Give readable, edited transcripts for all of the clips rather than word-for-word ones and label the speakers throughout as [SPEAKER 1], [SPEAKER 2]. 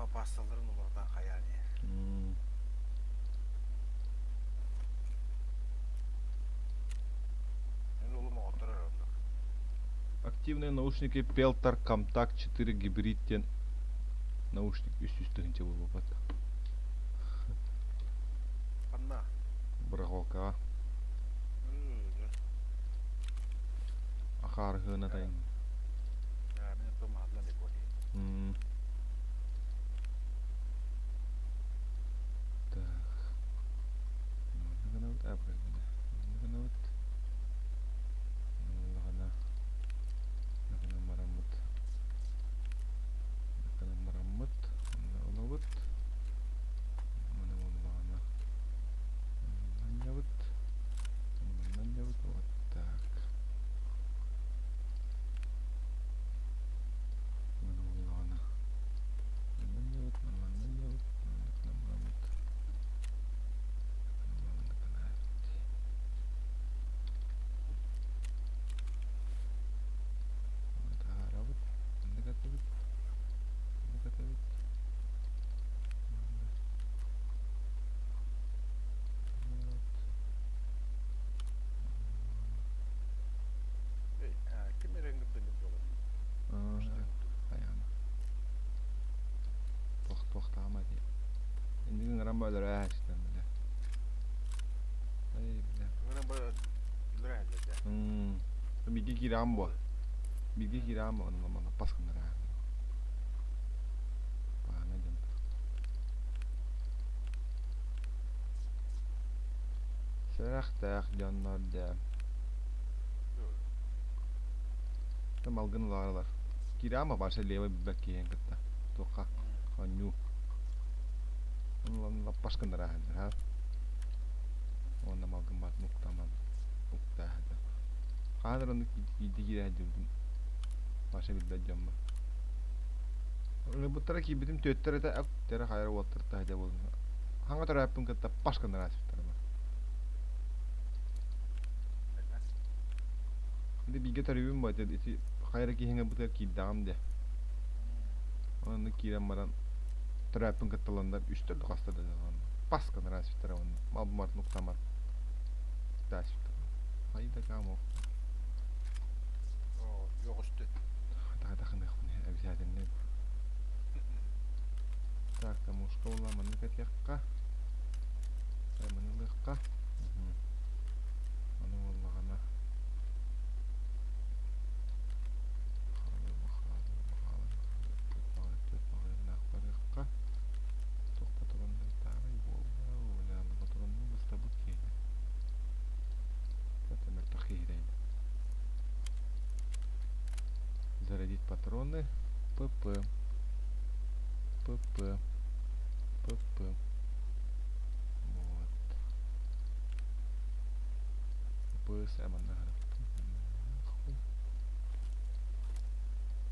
[SPEAKER 1] Термопасталарын уларытан хайаан иһэр. Мин уолум оҕотторор оннук.
[SPEAKER 2] Активные наушники Peltor Contact 4 гибрид диэн наушник 300 тыһыынча буолбат.
[SPEAKER 1] Ханна?
[SPEAKER 2] Барахолкаҕа. Ахаарыһыана тайын.
[SPEAKER 1] Мин оттон маһатынан икони.
[SPEAKER 2] Так. Манна гынабыт, а, манна гынабыт. Манна гынан бараммыт. Гынан бараммыт. Манна ылабыт. Маны буоллаҕына манньабыт. Манньабыт. Вот так. Маны буоллаҕына манньабыт, манньабыт, манна бараммыт. Таһаарабыт, маннык атабыт, маннык атабыт.
[SPEAKER 1] Ким эрэ ыҥырдыҥ
[SPEAKER 2] Хайаана. Туох туохтаама дии. Иннигин ыҥыран ба өлөрөө ээчтэн бile. Эй бile.
[SPEAKER 1] Ыҥыран ба өлөрөө ээчтэн.
[SPEAKER 2] Биги киирээм буо. Биги киирээм буо онно манна пас гыннараа. Паана дьон. Сэрэхтээх дьоннор дэ. Малгын ылаарылар. Киирээм барса левый билбэт киһин кытта. Туохха хонньуу. Лаппас гыннарааһыннар Уонна малгын баат нуктаман уктааһыта. Хаһан эрэ оннук киирдэ киирээһин дьыбытым. Баша билбэт дьоммор. Ылбыттара киирбитим түөттэр этэ ак хайар уоттар таһдьа буолун. Хаҥа төрөөппүн кытта паш гыннараасыптар Ити бииргэ төрүүбүн бо ити хайа эрэ киһиҥ ылбытыгар киирдэҕим дии. Онно киирэн баран төрөөппүн кытта ыланнар үстэр да хаста да пас гыннараасыптара уонна малбымар нуктамар таасыптар. Хайда каамох.
[SPEAKER 1] Йоҕусту.
[SPEAKER 2] Тахыныахпын обязательно. Так, тамушка була маннык этиэххэ. Маны ылыахха. Аны буоллаҕына барыахха. Туох патроннардааҕый буолла, патронну быстабыт киһи. Это мөлтөх киһирэйин. Зарядить патроны. ПП. ПП. ПП. Вот. ПС манна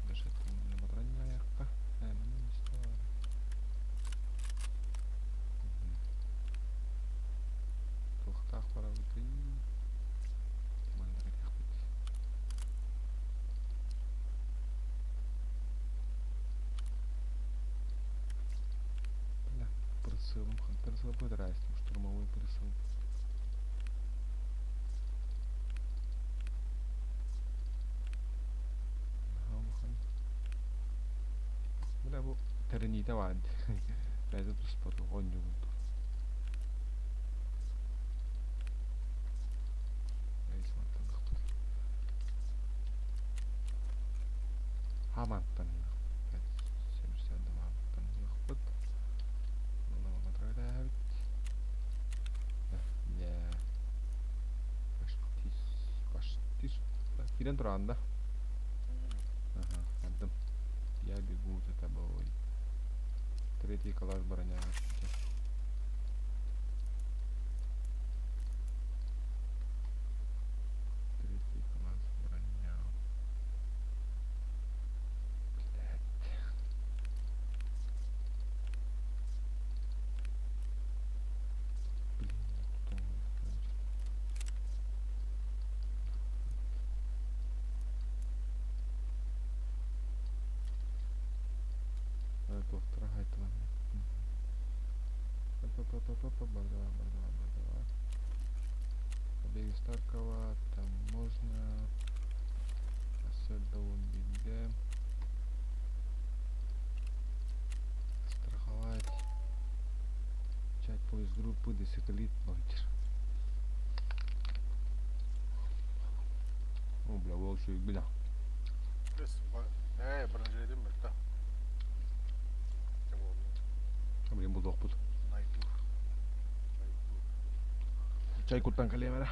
[SPEAKER 2] Даже патронняяхха. Туохтаах барабытый? Манна кэтиэхпит. Бля, прицелом, прицел здрасте, штурмовой прицел. Бля, бу тэриниитэ баар бэйэтэ туспа оонньуубун Хамантан Хамантан Киирэн тураҕын да? Ага, ардым. Я бегу за тобой. Третий класс броня. Третий класс броня. Блядь. Блин, тут он Туохтара хайтылан. Па-па-па-па-па, давай, давай, давай. Побег из Таркова, там можно. Сырдауын бииргэ. Страховать. Чать поиск группы, десикалит, бахтер. О, бля, волчий, бля.
[SPEAKER 1] Ээ, бронежилетим мөлтөх. Чэ буоллун.
[SPEAKER 2] Блин, булуохпут.
[SPEAKER 1] Найду. Найду.
[SPEAKER 2] Чай куттан кэлиэм эрэ.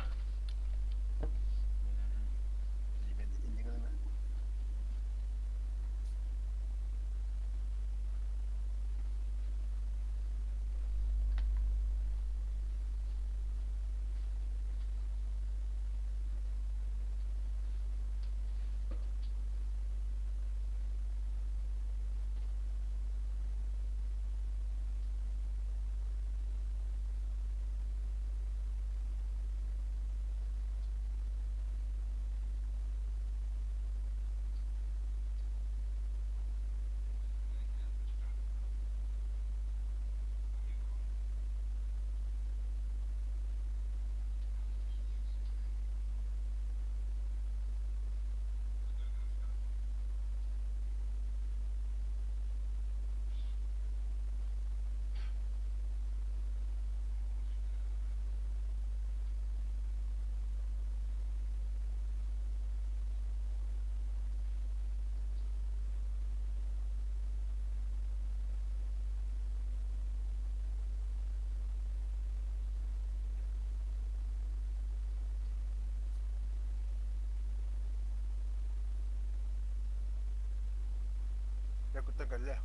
[SPEAKER 1] Дьэ куттан кэллэ.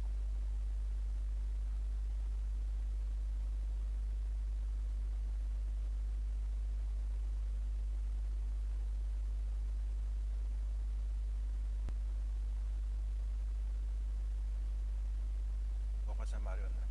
[SPEAKER 1] Оҕо Марианна.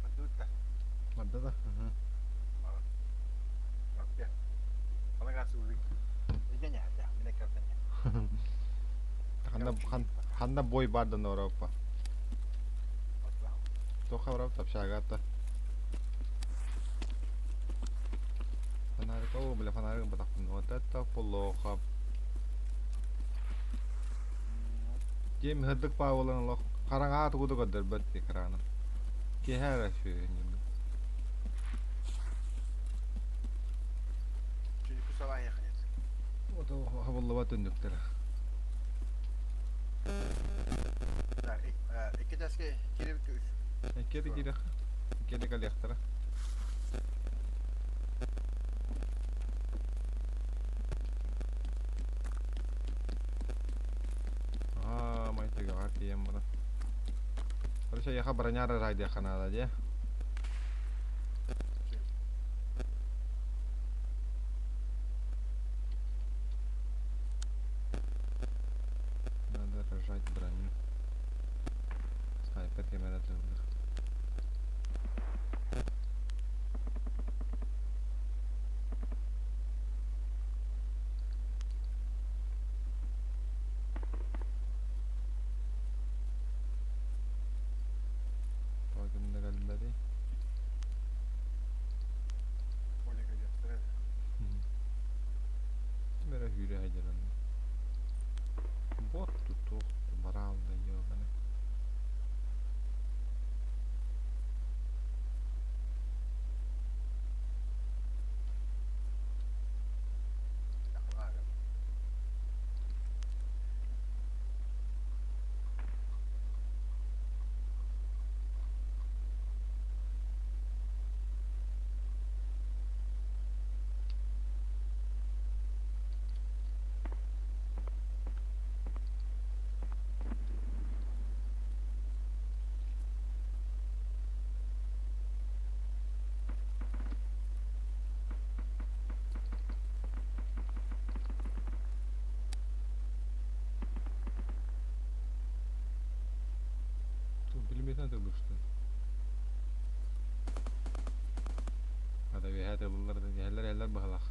[SPEAKER 1] Бардыбыт да.
[SPEAKER 2] Барда да. Ханна ханна бой бардан Европа. Тоха Европа общагата. Фонарик, о, бля, фонарик ылбатахпын. Вот это плохо. Дьиэм сырдык паабылан олох хараҥаҕа тугу да көрдөрбөт экраным. Киэһэ эрэ сүөһүнньүм.
[SPEAKER 1] Чүнүкү салаайахынет.
[SPEAKER 2] Вот хабыллыбат түннүктэрэ.
[SPEAKER 1] Да, икки таска кииребит үс.
[SPEAKER 2] Икки да киириэх. Икки да кэлиэхтэрэ. Аа, майтыгаҕа тиийэн баран. Короче, яха броняра райдыахха наада дии. Надо рожать броню. Снайпер кэмэрэ тыллар. Тоҕо ким да кэлбэтий?
[SPEAKER 1] Оля кэлиэхтэрэ.
[SPEAKER 2] Ким эрэ сүүрэ сылдьар онно. Бот тутуох бараалла ёбаны. Билиммэтэн тыллыштын. Хата үөһээ тыллылар да иһэллэр иһэллэр быһалаах.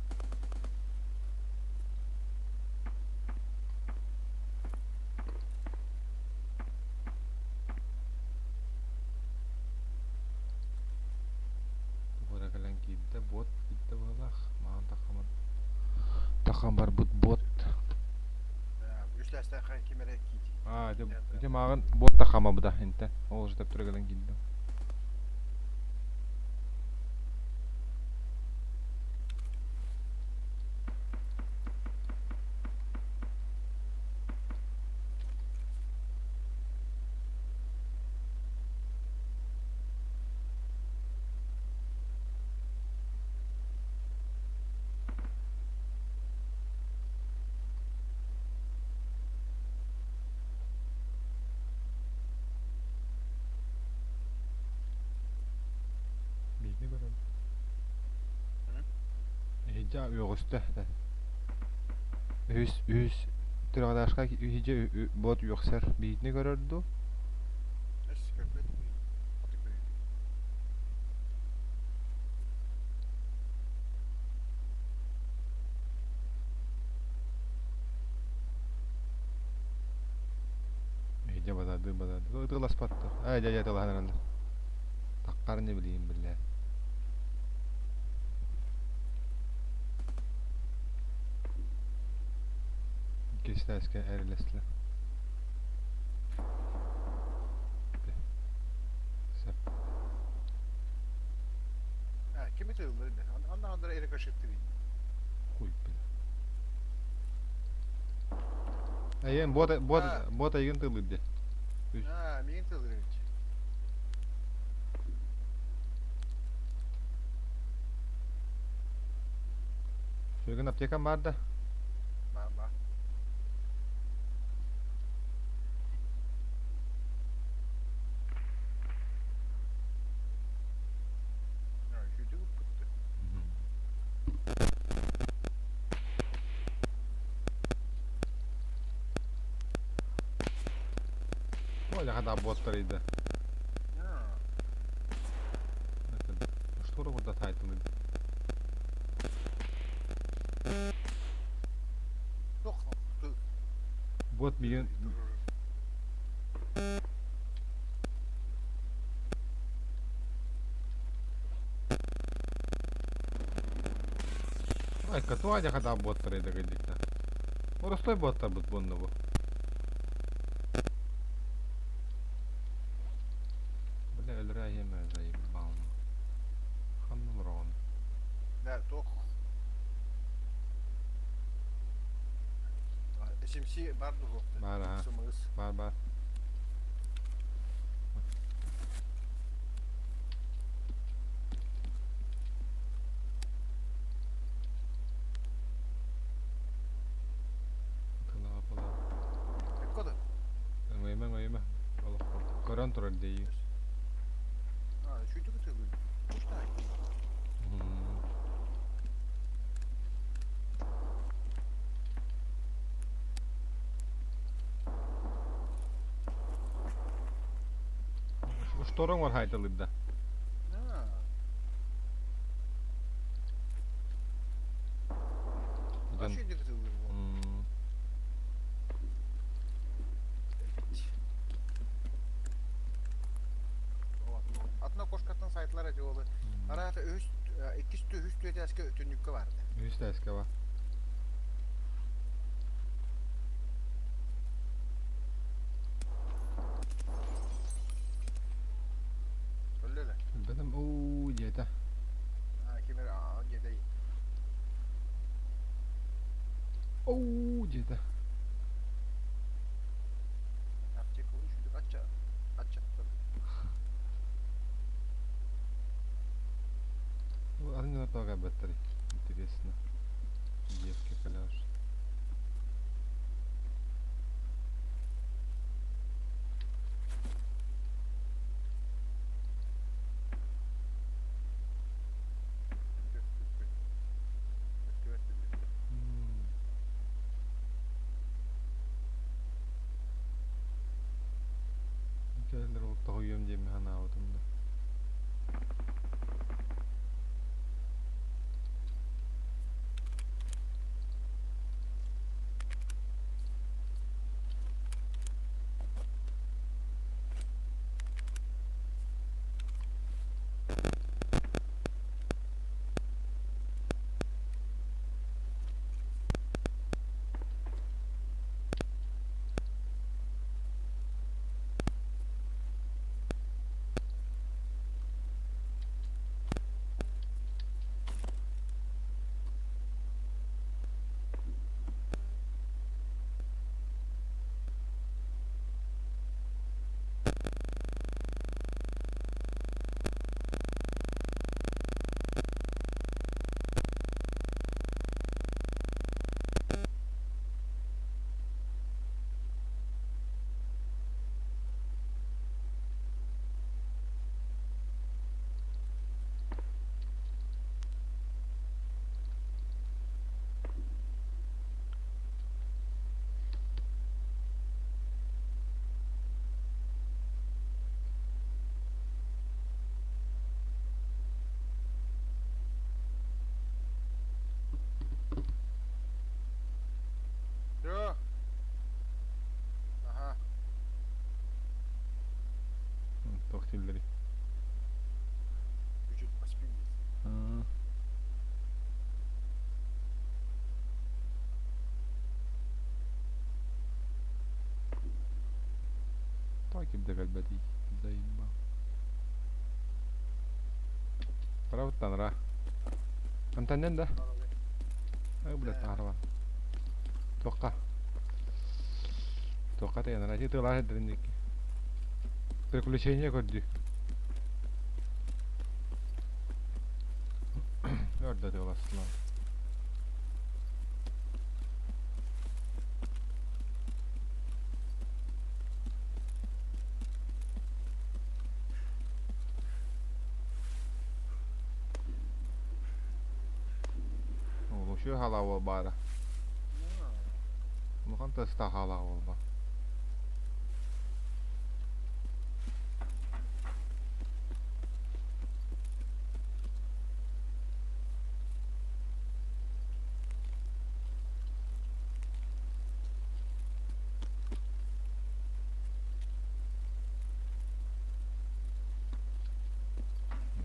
[SPEAKER 2] Тугура кэлэн киирдэ, бот киирдэ быһалаах. Маҕан тахаман тахан барбыт бот.
[SPEAKER 1] Үс лээстээх ким эрэ киити.
[SPEAKER 2] Аа, ити ити мааҕын бот тахамабыта интэ. Ол уже төптөрө кэлэн киирдим. Биирдэ көрөн. Иһдьэ үөҕүстэ. Үһүс үһүс трехэтажка иһдьэ бот үөхсэр. Биирдэ көрөр дуу?
[SPEAKER 1] Өс көрбөт.
[SPEAKER 2] Иһдьэ бадады бадады. Ытыаласпаттар. Ээ дьэ дьэ тылаһан эрэллэр. Таккар не билиим биллээ. Иккис этээскэ эрэлэстилэр. Сөп.
[SPEAKER 1] А, ким ытыыллар indi? Анна андара рикошеттирин.
[SPEAKER 2] Хуй бля. Эйэн бот бот бот эйгин тыллыр де.
[SPEAKER 1] А, миин тыллыр эбит.
[SPEAKER 2] Сүгүн аптекам бар да?
[SPEAKER 1] Бар бар.
[SPEAKER 2] Оля хата буоттарыйда. Что курда тайтылы? Бот миген Айка туа дьаха буоттар эдэгийдикта. Оростой буоттарбыт буонна бу. Бля, өлөрө иһэмэ заебал. Ханна олороҕун?
[SPEAKER 1] Да, туох SMC бар дуһуохта.
[SPEAKER 2] Бар аха.
[SPEAKER 1] Сымыс.
[SPEAKER 2] Бар бар.
[SPEAKER 1] Эккода.
[SPEAKER 2] Өҥөйүмэ, өҥөйүмэ. Олох көрөн турар дии.
[SPEAKER 1] А, чуйдук ытыгын. Куштай.
[SPEAKER 2] Шторың бар хайталыйда.
[SPEAKER 1] А чуйдук ытыгын. Атына кошкаттан сайтлар эти олы. Арата үс, иккис үс түөтәске түннүккэ барды.
[SPEAKER 2] Үс тәске бар.
[SPEAKER 1] Өллөлө.
[SPEAKER 2] Бэтем уу диэтэ.
[SPEAKER 1] А, кимер а диэтэ.
[SPEAKER 2] Уу диэтэ.
[SPEAKER 1] Аптека үшүдүк ачча аччаттан.
[SPEAKER 2] Атын тоға баттары. Интересно. Детский пляж. Кэлэр ол тоһуйуом диэмми санаабытым да.
[SPEAKER 1] Yo. Аха.
[SPEAKER 2] Туох тиллери.
[SPEAKER 1] Үчүт поспин.
[SPEAKER 2] Так кимде кэлбэтий. Заебал. Правыттан ра. Антонен да? Ай, блядь, таарва. Туохха. Туохха тайанара. Ити тылаа сирдэрин Приключение көрдүү. Өрдө тыаласлан. Олушуу халаа баара. Улахан тыста халаа болба.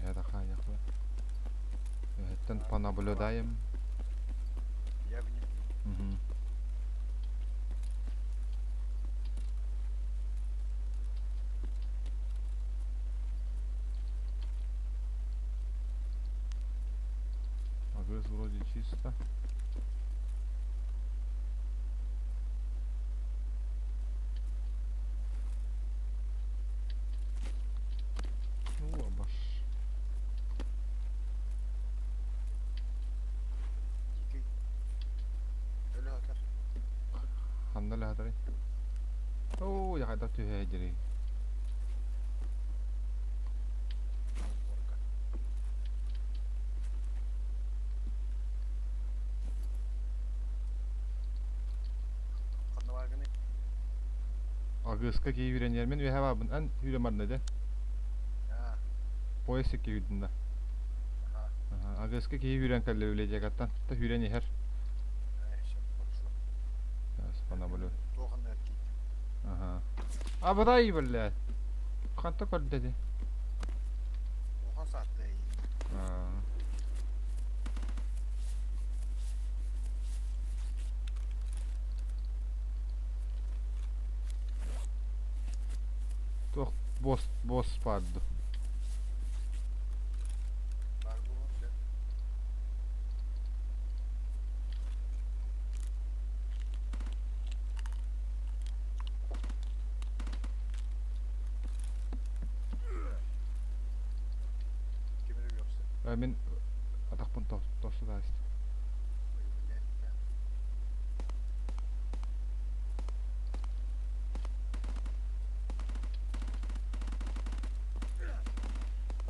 [SPEAKER 2] Это ханяхла. Эттен понаблюдаем. Агыс вроде чисто. Ну, абаш.
[SPEAKER 1] Дикий. Өлө сытар.
[SPEAKER 2] Ханна өлө сытарый? Оо, дьэ хайдах түһэ сылдьарый?
[SPEAKER 1] Алборга. Ханна бааргыный?
[SPEAKER 2] Агыска киһи үүрэн иһэр. Мин үөһэ баарбын. Эн үүрэн барда дэ.
[SPEAKER 1] Аа,
[SPEAKER 2] Поезд икки үүрдүн да.
[SPEAKER 1] аха.
[SPEAKER 2] Аха, Агыска киһи үүрэн кэллэ библиотекаттан. Та үүрэн иһэр.
[SPEAKER 1] Э, всё, хорошо.
[SPEAKER 2] Сейчас понаблю.
[SPEAKER 1] Туох анныгар киирдим.
[SPEAKER 2] Аха. Абырай, блядь. Ханта көрдө ди.
[SPEAKER 1] Улахан саатта эйиин.
[SPEAKER 2] Аа. Туох босс босс баар ду?
[SPEAKER 1] Баар буолуон сөп. Ким эрэ үөхсэр.
[SPEAKER 2] Э, мин атахпын тосту таастым.
[SPEAKER 1] Ой, блядь.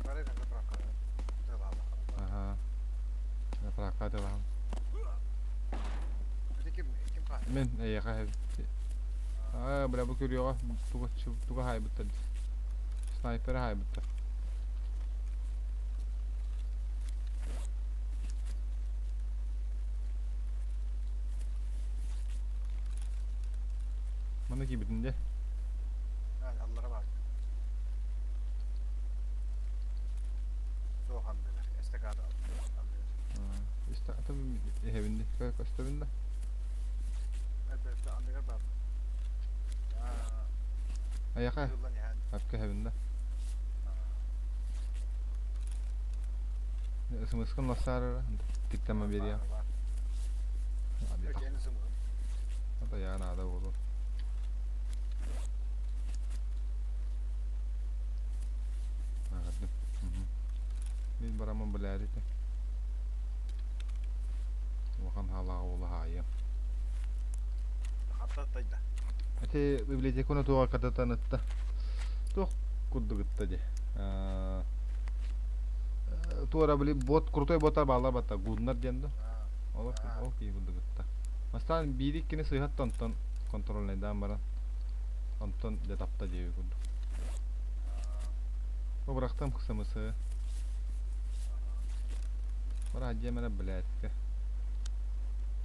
[SPEAKER 1] Бары заправка. Тылаалах.
[SPEAKER 2] Аха. Заправка тылаам.
[SPEAKER 1] Ити ким ким хаһан?
[SPEAKER 2] Мин эйиэхэ Аа, бля, бу көрүөҕэ туга туга хаайбыттар снайперы хаайбыттар. Манна киирбитин дии.
[SPEAKER 1] Аллара баар. Суох анныгар. Эстакада анныгар.
[SPEAKER 2] Эстакада иһэбин дии. Көстөбүн да.
[SPEAKER 1] Элбэхтэ анныгар баар.
[SPEAKER 2] Айака. Апка иһэбин да. Смыскын лассаарара. Тиктама берия. Ата я наада буолуо. Ааҕырдым. Мин бараммын билээри этэ. Улахан хаалаах уола хаайыам. Ити библиотеканы туоҕа кататан ытта. Туох курдук ытта дии. Туора били бот крутой бота баалар батта гуннар диэн да. Ол ол киһи курдук ытта. Бастаан биир иккини сыыһатта онтон контрольнайдаан баран онтон дьэ тапта диэби курдук. Бу бырахтым кысымысы. Бара дьиэм эрэ блядька.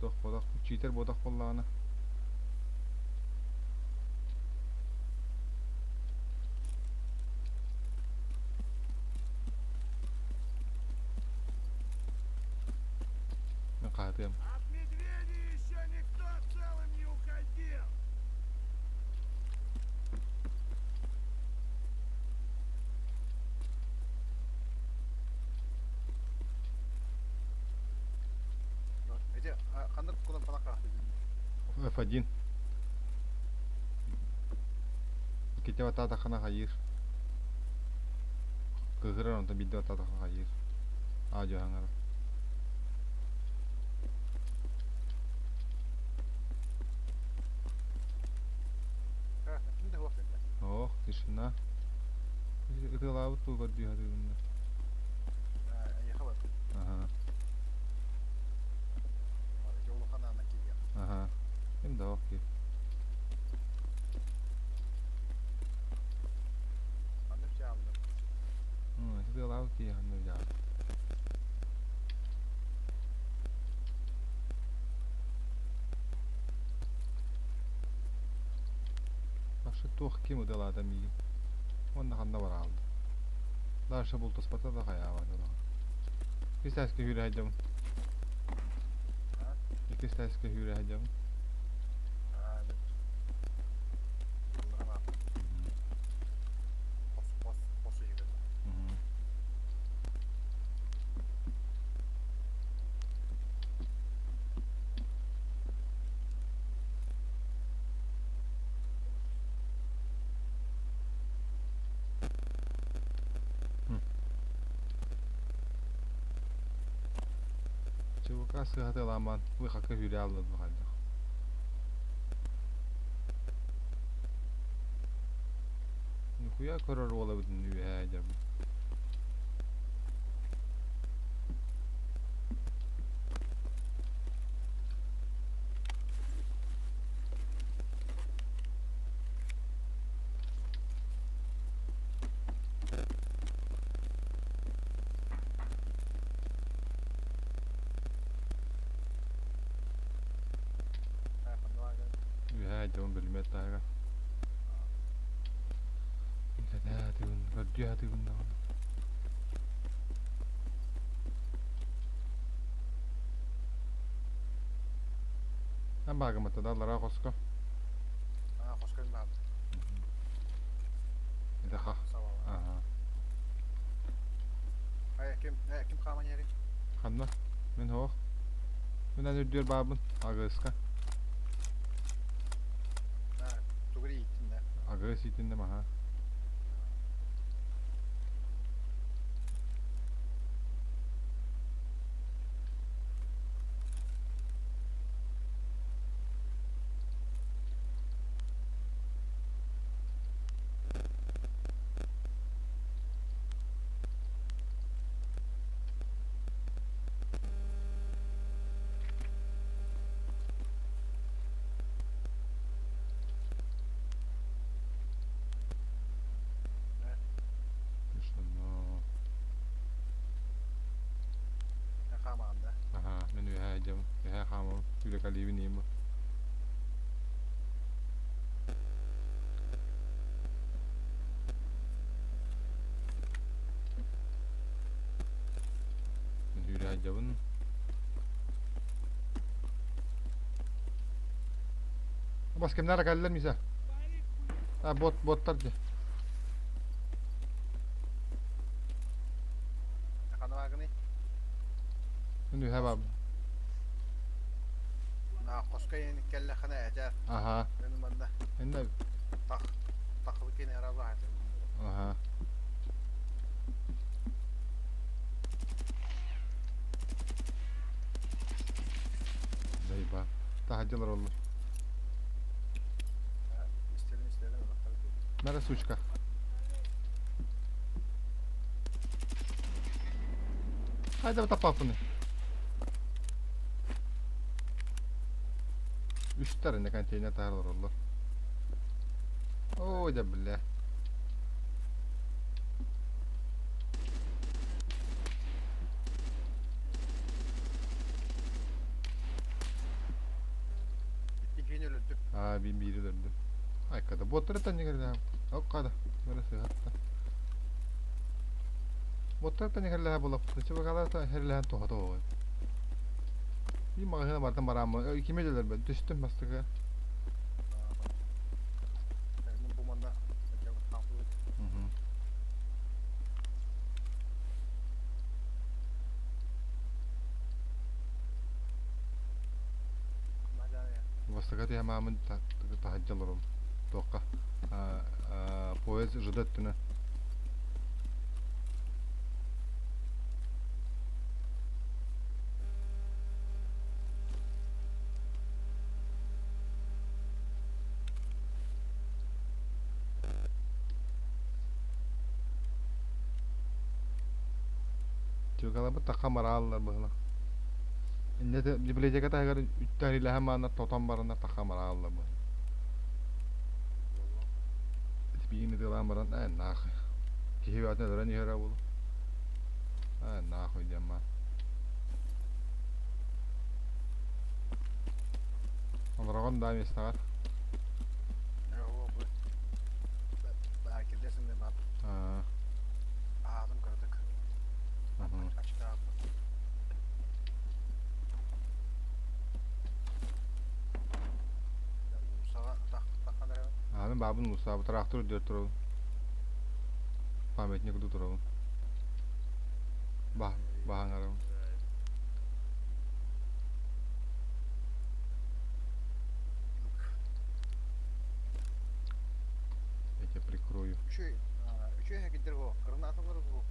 [SPEAKER 2] Туох буолах, читер буотах буоллаҕына. Мен хаһытыам.
[SPEAKER 3] От медведей еще никто целым не уходил!
[SPEAKER 1] Ити ханнык кулан
[SPEAKER 2] F1. Иккитэ батаатаххына хайыыр. Кыыһырар онтон биирдэ батаатаххына хайыыр. Аа-дьуо хаҥара. Ох, тишина. Ытыалаабыт дуу көрдүү сатыыбын да. Аха. Аха. Ким да ок Ытыалаабыт киһи ханна билэҕин. Вообще туох ким ытыалаата миигин? Уонна ханна бараалда? Дальше бултаспата да хайаабата даҕаны. Иккис тээскэ сүүрэ сылдьабын. Иккис тээскэ сүүрэ сылдьабын. Сыһатыаламман выхакка сүүрэ алларбы хайдах. Нихуя көрөр уола эбитин үөһээ дьабын. Үөһээ дьон бөлүмэт таһыгар. Кэтээ көрдүү сатыыбын даҕаны. Эн баагыммыта да аллараа хоско.
[SPEAKER 1] Аа, хоско баабыт.
[SPEAKER 2] Это ха. Ага.
[SPEAKER 1] Ай, ким, ким хааман иһэрий?
[SPEAKER 2] Ханна? Мин суох. Мин эн үрдүөр баабын. Агыска.
[SPEAKER 1] Аа, тугу ииттин да?
[SPEAKER 2] Агыс иитинним аха.
[SPEAKER 1] Хаамаҕын да?
[SPEAKER 2] Аха, мин үөһээ дьэм, үөһээ хаамабын, үлэкэлиибин иим. Мин үөрэ дьабын. Бас кимнэр кэллэр Миса? А бот боттар дии.
[SPEAKER 1] Ханабаагыный?
[SPEAKER 2] Мин үһэ баабын.
[SPEAKER 1] Хоско иһин кэллэххинэ этэр.
[SPEAKER 2] Аха.
[SPEAKER 1] Мин манна.
[SPEAKER 2] Инна
[SPEAKER 1] тах тахлы кини аралаах этим.
[SPEAKER 2] Аха. Заеба. Таһадьылар оллар.
[SPEAKER 1] Истерин истерин
[SPEAKER 2] Надо сучка. Хайда таппаппыны. Үстэр инде контейнер таһар олороллор. Ой да бля.
[SPEAKER 1] Иккини өлөрдүм.
[SPEAKER 2] Аа, бин биири өлөрдүм. Айкада боттар нигерлэһэ. Оккада. Бары сыһатта. Боттар нигерлэһэ булаппыт. Чыбакалар херлэһэн тоһото оҕой. Би маҕаһыына бартан бараамма. Кими өлөрбөт. Түстүм бастакы.
[SPEAKER 1] Бу манна
[SPEAKER 2] Бастакы тиһэмаамын таһырдьа олоробун. Туохха поезд ЖД өттүнэн. Чугалабыт тахха марааллар быһыла. Инньэ библиотека таһыгар үттэһилэһэн мааннар тотон бараннар тахха марааллар быһыла. Биини тыалаан баран ээ нахуй. Киһи бэйэтин өлөрөн иһэрэ буолуо. Ээ нахуй диэн баар. Олороҕун даа миэстэҕэр. Аа.
[SPEAKER 1] Аатым кыратык. Ачыкаабыт.
[SPEAKER 2] Ааны баабын уулуссаабы тыраахтыр үрдүгэр турабын. Памятник курдук турабын. Баһ баһаҥарабын. Я тебя прикрою.
[SPEAKER 1] Үчүгэй үчүгэй киддер бу. Гранаталары бу.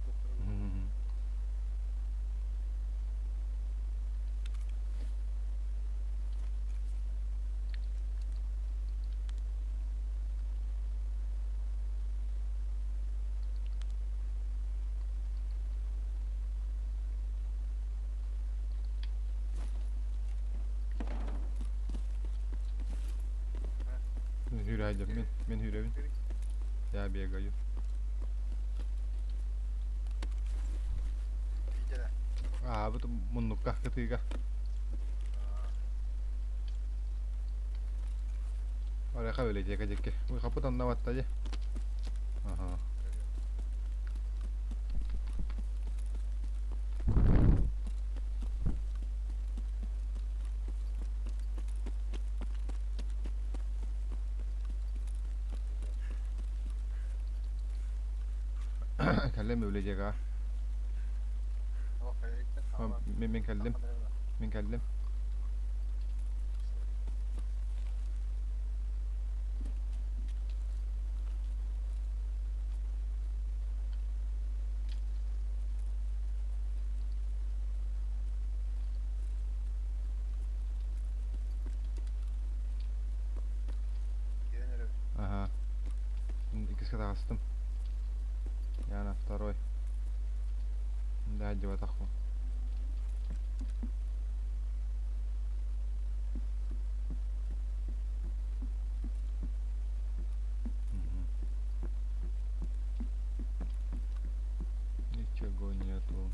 [SPEAKER 2] Мен хүрэ мен, мен хүрөбүн. Я бегаю. Аа, бу муннукка кытыыга. Ореха библиотека диэки. Ой, хапыт онно батта дии. Аха. Кэллим библиотекаҕа. Мен мен кэллим. Мен кэллим. Ага. Иккискэ таҕыстым. Я на второй. Да, дьыбатахпын. Ничего нету.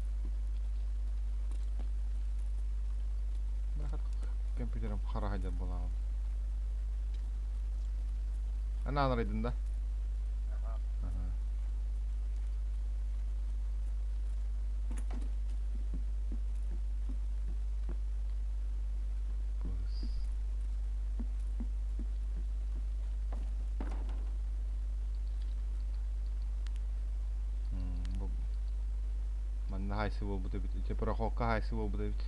[SPEAKER 2] Компьютером хара хадьар буолаҕын. Анаан арайдын да? Ага. Пыс. Бу манна хайсы буолбут эбит. Ити проходка хайсы буолбут эбит.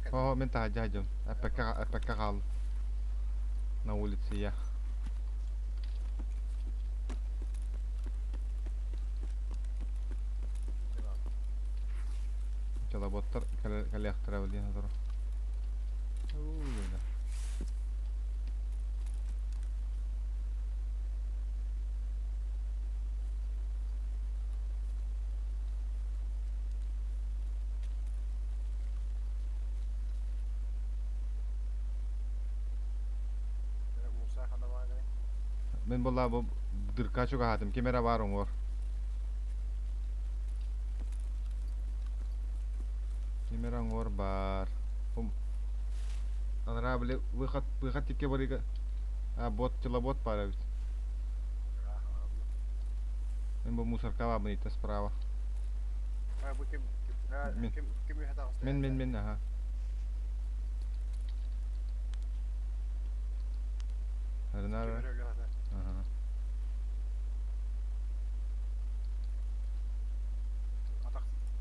[SPEAKER 2] О, мен таһырдьа сылдьабын. Эппэккэ эппэккэ хааллым. На улице я. Чалаботтар кэлиэхтэрэ билиэн сотору. Мин буоллаа бу дырка чугаһаатым, ким эрэ баар уҥуор. Ким эрэ уҥуор баар. Анараа били выход выход тикке барыга а бот телобот баар эбит. Мин бу мусорка баабын иттэ справа. Мин. Мин мин мин аха. Арынара. Аха.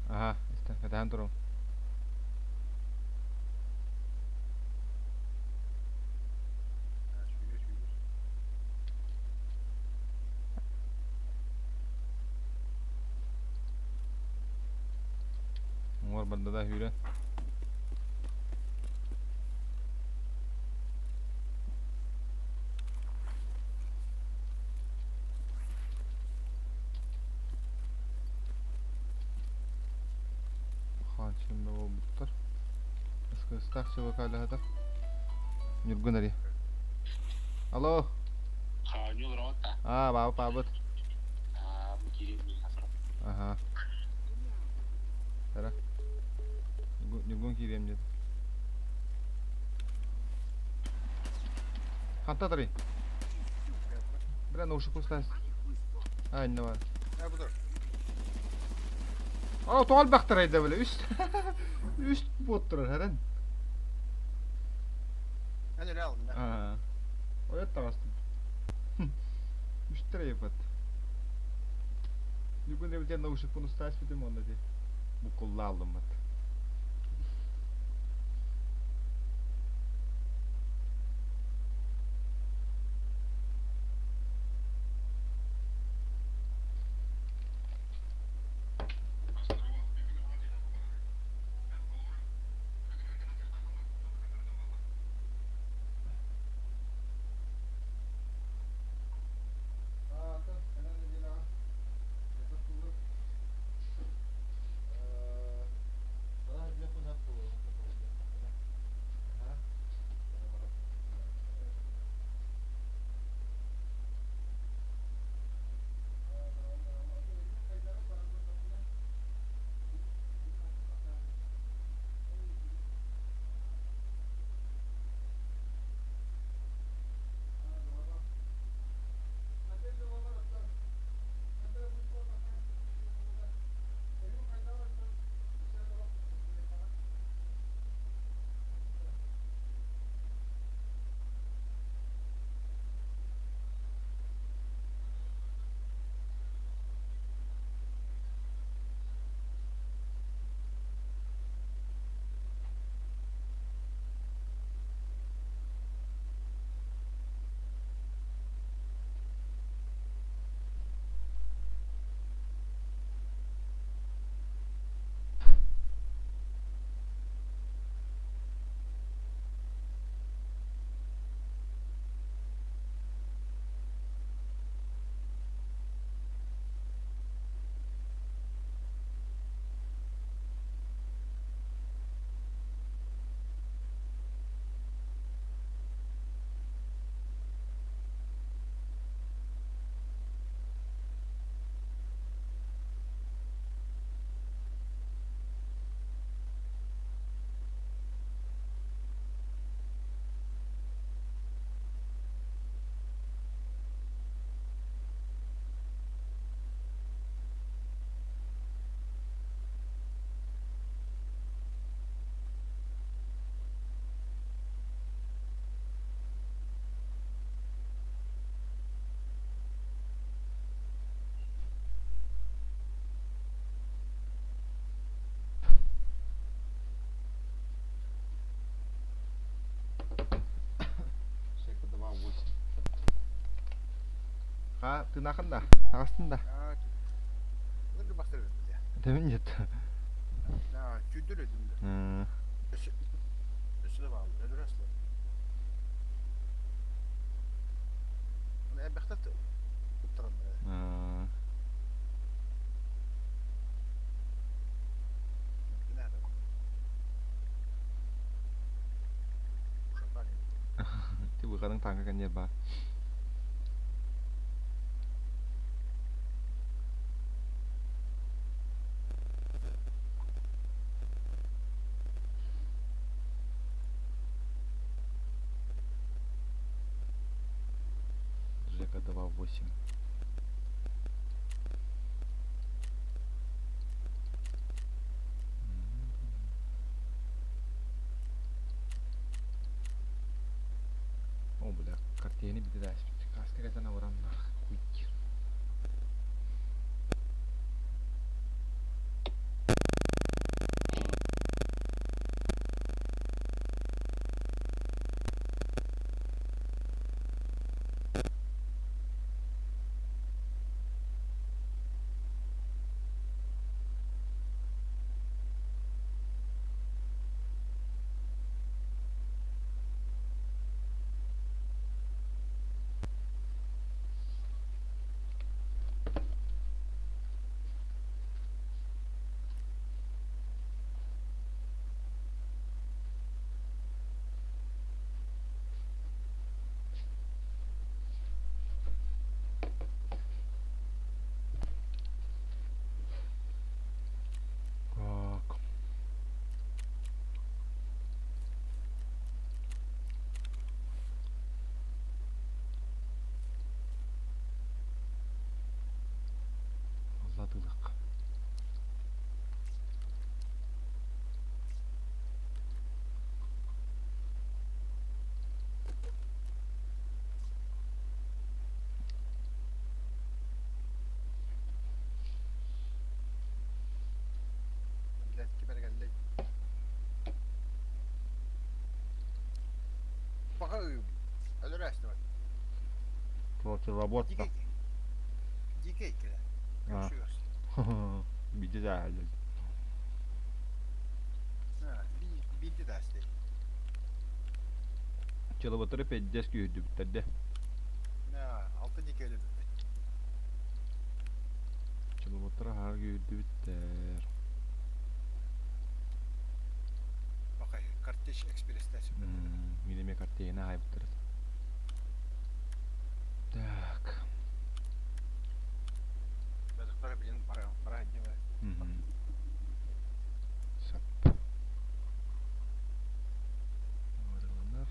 [SPEAKER 2] Аха, истэ, кэтэһэн турун. Уҥуор барда да сүүрэн. Хааччында буолбуттар. Ыскыстаах чыбыкаалаһата. Ньургун эрий. Алло. Аа, баабыт, баабыт. Аха. Ара. Ньургун киириэм диэн. Ханта тарый? Бля, наушник устаас. А, инне бар. О, тоҕо элбэхтэрэй да бile. Үс үс буоттурар хэрэн. Аа. Ойот таҕыстым. Үстэр епат. Бүгүн эбитен наушникпын устаас битим онно ди. Буккуллааллыммыт. Ха, тынаахын да, таҕыстын да. Тэмин дьет. Ти быханың таңга кэнниэр баар. Жека 2.8. О, бля, картины битэ Каска кэтэн абыраннаах хуй. Так. Алла тылык. Противоработка. Биди да Чылыбытыры педдес күүрдүбүттэрде. Чылыбытыры хаар күүрдүбүттэр. Мин эмиэ картина аайбыттар. Так. Сөп. Арыланар.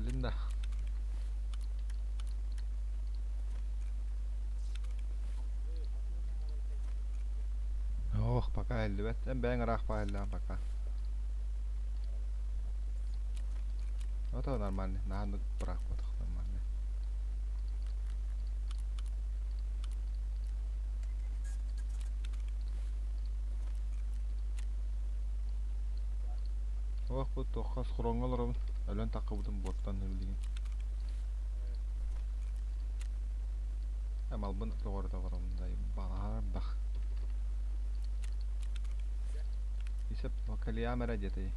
[SPEAKER 2] Кэллин да? Ох, пока иһиллибэт. Эн бэйэҥ ыраах баайыллаан пока. Ото нормальный. Наһаа быраах буотах нормальный. Ох, бу туохха схроҥҥа олоробун. Өлөн таххыбытым буоттан билигин. Малбын тоҕоро-тоҕоробун да баҕарбах. Исеп калиам эрэ диэтэй.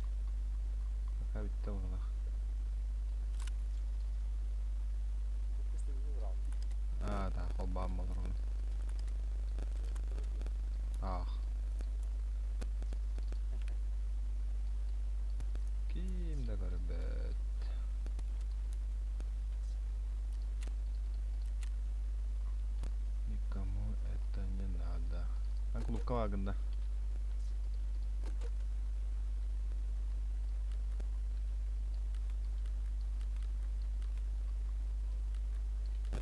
[SPEAKER 2] Пока бүттэ буоллах. Аа, да, холбоон олоробун. Аах. Ким да көрбөт. Никому это не надо. Ан клубка бааргын да? Так, так.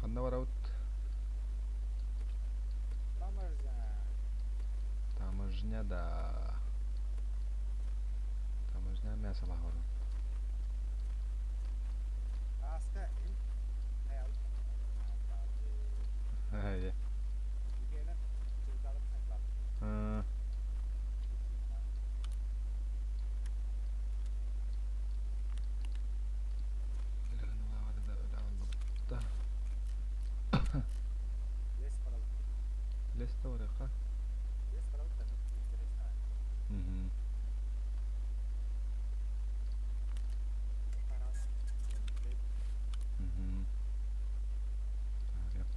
[SPEAKER 2] Ханна барабыт? Таможня да. Таможня мясо лаһорун. Ээ. Аа. Леста барыахха. Мгм. Мгм. Таарыам.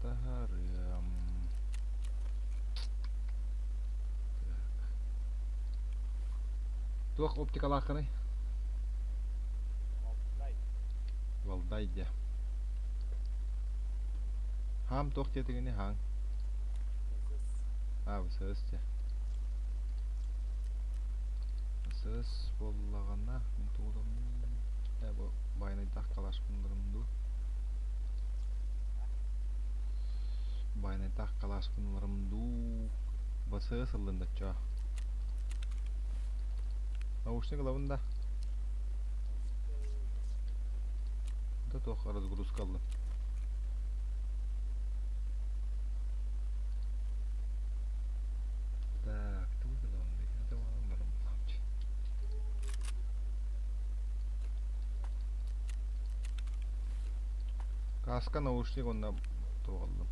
[SPEAKER 2] Таарыам. Так. Туох оптикалааххыный? Валдай дьэ. Хаам туох диэтигини хааҥ? Аа, ВСС дьэ. ВСС буоллаҕына, мин тугу Ээ, бу байанайдаах калашпыннарым дуу? Байанайдаах калашпыннарым дуу? ВСС ыллын доччоо. Наушник ылабын да? Да туох разгрузка ыллым. Так, тугу гынабын Каска, наушник уонна туох ыллым.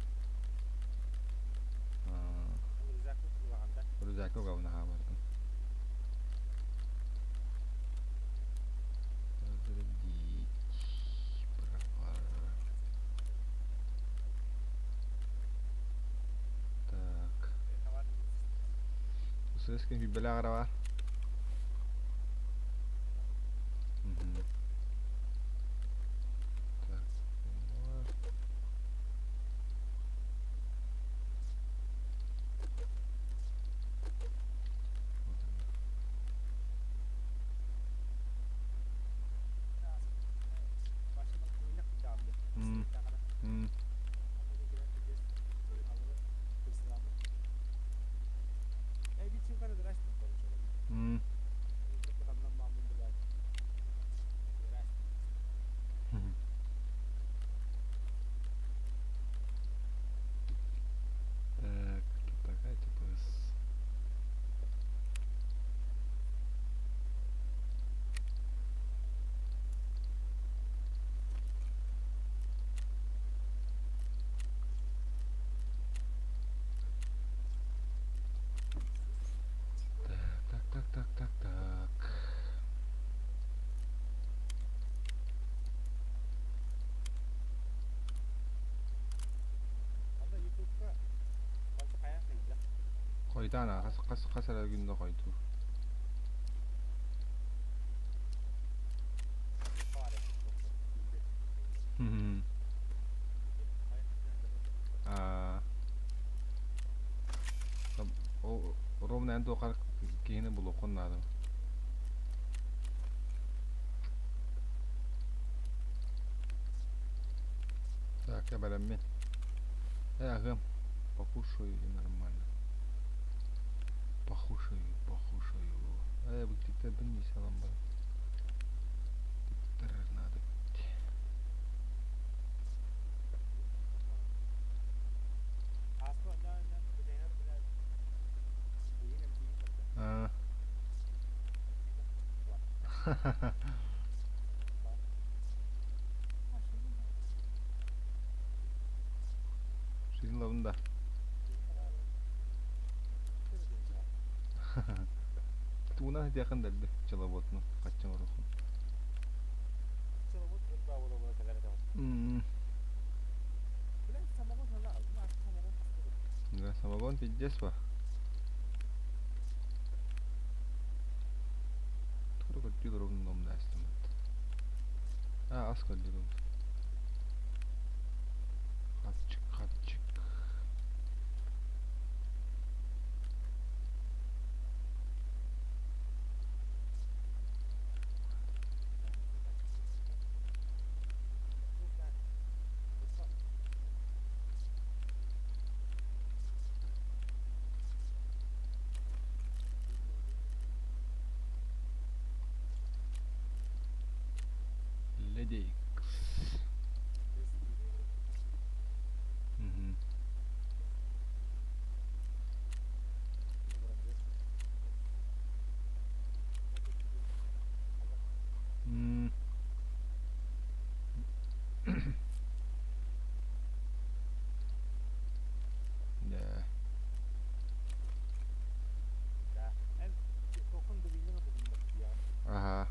[SPEAKER 2] Рюкзакка угабын аһаа бардым. Разрядить прапор. Так. Сыскин күйбэлээх эрэ баар. Мгм. Так. М. М. М. Так, такая типа с... Так, так, так, так, так. Хойутаан хас хас хас эрэ күндэ хойдуур. Аа. Ол ровно эн туоххар киһини булуоххун наада. Так, я бэлэммин. Э, аһыам. Покушаю и нормально. Покушаю, покушаю. Э, бу тиктэрбин не салам бар. Тиктэр надо. А. Жизнь лавында. Тугунан этиэххин дэлби пчеловодну хачча оҥоруоххун. Да, самогон пиздец ба. Тугу көрдүү ровно номна А, ас көрдүү. Хапчык, хапчык. Леди Икс. Мгм. М. Да. Ага.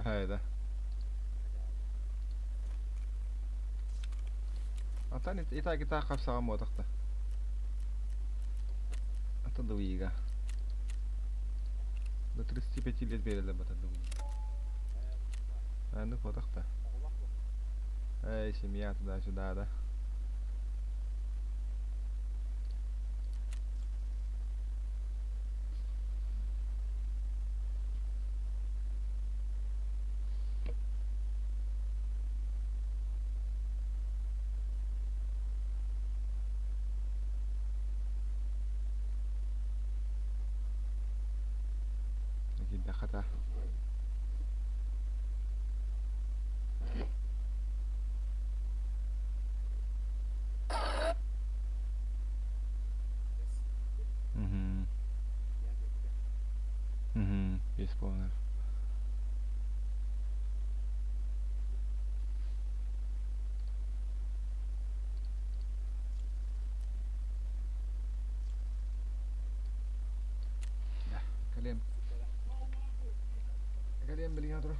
[SPEAKER 2] Ага, да. Atan итаки таах хапсаҕа муотахта. Ата дылыйыга. До 35 лет берелер бата дылыйыга. Аны фотохта. Эй, семья туда-сюда, да. Киирдэххэ Угу. Угу. Исполнил. Да, кэлиэм. Кэлиэм билигин тур.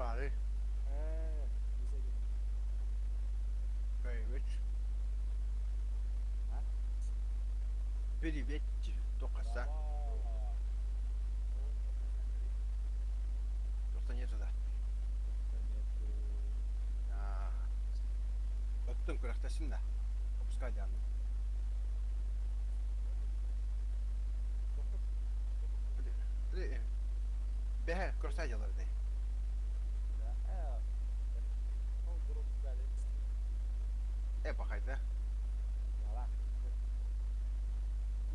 [SPEAKER 1] Бары. Привет. Привет. Тохаса. Просто нету да. Оттон күрэхтэсин да. Опускай дианы. Бэһэ көрсө дьалар дей. Э, пахайда.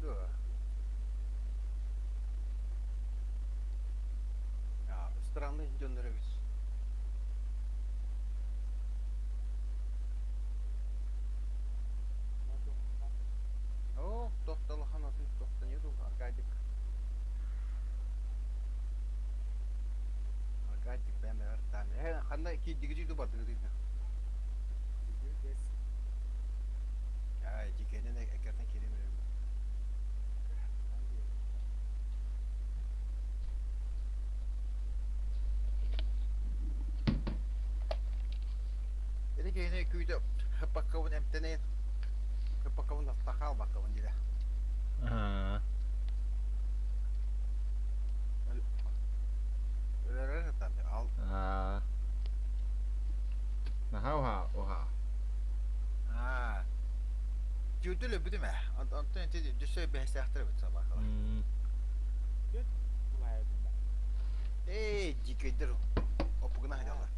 [SPEAKER 1] Да. Странный дьоннор эбит. О, тохталахан атын тохта нету, Аркадик. Аркадик бэм артан. Э, ханна кийдигижи ду бардыгы Ай, дикенен экертен кирим. Ити киһини күүтэ хаппаккабын эмтэнэйин. Хаппаккабын тахаалбаккабын дире.
[SPEAKER 2] Аа.
[SPEAKER 1] Өлөрөр сытан ал.
[SPEAKER 2] Аа. Наһаа уһаа, уһаа.
[SPEAKER 1] Аа. Дьүдүл өлбүтүм ээ. Онтон ити дьөссө бэһисээхтэр эбит собакалар. Ээ, дикэйдэр оппугуна сылдьаллар.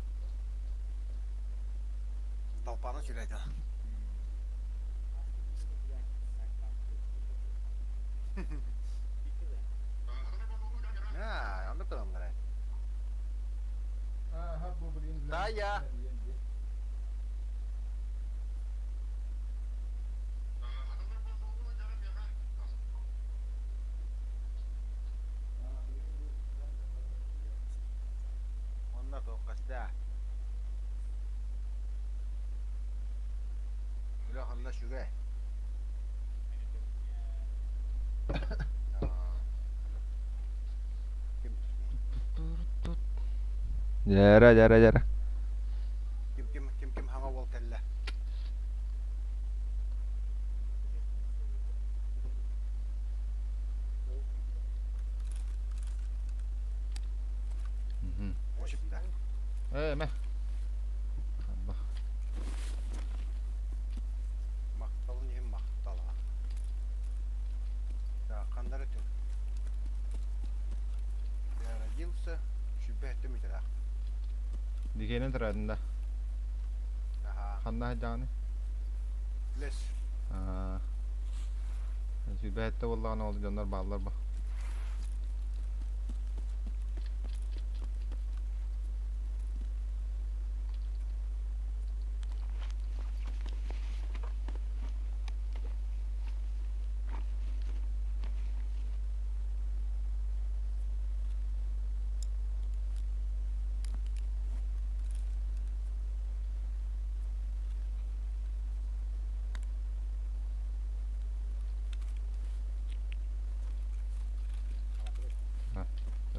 [SPEAKER 1] Далпаана сүрэйдэ. Аа, оннук гыналлар ээ. Тая! Онно туоххастаа. Үлэ ханна сүгэ.
[SPEAKER 2] Дьэрэ, дьэрэ, дьэрэ.
[SPEAKER 1] Ким ким ким ким хаҥа уол кэллэ. Осипта.
[SPEAKER 2] Ээ, мэ. Арбах.
[SPEAKER 1] Махталын иһин махтала. Да, ханнары түн. Я родился, сүбэ өттүм
[SPEAKER 2] Дикэнэн төрөөтүн да.
[SPEAKER 1] Аха.
[SPEAKER 2] Ханна сылдьаҕыный?
[SPEAKER 1] Лес.
[SPEAKER 2] Аа. Сүбэһэттэ буоллаҕына ол дьоннор бааллар ба.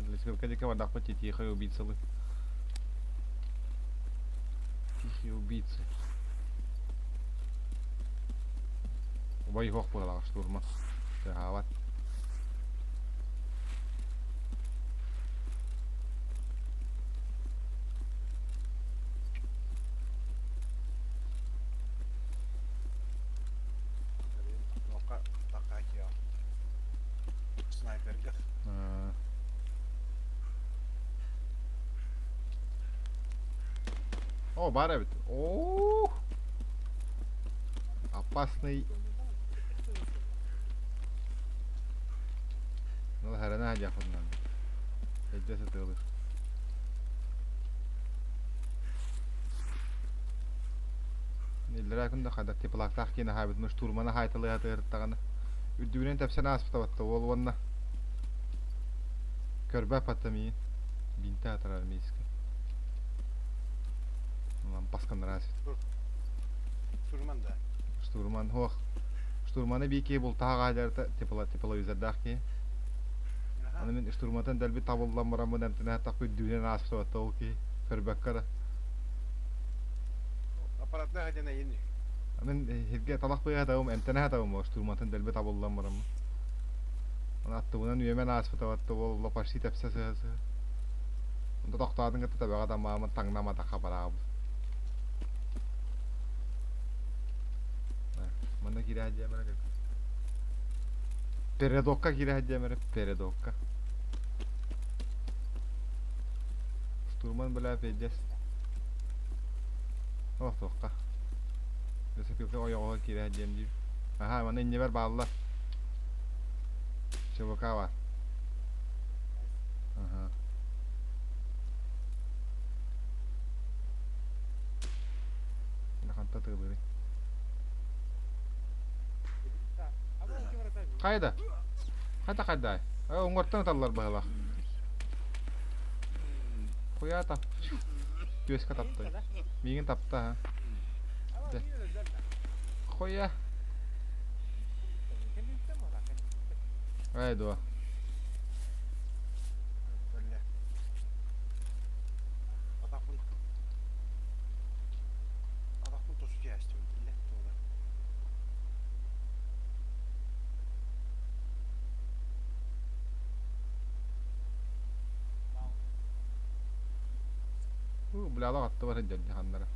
[SPEAKER 2] Лесвилка диэки бардахпыт тихий убийцалы. Тихие убийцы. Убай суох быһалаах штурма. Тыаһаабат.
[SPEAKER 1] Снайперга.
[SPEAKER 2] О, баар эбит. Оо! Опасный. Ну, хәрэнэ садьахпытынан. Эдде сытыылыр. Иллэрээ күн да хайдах теплактаах киинэ хаайбытын штурманы хаайталыы сатыырыттаҕына үрдүгүнэн тэпсэн ааспыта батта уол уонна көрбөт батта миин бинтэ атар армейский лампаскан нравится
[SPEAKER 1] Штурман да.
[SPEAKER 2] Штурман хуох штурманы биики бултаха хааларта тепловизордаах киһи аны мин штурмантан дэлби табыллан бараммын эмтэнэ тахпыт үрдүгүнэн ааспыта батта ол киһи. Көрбөккө да.
[SPEAKER 4] Аппаратына хадьан эйин.
[SPEAKER 2] Мин сиргэ талах быыһа табым, эмтэнэ табым, штурматын дэлби табыллан бараммын. Оны аттыбынан үөмэн ааспыта батта буолла почти тэпсэ сыһа-сыһа. Онто тохтоотун кытта төбөҕө тамаамын таҥнаматахха бараабыт. Манна киирэ сылдьыам эрэ. Передокка киирэ сылдьыам эрэ, передокка. Штурман бля пиздец. Ох, туохха. Лесопилка ойоҕоһо киирэ сылдьыам диир. Аха, манна иннибэр бааллар. ЧВК бар. Аха. Ханта тыылырый? Хайда? Хайда хайда? Уҥуортан ыталлар быһалаах. Хуята. Түөскэ тапта. Миигин тапта ha. Дэ. Хуя. Ай дуо.
[SPEAKER 4] Атахпын тосу тиэстибин биллэ туола.
[SPEAKER 2] Бля, атты бар дьэ ханнара.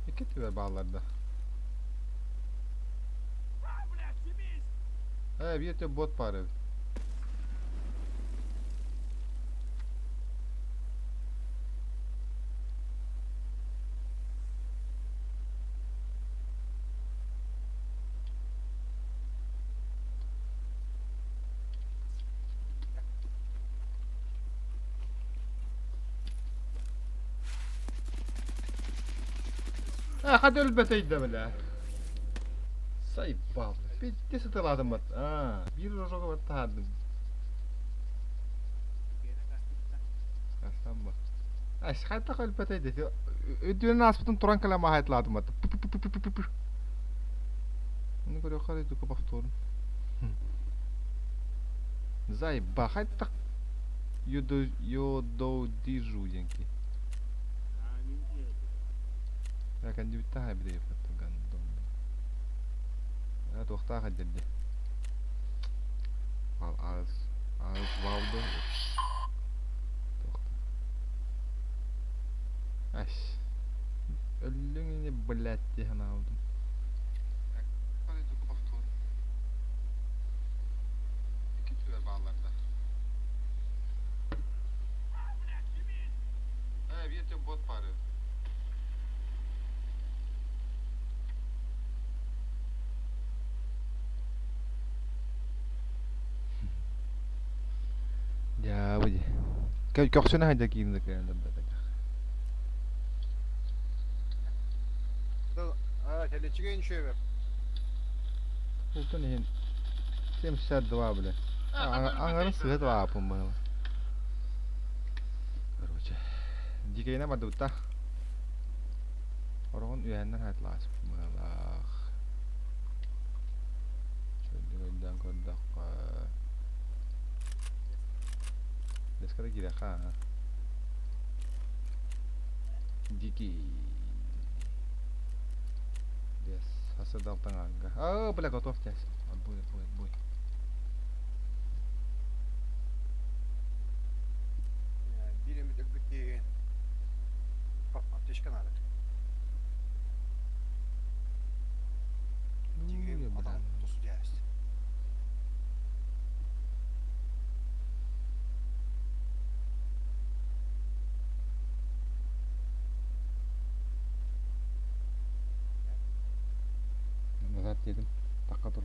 [SPEAKER 2] Икки түбэ бааллар да. Э, биир те бот баар эбит. Хата өлбөтөйдө бля. Сайбал. Битти сытыладым бат. Аа, биир рожога бат таһаардым. Астан ба. Ас хата өлбөтөйдө. Өдүнэн ааспытын туран кэлэн маһайтылаатым бат. Оны көрүөххэ дука повторун. Заеба, хайдах йододижу диэн ки. Кандибиттаха бile гандон. Туохтаах дерде. Аз аз валды. Ась. Өллүң блядь диэн алдым. Бот баар эбит. Дьаабы дии. Көхсүнэ сылдьар киирин кэлэн
[SPEAKER 4] Телечигэ ничего.
[SPEAKER 2] Ултан иһин 72 бля. Аңарын сыһыт аапын быһыла. Короче, дикейне бардыбытта. Ороҕун үөһэннэн хайтлаас быһалаах. Чөллүк өйдөөн көрдөххө. Лескада киирэххэ аа. Дикий. Лес. Хасыдалтаҥарга. Аа, бля, готов текст. Отбой, отбой, отбой.
[SPEAKER 4] Биир эмит өлбүт киһи аптечка наада.
[SPEAKER 2] Ну,
[SPEAKER 4] Атаҕын тосу дьээс.
[SPEAKER 2] Назад диэтим. Тахха тур.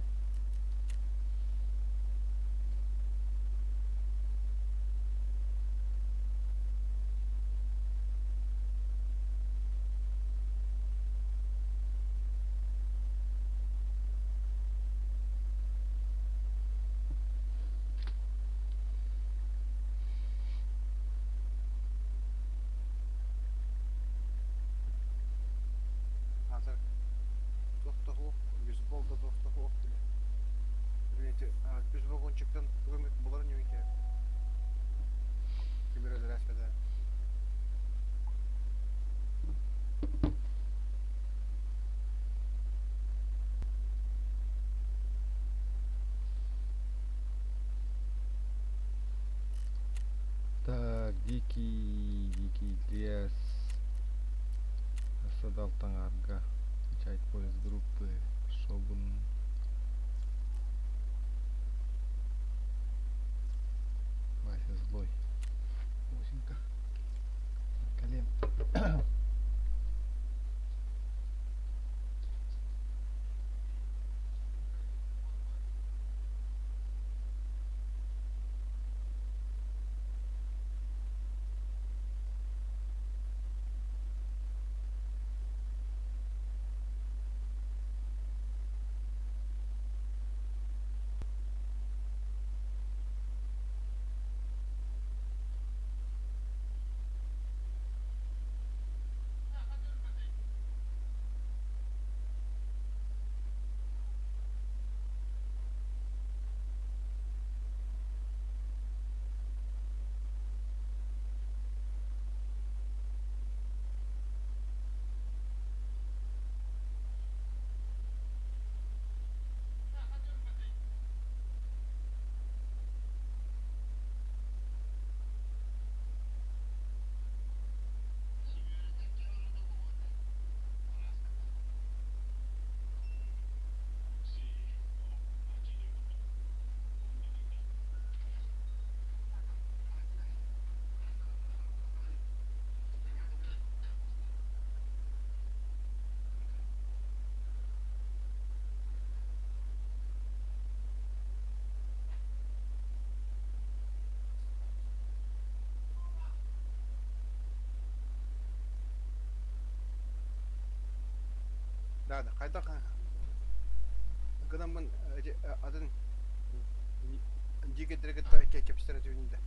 [SPEAKER 4] Ол да туох да суох бile. Билeti үс вагончиктан тугу булар ньүҥкэ. Кимир өлөрөөспөтө.
[SPEAKER 2] Так, дикий, дикий лес. Осадал Тангарга. Включать поиск группы. Шогун. Вася злой. Осенька. Колен.
[SPEAKER 4] Да, да, хайдах гынаммын атын дьиэ кытта кэпсэтэр этибин да.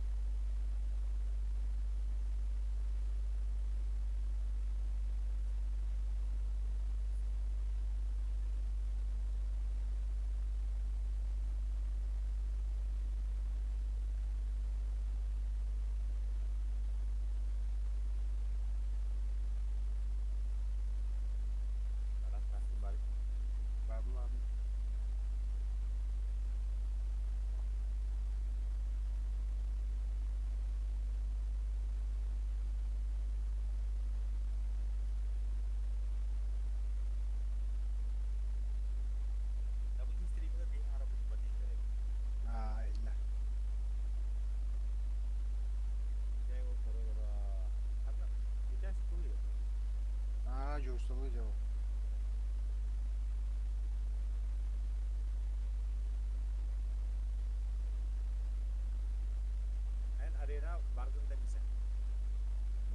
[SPEAKER 4] Аа, дьуусталыы дьэ ол.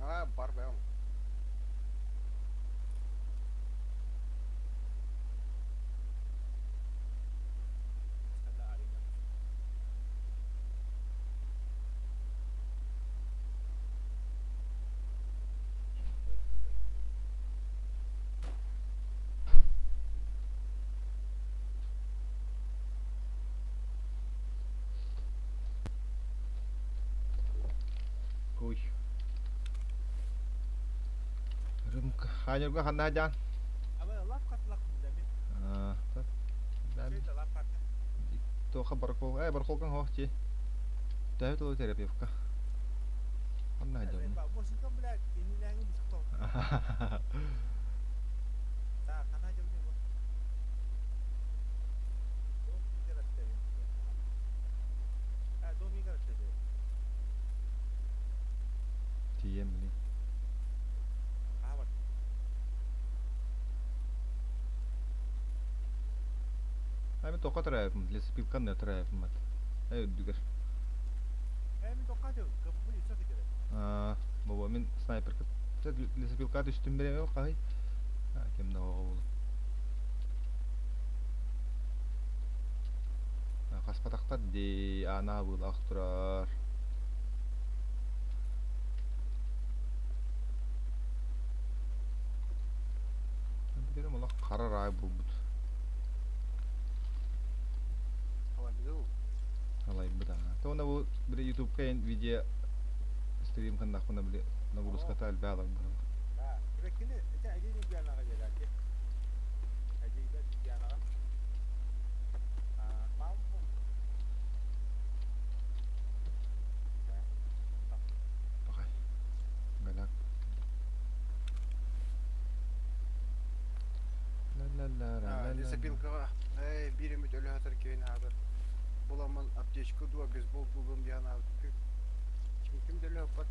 [SPEAKER 4] Аа, бар бэм.
[SPEAKER 2] Ой. Рымка. Ханерга ханна жан? Аа, Тоха баркол. Э, барколкан хох ти. Төһө тылы терапевка. Ханна жан? Тием блин. Ами тока траевм, лесопилкан не траевм. Эй, үрдүгэр. Аа, бу мин снайпер лесопилка түстүм берем кай. Кем да оҕо Хаспатахтар дии, аана быылаах турар. Бүтэрим олох хара рай буолбут. Алайбыт аха. Тоҕо бу били ютубка эн видео стрим ханнахпына били нагрузката элбээ алар быһылах. Пахай. Галяк.
[SPEAKER 4] Лесопилкаҕа биир эмит өлө сытар киһини аатар буламмын аптечка дуо бейсбол булуом диэн аабыт ким да өлө сыппат.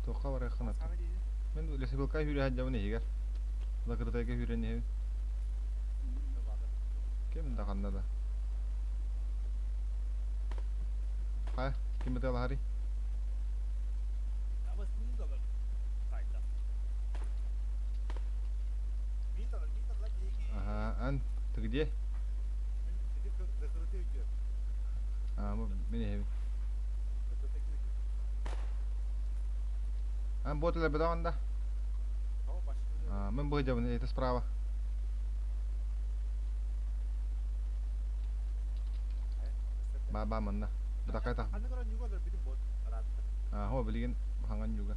[SPEAKER 2] Туохха барыаххын аттым. Мин лесопилка сүүрэ сылдьабын иһигэр. Лакырытайга сүүрэн иһэбин. Ким да ханна да. Хайа, ким ытыалаһарый? Ага, ан, ты где? А, мин иһэбин. Ан бот элбэдэ да? А, мин быһдьабын, это справа. Ба-ба манна. Бытакай Аа, хо билигин хаҥан ньуга.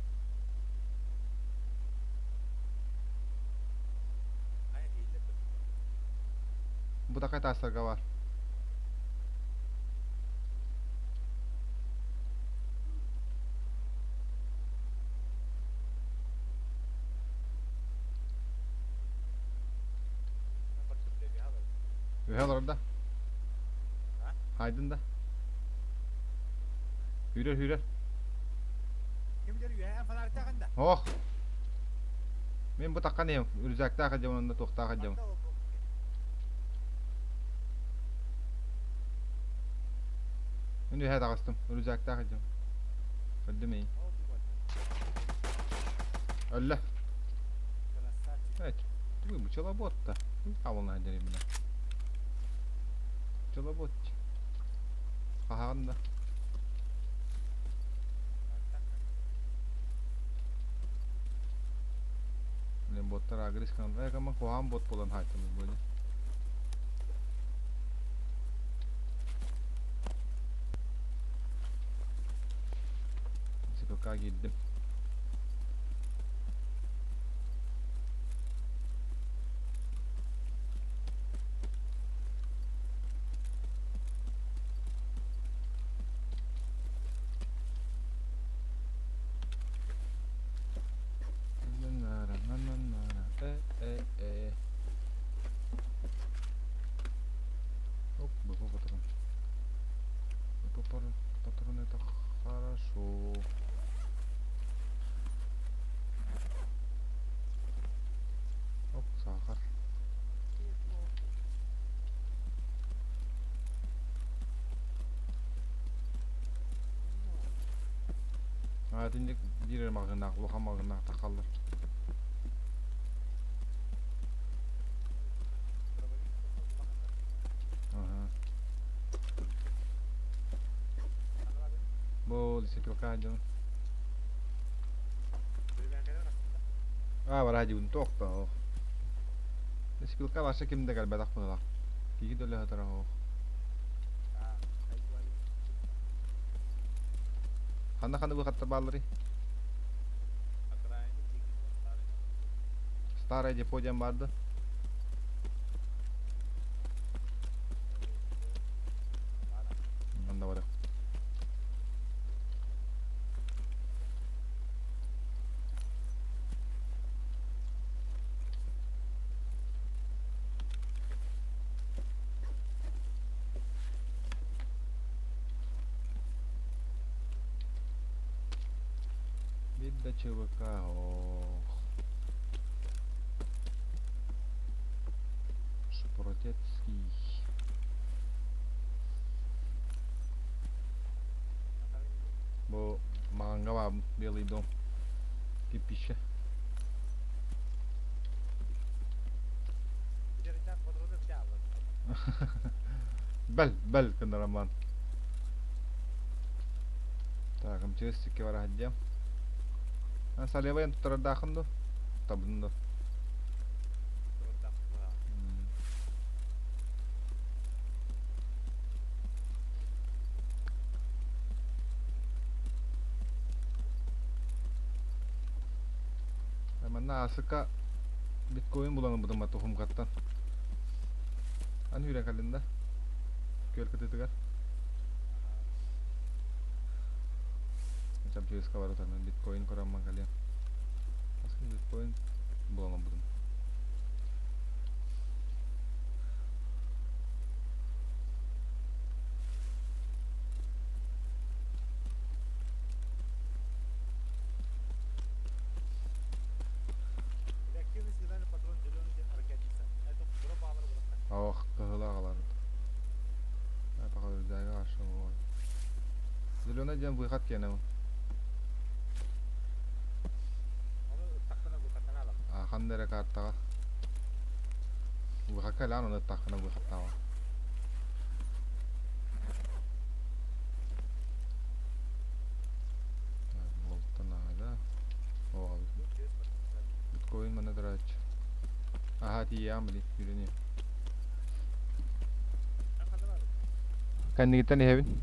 [SPEAKER 2] Бутакай таастарга бар. Үһэ олордо. Хайдын да. Hürер hürер. Ох. Мен бу таккан ем. Рюкзактаах дьон онно туохтаах дьон. Мен үһэ таҕыстым. Рюкзактаах дьон. Көрдүм ей. Өллө. Evet. Bu пчеловод-то. Хавална деревня. Пчеловод. Хаһаҕын да. Блин, боттар агресс канал. Э, куһаҕан бот буолан хаайтылар буоле. ЦПК киирдим. Э, э, э. Оп, БП патрон. БП патрон это хорошо. Оп, сахар. А, итинник биир маҕаһыыннаах, улахан маҕаһыыннаах таххаллар. Ага. Бу лесопилка дьон. А, бараа дьибин туохта Лесопилка баша ким да кэлбэтэх быһыылаах. Киһи да өлө оһох. Ханна-ханна быхаттар баалларый? Старое депо диэн баар да? Манна барыах. Биир да ЧВК ох. Шпротецкий. Бу маҕаҥҥа баар Белый дом. Кирпиччэ. Бэл, бэл гынар Роман. Так, МЧС сикке бара сылдьыам. Салевайын туттарардааххын дуо? Табын дуо? Наасыка биткоин булан ылбытым тухумкаттан. Аны үүрэн кэллин да? Күөл кытыытыгар. Чамчыыска барытан биткоин көрөммөн кэлиэм. Аскын биткоин булан ылбытым. Ох, кыһыла аҕаларыт. Пока ашыл. Зеленый диэн выход киэнэ. Ханна эрэ картаҕа. Выхакка элээн оны ыттаххына выхаттаава. Болтан аада. Биткоин манна турааччы. Аха тиийэҕин били үүрэн Кэннигиттэн иһэбин.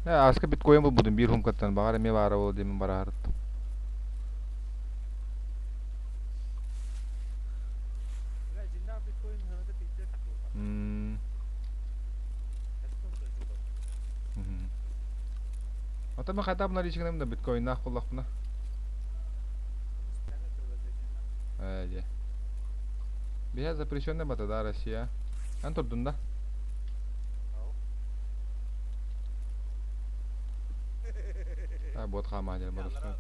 [SPEAKER 2] Ээ, ааска биткоин булбутум биир хумкаттан баҕар эмиэ баара буолуо диэммин бараһарыттым. М. Ата мен хайдах наличканым да биткоиннаах буоллахпына. Ээ, дьэ. Биһэ запрещенный бата да Россия. Эн турдун да? А, бот хаамаа дьэр боростуой.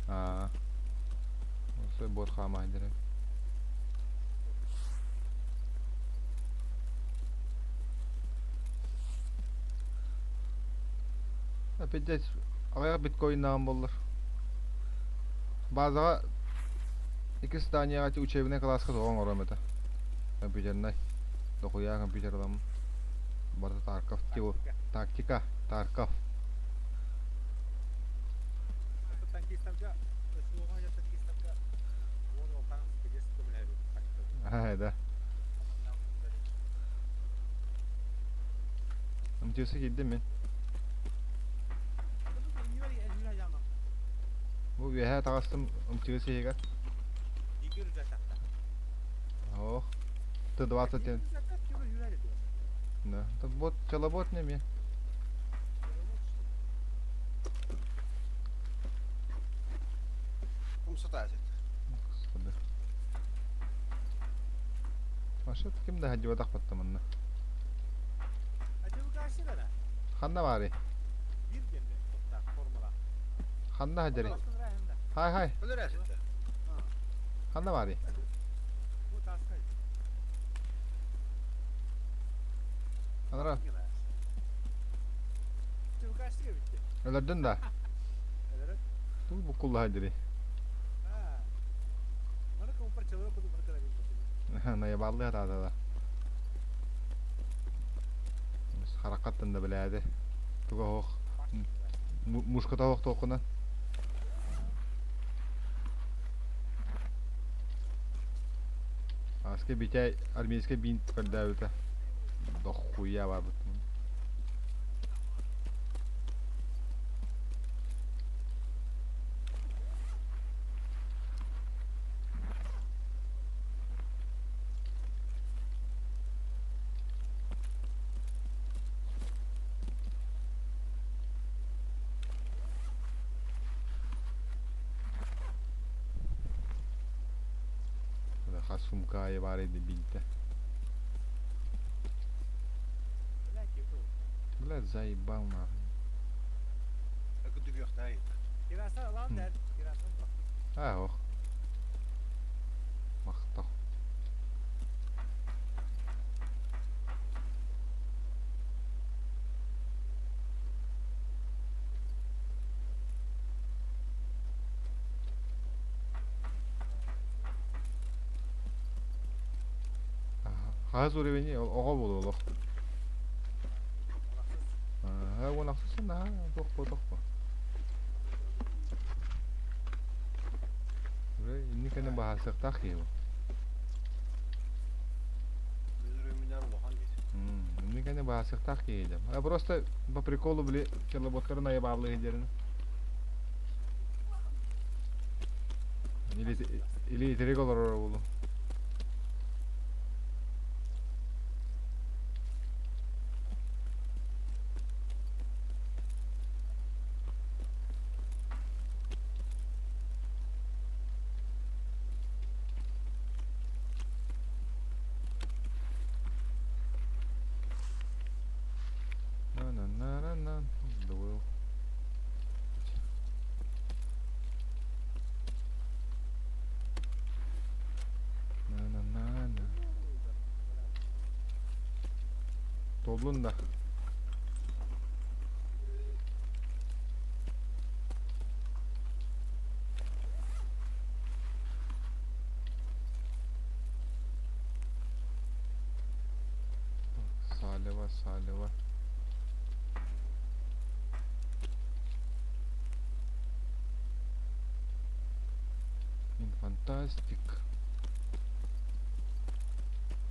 [SPEAKER 2] Аа. Боростуой бот хаамаа дьэр. Опять аҕыйах биткоиннааҕым буоллар. Базаҕа икки зданияҕа учебнай кылааска тоҕо оҥоруом этэ. Компьютернай. Дохуйаа компьютер ыламмын. Барыта Тарков тактика Тарков. Да. МТС киирдим мин. Бу үөһээ таҕыстым МТС иһигэр. Ох, Т-21. Да, это бот, челобот неме.
[SPEAKER 4] Умсатаачыт.
[SPEAKER 2] Господи. Маша ким да хадьыбатах баттаманна. Ханна баарый? Ханна хадьарый? Хай хай. Ханна баарый? Анара. Өлөрдүн да? Туу буккулла хадьарый. Наябаллыы хатаата да. Хараххаттан да билээди. Туга оһох мушката оһох туоххунан. Аска Битяй армейскай бинт көрдөөбүтэ. Дохуя барбыт. Хас сумка аайы баар edi бинтэ. Блядь, заебал нахуй. Аа, ох. Махтал. Хаһыс уровень оҕо буолуо олох. Аа, уон ахсыс наһаа туох туох Инник кэнэ баһаасыахтаах киһи бу. Инник кэнэ баһаасыахтаах киһи дем. А просто по приколу били челоботтарын айабаалыы дерин. Или или итирик олорор буолуо. На-на-на-на-на. Дуэл. На-на-на-на. Толлун да. Салева, Салева. Инфантастик.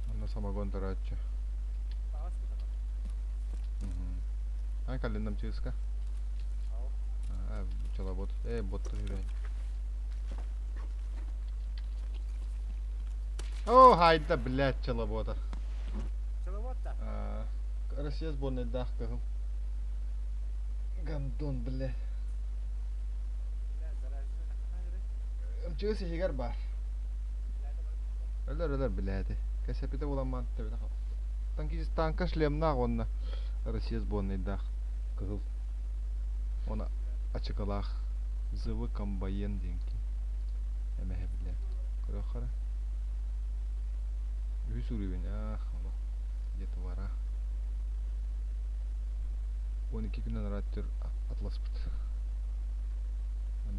[SPEAKER 2] Манна самогон тарааччы. Ай каллинам чыыска. Чалабот. Э, ботта хүрэн. О, хайда, блядь, чалабота.
[SPEAKER 1] Чалабота?
[SPEAKER 2] Россия сборныйдаах кыһыл. Гандон, блядь. МЧС иһигэр баар. Өлөр өлөр билээти. Кэсэпитэ буламмаан тэбитэ хал. Танкист танка шлемнаах уонна Россия сборныйдаах кыһыл. Уонна ачыкылаах ЗВ комбайен диэн эмэһэ билэр. Көрөххөрө. Үһүс уровень аах олох где-то вара. 12 күннэн арааттыр атласпыт.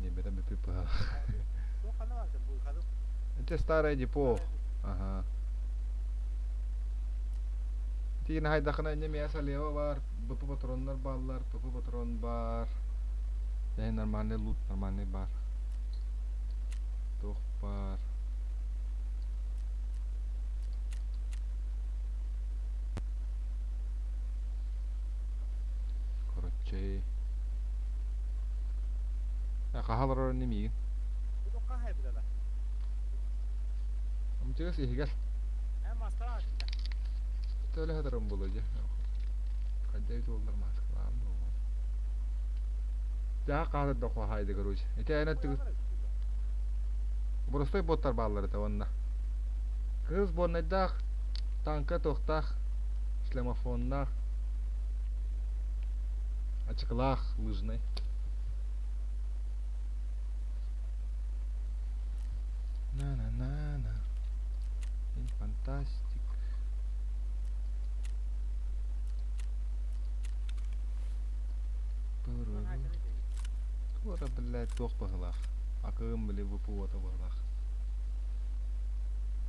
[SPEAKER 2] Небета бүпү Это старое депо. Ага. Тиин хайдахына инне мия салева бар, БП патроннар бааллар, ПП патрон бар. Э, нормальный лут, нормальный бар. Туох бар. Короче. Хаһа олорор инни миигин. Амтыгас иһигэр. Төлө сатарым буолуо дьэ. Хайда эбит буоллар мааскалаам буолуо. Дьаһа хаалар да хуаһаайды короче. Ити эн өттүгүт Боростой боттар бааллар этэ уонна. Кыыс буоннайдаах, танка туохтаах, шлемофоннаах, ачыкылаах, лыжнай. На-на-на-на. Фантастик. Туора, блядь, туох быһыылаах. Акыым, били, ВПО-та быһыылаах.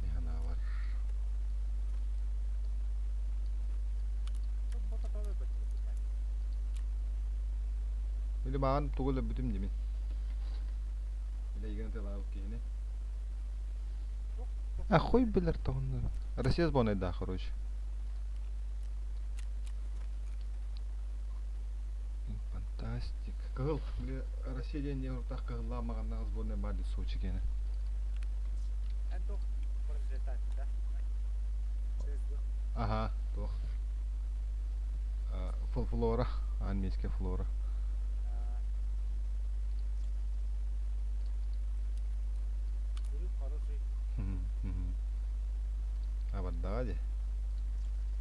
[SPEAKER 2] Миһанаабар. Били баҕан тугу өлөрбүтүм димин. Били игин тылаабыт киһини. А хуй билэр тоҕунна. Россия сборнайдаах, короче. Фантастик. Кыһыл, били Россия диэн не уртах кыһыллаах маҕаннаах сборная баар дии Сочи киэнэ. Аха, туох. Флора, армейская флора. А бардаҕа дии.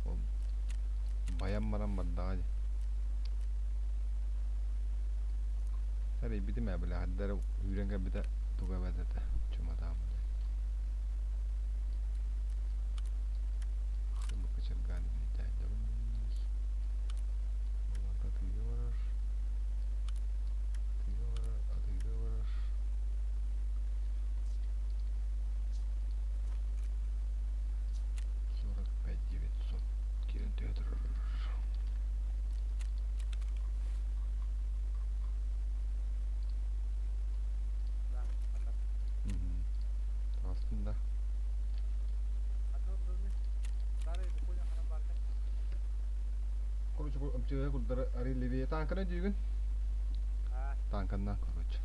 [SPEAKER 2] Ол байан баран бардаҕа дии. Эрийбитим ээ, били үүрэн кэлбитэ туга эбэт этэ, чуматаам били. Бу кочергаан Атыыга барар. Атыыга барар, атыыга барар. 45 900 киирэн түһэ турар. Таҕыстым да. Короче, МЧС курдары арый левее танканы дүйгүн. Танканнан, короче.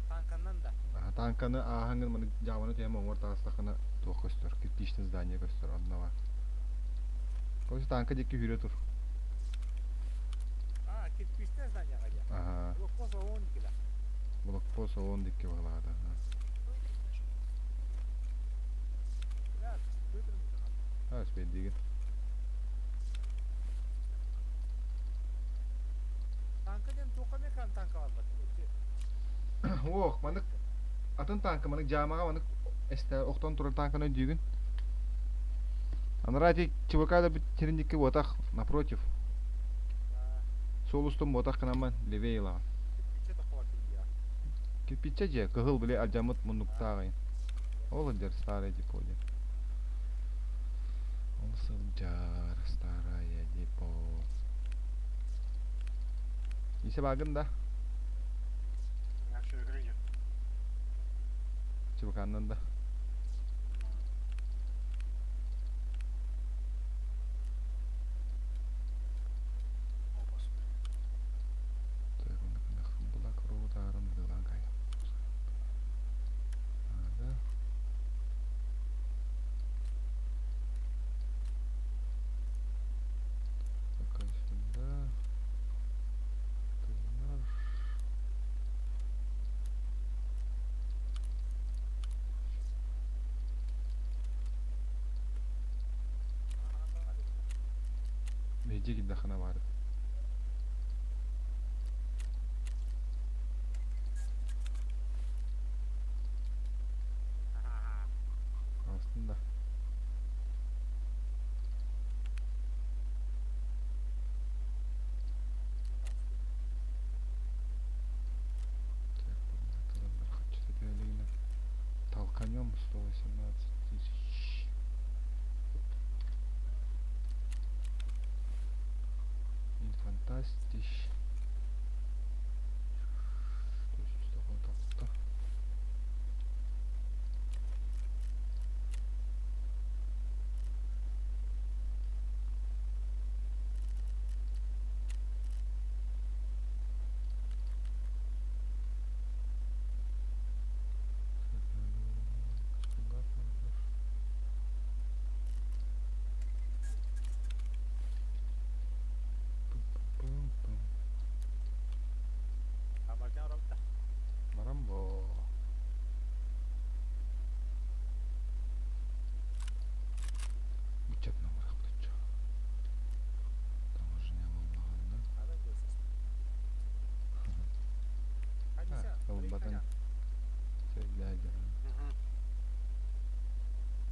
[SPEAKER 1] Танканнан да.
[SPEAKER 2] Тааҥканы ааһаҥҥын маны дьаабаны түһэн моҥуор таҕыстаххына туох көстөр, кирпичный здание көстөр, онно баар. Короче, тааҥка диэки сүүрэ тур.
[SPEAKER 1] А, кирпичное здание дии.
[SPEAKER 2] Аһаа.
[SPEAKER 1] Блокпост ООН диэки.
[SPEAKER 2] Блокпост ООН диэки баҕалаата. Аа, үспэйдиигин.
[SPEAKER 1] Танка диэн туохха эмэ танка барбат.
[SPEAKER 2] Уох, маннык атын тааҥка маннык дьаамаҕа маннык эстэ охтон турар тааҥканы өйдүүгүн. Анараа ити ЧВК да сирин диэки буотах напротив. Суол устун буотах гынаммын левее ылаҕын. Кирпиччэ дьиэ, кыһыл били алдьаммыт муннуктааҕый. Ол сылдьар старое депо диэн. Ол сылдьар старое депо. Исе баагын да? ЧВК-нан да? Пока сюда. Ты наш. Иди кидахана бар. Aslında. Толканем 118 тысяч. Фантастич. 196. Марамбо. Бычат намырах бычча. Таможня боллаҕына. Ылбатын. Сөйлээдим.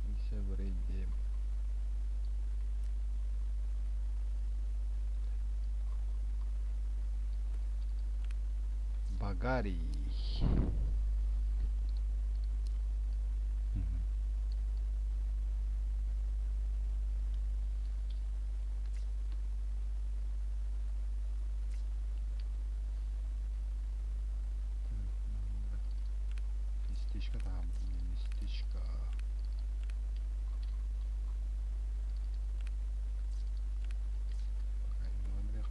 [SPEAKER 2] Ise бирейдим. Багарий. Местечко там, местечко. Пока не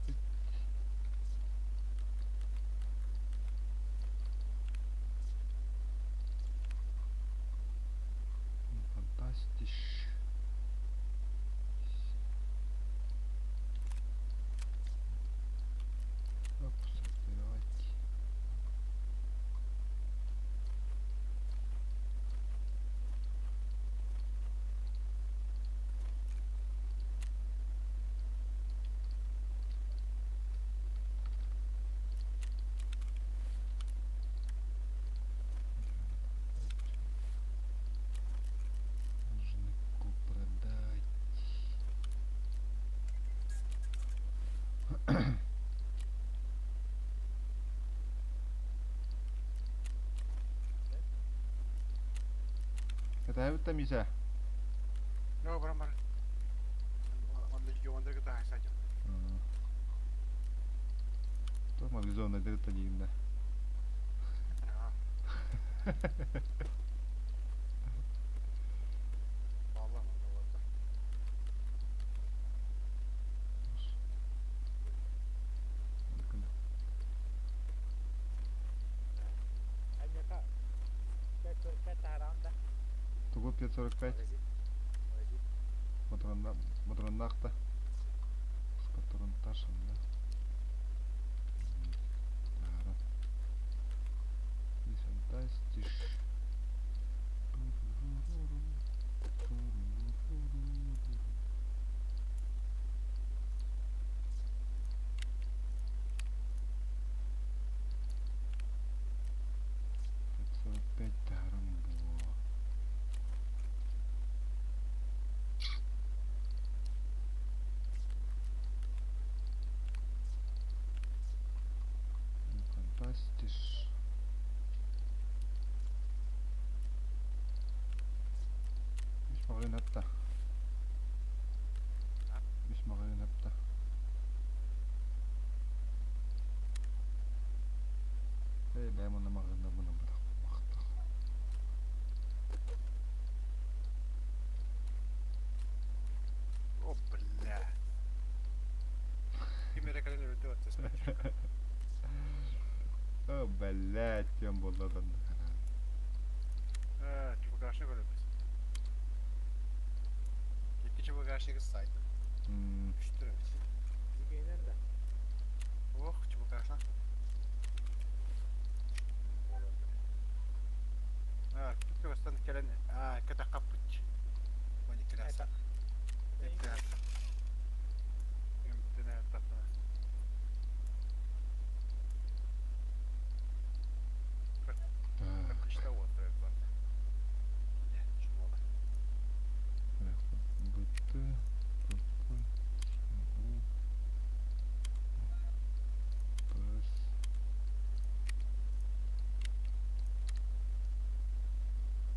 [SPEAKER 2] Фантастиш. Оп, сортировать. Жныку продать. Это там Миша?
[SPEAKER 4] No, баран бар. Онда кыта хайсажым.
[SPEAKER 2] Туох мобилизованный дырыта диигин да. 5.45.
[SPEAKER 5] Магазин. Магазин.
[SPEAKER 2] Моторонна, мотороннаах да. Патронтаж онно. Таһааран. Фантастиш. 45 таһааран буо. Фантастиш. Үс маҕаһыын атта. Үс маҕаһыын атта. Ээ, бэйэм онно маҕаһыыннарбын ылбатах буолбахтах.
[SPEAKER 4] О, бля. Ким эрэ кэлэн өлөрдө баттаспыт.
[SPEAKER 2] О, блядь, диэн буолла да
[SPEAKER 4] Э, ЧВКшник өлөрбүт. Икки ЧВКшнигы сайдым. Үстэр эбит.
[SPEAKER 5] Зигейнер да.
[SPEAKER 4] Ох, ЧВКшна. А, чугастан кэлэн, а, кэтэххаппыт.
[SPEAKER 1] Уон иккилээх.
[SPEAKER 4] Иккилээх.
[SPEAKER 2] Так,
[SPEAKER 4] Кыртышта уоттар бар. Шуола.
[SPEAKER 2] Б, Т, П, П, У, П, С.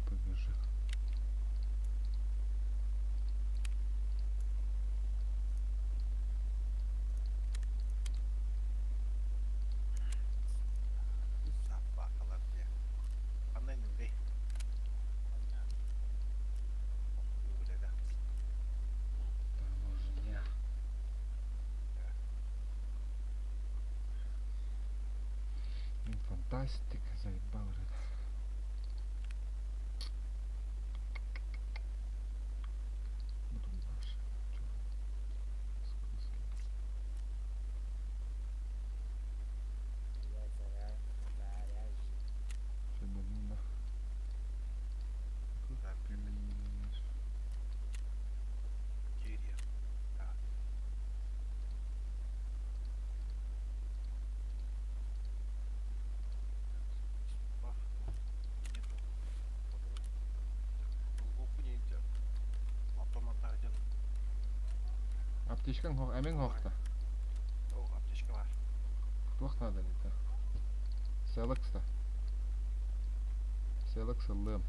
[SPEAKER 2] П, Г, Ж.
[SPEAKER 1] Собакалар диye. Ханна иннибитий? Үлэлэ.
[SPEAKER 2] Таможня. Фантастика, заебал уже. Ну тут дальше. Чё? Скользкий.
[SPEAKER 5] Я заряжен.
[SPEAKER 2] Всё, блин, да.
[SPEAKER 1] Да,
[SPEAKER 2] Купишь.
[SPEAKER 1] Кирия. Да. Нету. Автоматтар дьон.
[SPEAKER 2] Аптечкаҥ суох, эмиҥ суох да.
[SPEAKER 4] О, аптечка бар.
[SPEAKER 2] Туох наада это? Селекс да. Селекс ыллыам.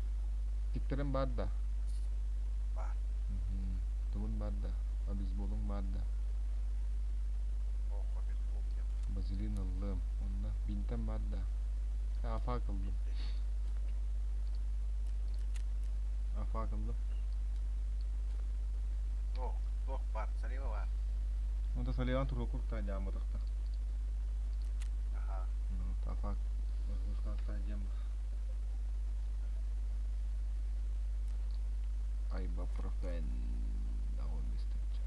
[SPEAKER 2] Тиктэрим баар да?
[SPEAKER 4] Бар.
[SPEAKER 2] Тугун баар да? Обезболуҥ баар да?
[SPEAKER 4] Ох, обезбол нет.
[SPEAKER 2] Базилин ыллыам. Онно бинтэн баар да? Афак ыллым. Афак ыллым.
[SPEAKER 1] О, туох бар, сарыба бар.
[SPEAKER 2] Онто Саливан туруокур та дьаамматахта.
[SPEAKER 1] Аха.
[SPEAKER 2] Ну, афак диэн Айбапрофен. Даҕан истэччэ.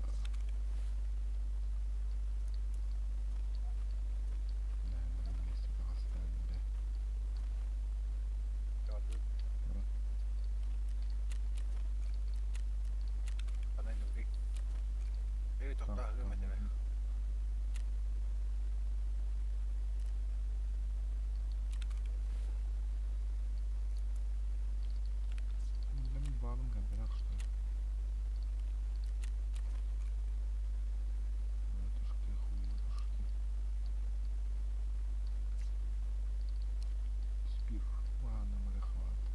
[SPEAKER 4] Gördüm.
[SPEAKER 1] Ханна иннибитий? Эй, тохтоо, гымма тебе.
[SPEAKER 2] Балым кэмпэрэх что ли? Матушки, хуётушки. Спир. Ладно, моря хватит.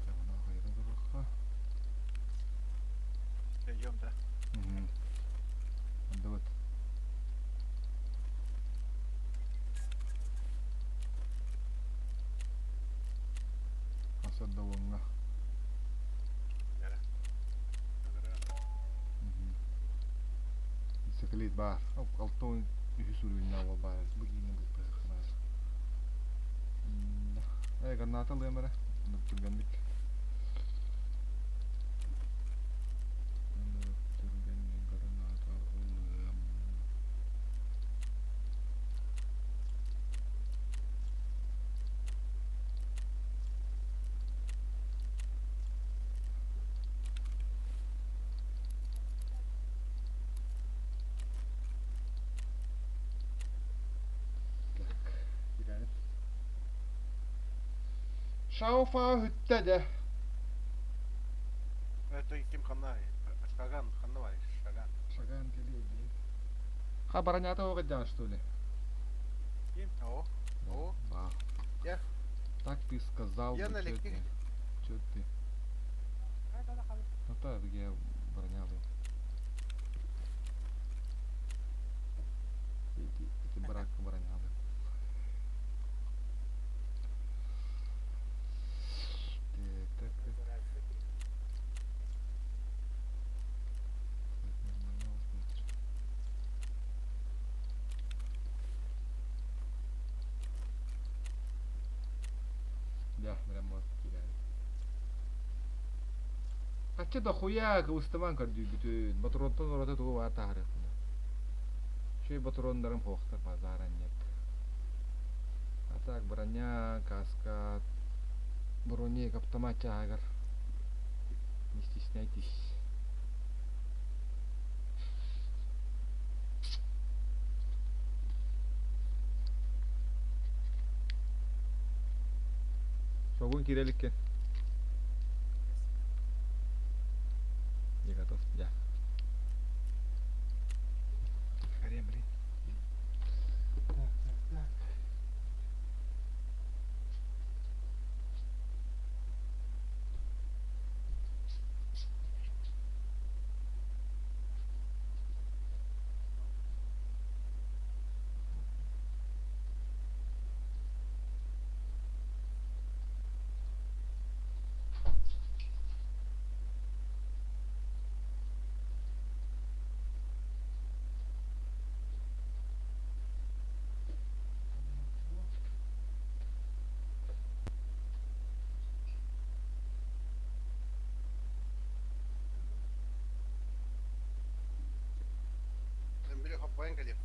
[SPEAKER 2] Так, она хайда
[SPEAKER 1] Идем, да?
[SPEAKER 2] Угу. Отдавать. Асаддауаңҥа.
[SPEAKER 4] Нere? Nere?
[SPEAKER 2] Циклит баар. Алтан Үһүс уровеннаах уол баар эбит. Бу киинэ бултаһыахха наада. Э, граната ылыам эрэ. Түргэнник. Түргэнник граната ылыам. Так, киирээбит. Шауфа бүттэ дьэ.
[SPEAKER 4] Это ким ханна? Шаган, ханна бар? Шаган.
[SPEAKER 2] Шаган кэлиэ дии. Ха баранята оҕо что ли?
[SPEAKER 5] Ким?
[SPEAKER 4] О, о.
[SPEAKER 2] Да.
[SPEAKER 4] Я.
[SPEAKER 2] Так ты сказал
[SPEAKER 4] Я
[SPEAKER 2] бы,
[SPEAKER 4] на
[SPEAKER 2] чё
[SPEAKER 4] электрик.
[SPEAKER 2] ты? Чё ты? Ну так, я броня был. Эти барак броня был. Так, так, так. Так, нормально смотришь. Да, прям вот теряли. А че дохуя кыбыстаман көрдүүбүтүн, ботуруонтан ураты тугу баар таһаарыахпына. Үчүгэй ботуруоннарым суохтар, базара нет. А так броня, каска, броник, автомат чааһыгар не стесняйтесь. Шогун киирэ Не готов? Я. Скорее, блин. Так, так, так.
[SPEAKER 4] Били хоппайын кэлиэм.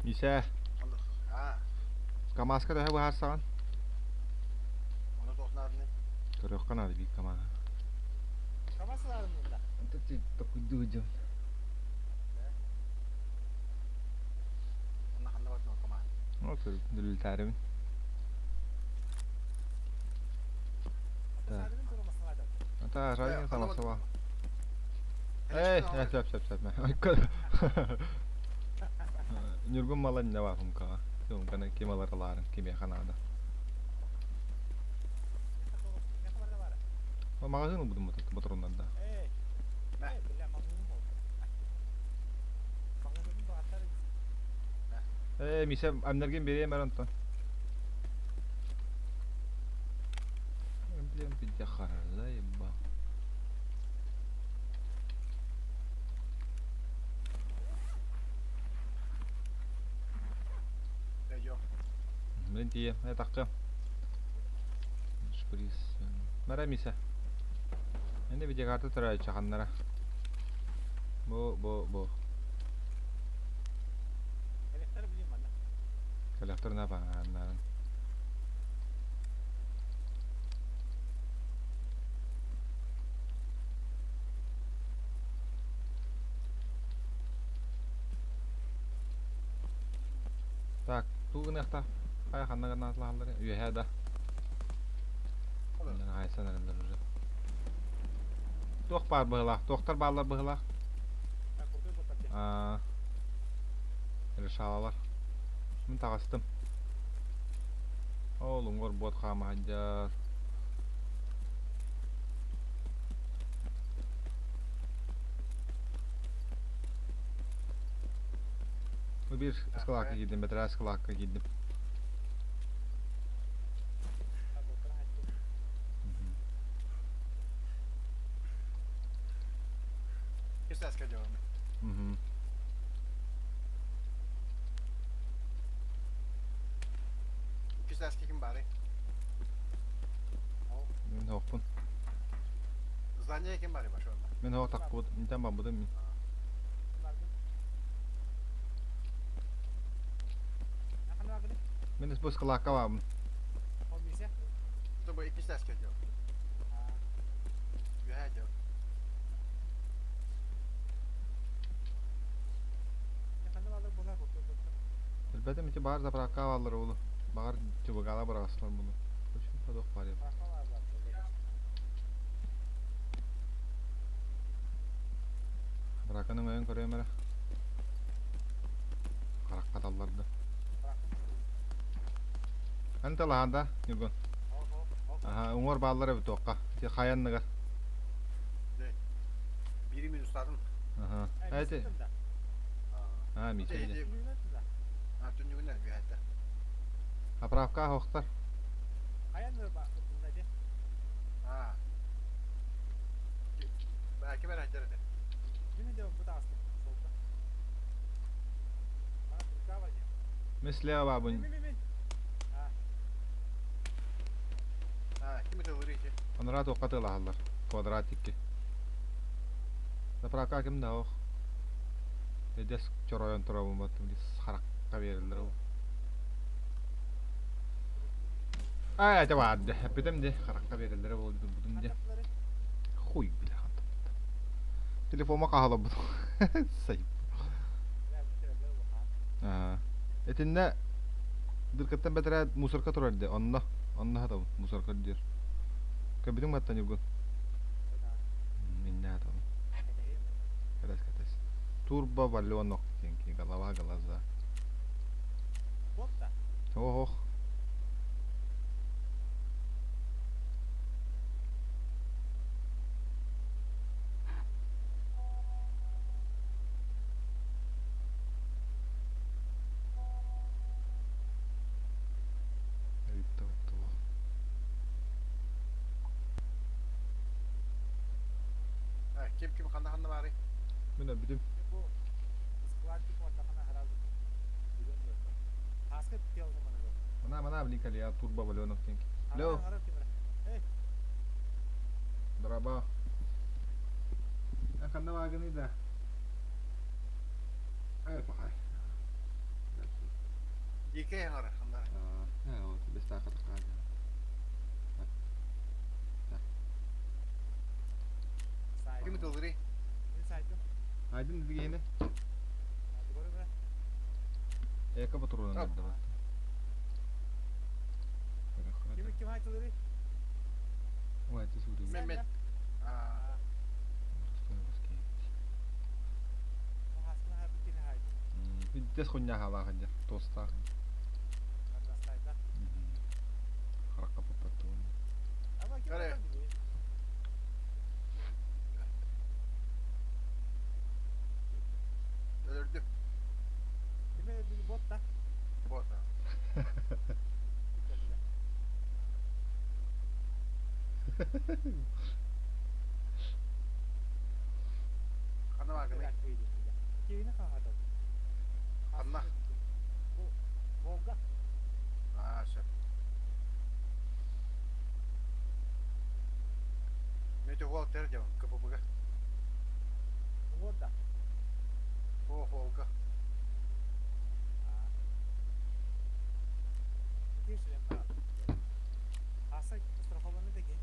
[SPEAKER 2] Мисэ,
[SPEAKER 4] Аа,
[SPEAKER 2] КамАЗка төһө быһаарсаҕын?
[SPEAKER 4] ону туох нааданы?
[SPEAKER 2] Көрүөххэ наада биир КамАЗы.
[SPEAKER 5] КамАЗ нааданы да.
[SPEAKER 2] Такуйдуу дьон.
[SPEAKER 4] Онно ханна бардын КамАЗ?
[SPEAKER 2] Ол дүлүлтээрибин. Так. Ата, жаль, сама Эй, сөп, сөп, сөп. Ньургун маланньа баар хумкаҕа. Сумканы ким ылар ылаарын кимиэхэ наада. Маҕаһыын ылбытым ботуруннарда. Ээ, Миша, амнерген бериэм эр онтон. Блин, пиздец, заеба. Блин, тиийэ, этахха. Шприц. Мара Миша. Эне видеокарта турар чаханнара. Бу, бу, бу. Коллектор на бааннарын. Так, туу гыныахта. Хайа ханна гынатлаһаллар үөһээ да. Хайсан эрэллэр уже. Туох баар быһылаах? Туохтар бааллар быһылаах? Аа, решалалар. Мин таҕыстым. Ол уҥуор буот хаама сылдьар. Бу биир ыскалаакка киирдим, бэтэрээ ыскалаакка киирдим.
[SPEAKER 4] Кистаска дьоҕум. Кистаска ким баарый?
[SPEAKER 2] Мин хоохпун.
[SPEAKER 4] Здание ким баарый башонна?
[SPEAKER 2] Мин хоох тахпыт, интэн барбытым мин. Мин бу ыскалаакка баабын.
[SPEAKER 4] Бу иккистаска дьоҕум. Үөһээ дьоҕум.
[SPEAKER 2] Билбэтим ити баар заправка бааллар уолу. Баҕар ЧВК-ла быраҕаслар буолу. Почему туох баар Браканы өйөн көрөйм эрэ. Харахха талларда. Эн талаһан да, Ньургун. Аха, уҥуор бааллар эбит туохха. Ти хайанныгар.
[SPEAKER 4] Бири минустадым.
[SPEAKER 2] Аха. Эти. А, Митя.
[SPEAKER 4] А, түннүгүнэн үһәтэ.
[SPEAKER 2] Заправка хоохтар.
[SPEAKER 4] А. Ким эрэ этэ.
[SPEAKER 2] Мин слева бабын.
[SPEAKER 4] А, ким это вырыте?
[SPEAKER 2] Анараа туохха тыалаһаллар. Квадратикки. Заправка ким да ох. Эдес чоройон турабын баттым дис харакка берилер ол. Ай, это барды. Эппитим де харакка берилер ол будум де. Хуй бля. Телефома хаалабыт. Сайып. Этиннэ дыркаттан бэтэрээ мусорка турар де. Онно. Онно хатабын. Мусорка диир. Көрбүтүҥ баттан Ньургун? Миннэ хатабын. Кэтэс кэтэс. Турбо валенок диэн голова глаза. Ох.
[SPEAKER 4] Ким ким ханна ханна баарый?
[SPEAKER 2] Мин өлбүтүм. Мана мана блин я турбо валенок диэн. Лео. Дороба. Ханна баагыный да? Ай, пахай.
[SPEAKER 4] Дикэй аҥара ханнара.
[SPEAKER 6] Аа, вот бестаха такая.
[SPEAKER 4] Ким ытыллырый?
[SPEAKER 5] Мин сайдым.
[SPEAKER 2] Айдын дигиэни.
[SPEAKER 5] Көрө бе.
[SPEAKER 2] Эка патронан
[SPEAKER 4] Ап.
[SPEAKER 2] эрдэ.
[SPEAKER 5] Ким ким айтылырый?
[SPEAKER 2] Ой, ты сури.
[SPEAKER 4] Мен мен. Аа,
[SPEAKER 5] Хаскына хабитин хайды.
[SPEAKER 2] Дес хуйня халаах дьэ, туостаах.
[SPEAKER 5] Андастайда.
[SPEAKER 2] Харакка паппаттуун.
[SPEAKER 5] Ама ким
[SPEAKER 4] Каре.
[SPEAKER 5] айтылырый?
[SPEAKER 4] өлөрдүм.
[SPEAKER 5] Ким бил бот та.
[SPEAKER 4] Вот. Хана бааргыный?
[SPEAKER 5] Кивини хахата.
[SPEAKER 4] Ханна?
[SPEAKER 5] Волга.
[SPEAKER 4] Аа, сөп. Мен хуал тер дем КПП-га.
[SPEAKER 5] Волга.
[SPEAKER 4] О, холга.
[SPEAKER 5] Киши. Аса страхованы деги.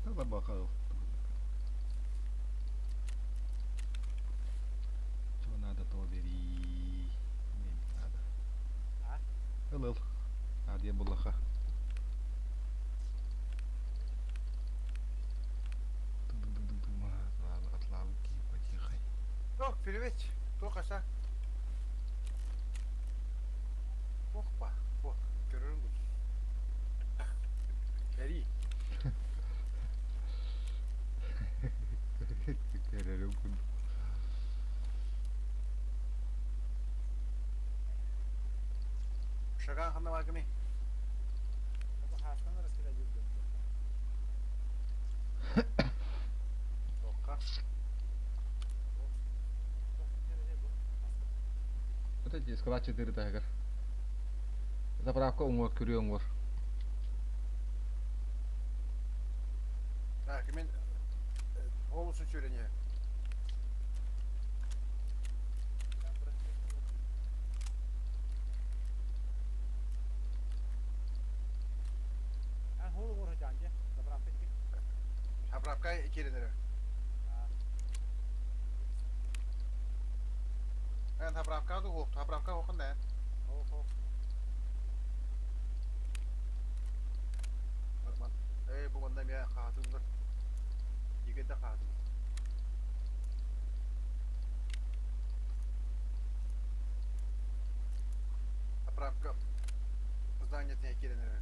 [SPEAKER 2] Да бака. Чего надо, то бери. Не надо.
[SPEAKER 5] А?
[SPEAKER 2] Ыл ыл. Адия буллаха. Атлавки потихай.
[SPEAKER 4] О, привет. То каса. Ох па. Вот, көрөрүм бу. Бери.
[SPEAKER 2] Көрөрүм күн.
[SPEAKER 4] Шаган хана бааргыный?
[SPEAKER 5] Хасканы раскидать жүрдүм.
[SPEAKER 4] Тоққа.
[SPEAKER 2] Вот эти склад 4 тагер. Заправка уңор көрү оңор.
[SPEAKER 4] Так, мен олусын сүрені.
[SPEAKER 5] А хол гор жанжы. Заправка ки.
[SPEAKER 4] Заправка керенері. Мен заправка ду хоқ, заправка хоқын да.
[SPEAKER 5] Хо хо.
[SPEAKER 4] Эй, бу манда мен қағатым бар. Егенде қағатым. Заправка здание керенері.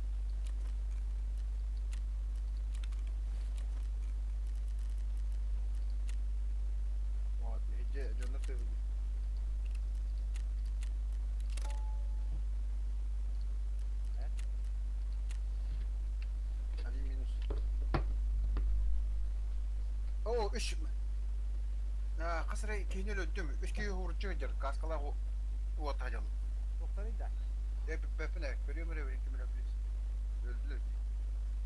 [SPEAKER 4] Вот, иди, дьоннор тыгын. Один минус. О, үш. А, қасырай кейінел өттім. Үш күйі хурчу дер. Каскала уат хажал.
[SPEAKER 5] Тоқтар да.
[SPEAKER 4] Э, бәпіне, көрем ре кім білес. Öldüler.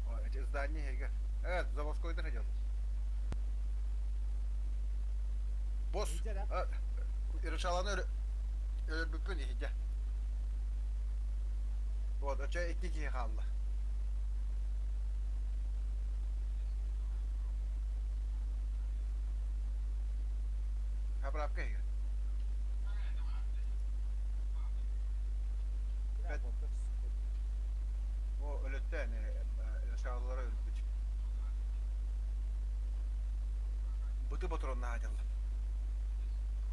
[SPEAKER 4] О, эти здание хеге. Evet, заводскойда хажал. Босс, Ирышаланы өлбүппүн ихидя. Вот, оча икки кихи хаалла. Заправка хеге. О, өлөттө, Ирышалалары өлбүт. Быты ботуронна хажалла.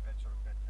[SPEAKER 4] 5.45.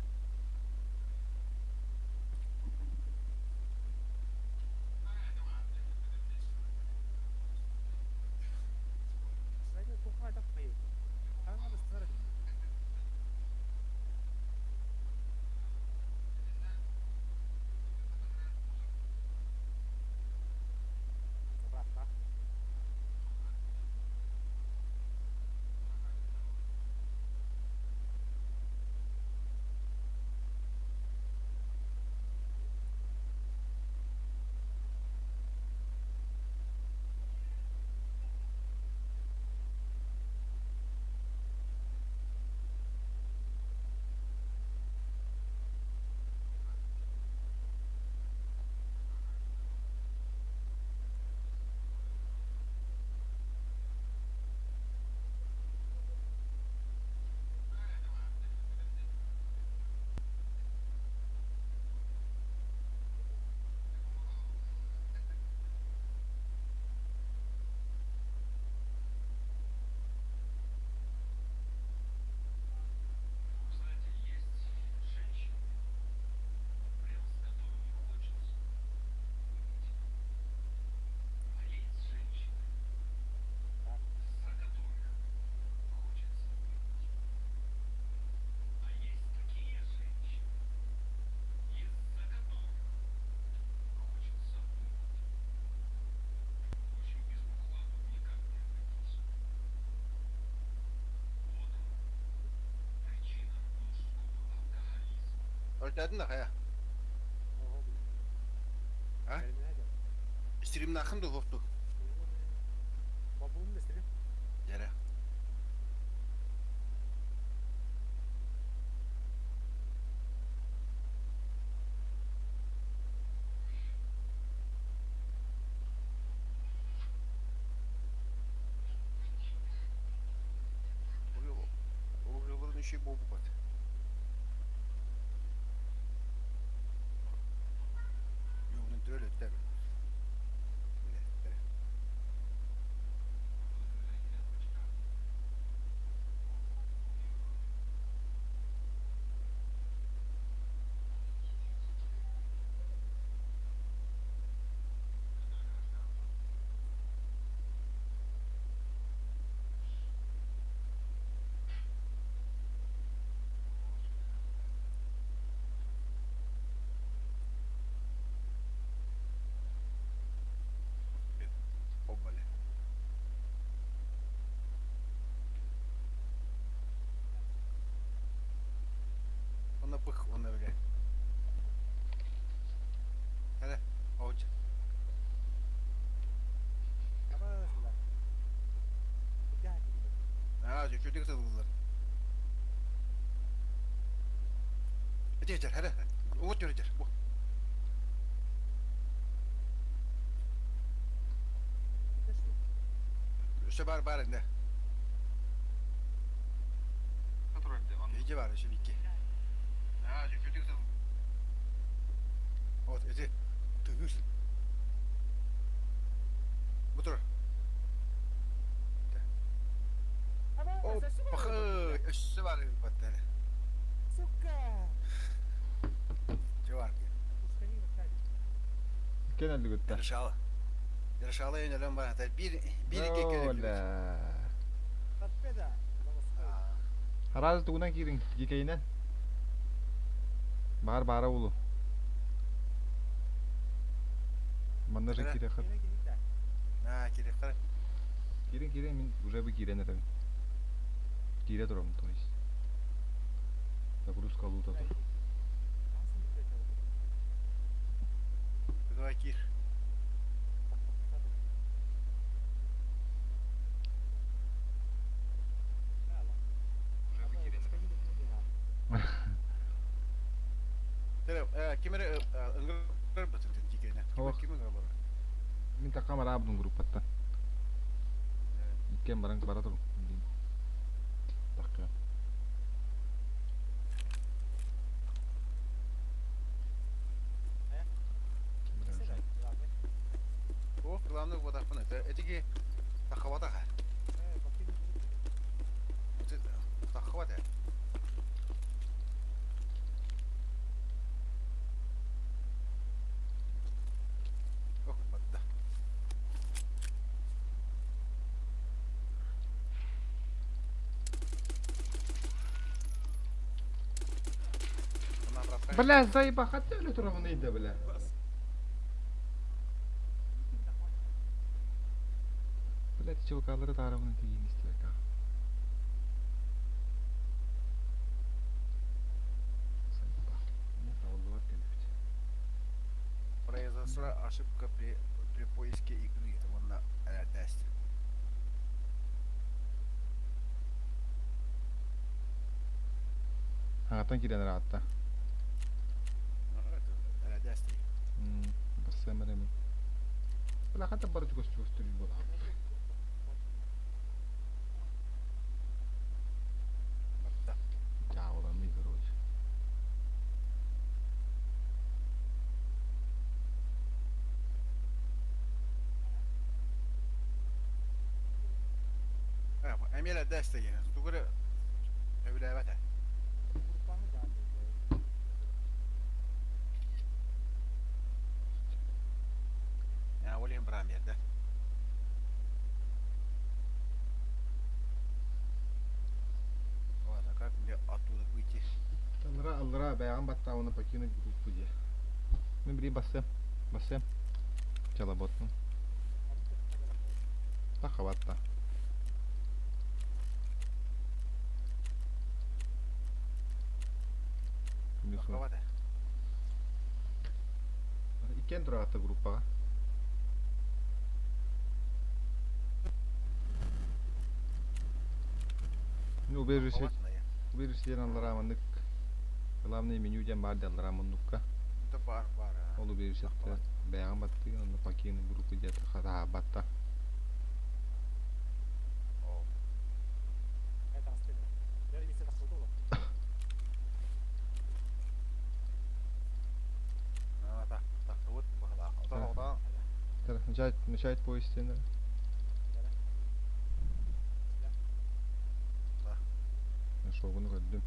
[SPEAKER 4] Өлөтөөтүн да хайа? А? Стримнаахын да уһукту.
[SPEAKER 5] Бабуун да стрим.
[SPEAKER 4] Дьэрэ. Уруһуйларын үчүгэй буолбут. Югунун төрөлөттөр. Билэттэр. Обале. Она пых, она бля. Хәле, ауч. Аа, чүчүдүк сылылар. Эти хәле. Угут жүрөр. Бу. Өссө бар бар инде. Иди бар, еще вики. Аа, чүчүдүк сыл. Вот, эти. Тыгыз. Бутур. О, пахы, өссө бар баттары.
[SPEAKER 5] Сука!
[SPEAKER 4] Чувак.
[SPEAKER 2] Кен әлі көтті.
[SPEAKER 4] Ярышалы. Ярышалы yönelen бар. Bir bir iki kere.
[SPEAKER 2] Оля. Харазы тугунан киирин, дикейинен. Бар бара улу. Манна же кире хат.
[SPEAKER 4] А, кире хат.
[SPEAKER 2] Кирин кирин мин уже бы кирен эрэбин. Кире турам, то есть. Загрузка лута тур.
[SPEAKER 4] Давай кир.
[SPEAKER 2] Уже бы кирен
[SPEAKER 4] Тере, кимере ыңгыр бытын дикене.
[SPEAKER 2] Ох.
[SPEAKER 4] Ким ыңгыр бар?
[SPEAKER 2] Мин такка мара абдун группаттан. Иккен баран бара тур. Такка.
[SPEAKER 4] О, главное вот так это. Этики тахавата. Тахавата. Ох, батта.
[SPEAKER 2] Бля, заеба, хотя ли туравны иде, бля. Бля, чувакалары таравны тиин истебека. Заеба. Не тауллар келбит.
[SPEAKER 4] Произошла ошибка при поиске игры. Это на тест.
[SPEAKER 2] Аңаттан кирен раатта.
[SPEAKER 4] Тест.
[SPEAKER 2] Бассамарами. Бля, хата бар чугас чугас түрүн бола. Чаолами, короче.
[SPEAKER 4] Эмиэлэ тест деген. Тугура өбүлээбэтэ. Я олем брам берди. Вот, а как мне оттуда выйти?
[SPEAKER 2] Алра, алра, бәйгән баттауны покинуть группу де. Мен бри бассам. Бассам. Чала ботну. Тахаватта.
[SPEAKER 4] Тахавата.
[SPEAKER 2] Иккиэн тураҕатта группаҕа. Ну, убежище, убежище диэн аллараа маннык главное меню диэн баар диэн аллараа муннукка.
[SPEAKER 1] Это бар, бар.
[SPEAKER 2] Ол убежищеттэ бэйэҕин баттыгын, онно покинуть группу диэт хатаһаабатта. Начать, начать поезд диэн Шогуну көрдүм.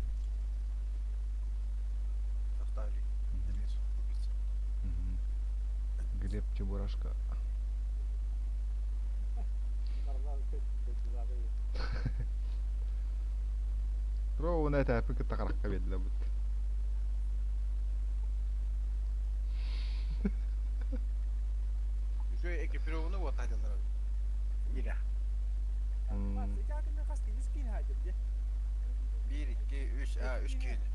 [SPEAKER 2] Глеб Чебурашка. Ровно этээппин кытта харахха биэрдилэр бут.
[SPEAKER 1] Үчүгэй экипированы вот хадьаллар Биирэ. Биир, икки, үс, а, үс киһини.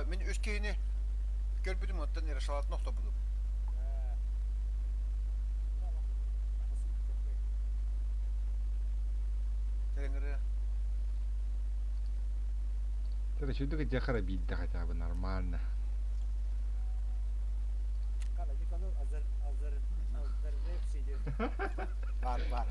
[SPEAKER 1] Мин үс киһини көрбүтүм, оттон Ярошалатын охтобутум. Тэҥҥэрэ.
[SPEAKER 2] Короче, где харабить да хотя бы нормально.
[SPEAKER 1] Бар, бар.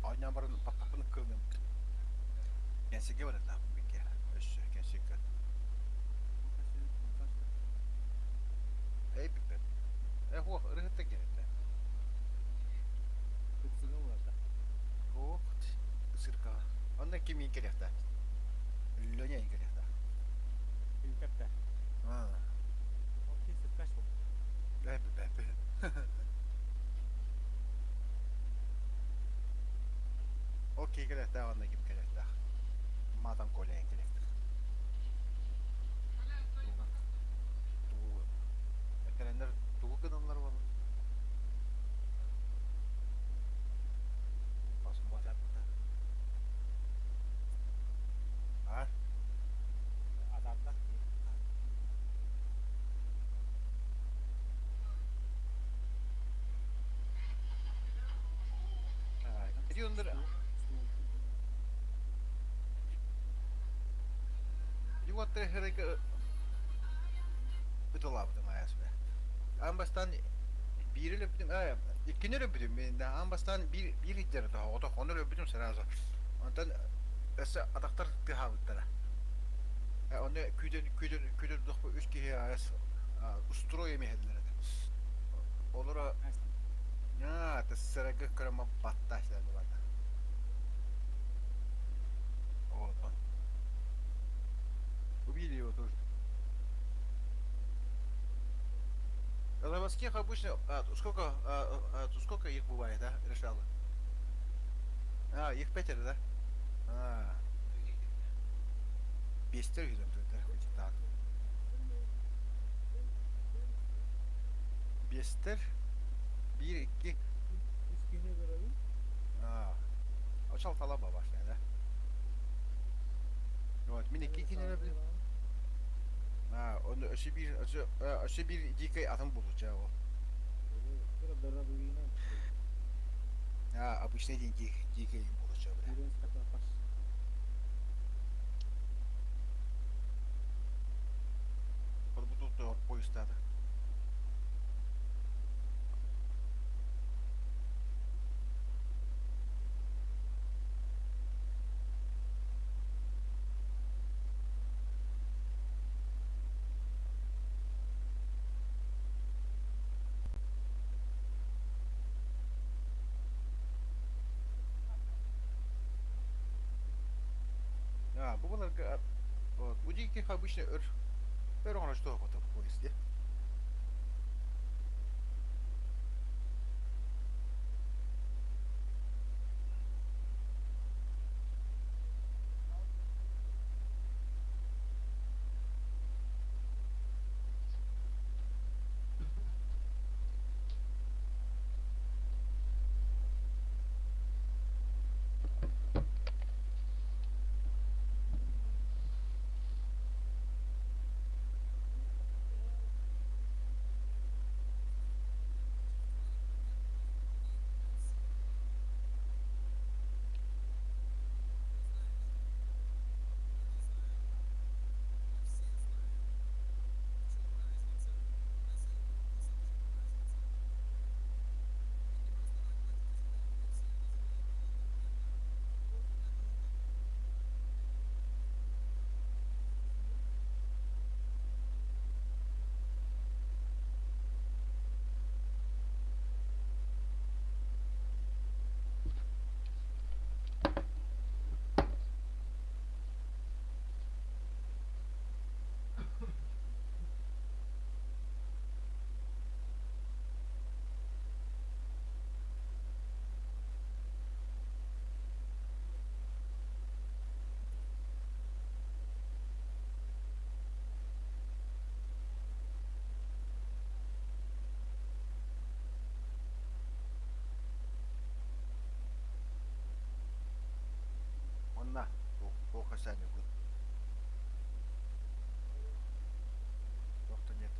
[SPEAKER 1] Оонньоон баран баттахпын ыккырыным. Кэнсигэ барыахтаахпын бикке. Өссө кэнсиккэ. Эй бүппэт. Э хуох ырыһытта киһитэ. Хуох сырка. Онно кимиин кэлиэхтээх? Леня кэлиэхтээх. Аа. Э бүппэт. Ол киһи кэлиэхтээх уонна ким кэлиэхтээх? Матан Коля кэлиэхтээх. Тугу кэлэннэр тугу гыналлар буолла? Посмотрят. А? Иди Иди вот ыталаабытым АСВ. Аан бастаан биири өлөрбүтүм, иккини өлөрбүтүм. Мен аан бастаан биир биир иһдэр тоһоҕото, ону өлөрбүтүм сразу. Онтон өссө атахтар тыаһаабыттара. Ону күүтэн күүтэн күүтэн турдахпа үс киһи АС устрой эмиһэллэр этэ. Олоро тыссарага көрөмө батта барда. Вот он. Убили его тоже. Заводских обычно, сколько, сколько их бывает, а, решала? А, их пятеро, да? А, биэстэр үһү так. Биэстэр, биир, икки. А, очал талаба башня, да? Вот, мин икки кинилер билим. А, оны өссө биир, өссө биир дикой атын булуча ол. А, обычный день дикой булуча, бля. Подбутут поезда. А, бу баларга Вот. У диких обычно өр өр оҥорочтуох потом поезде. Онна туох кэсээнньиккин Туох да нет.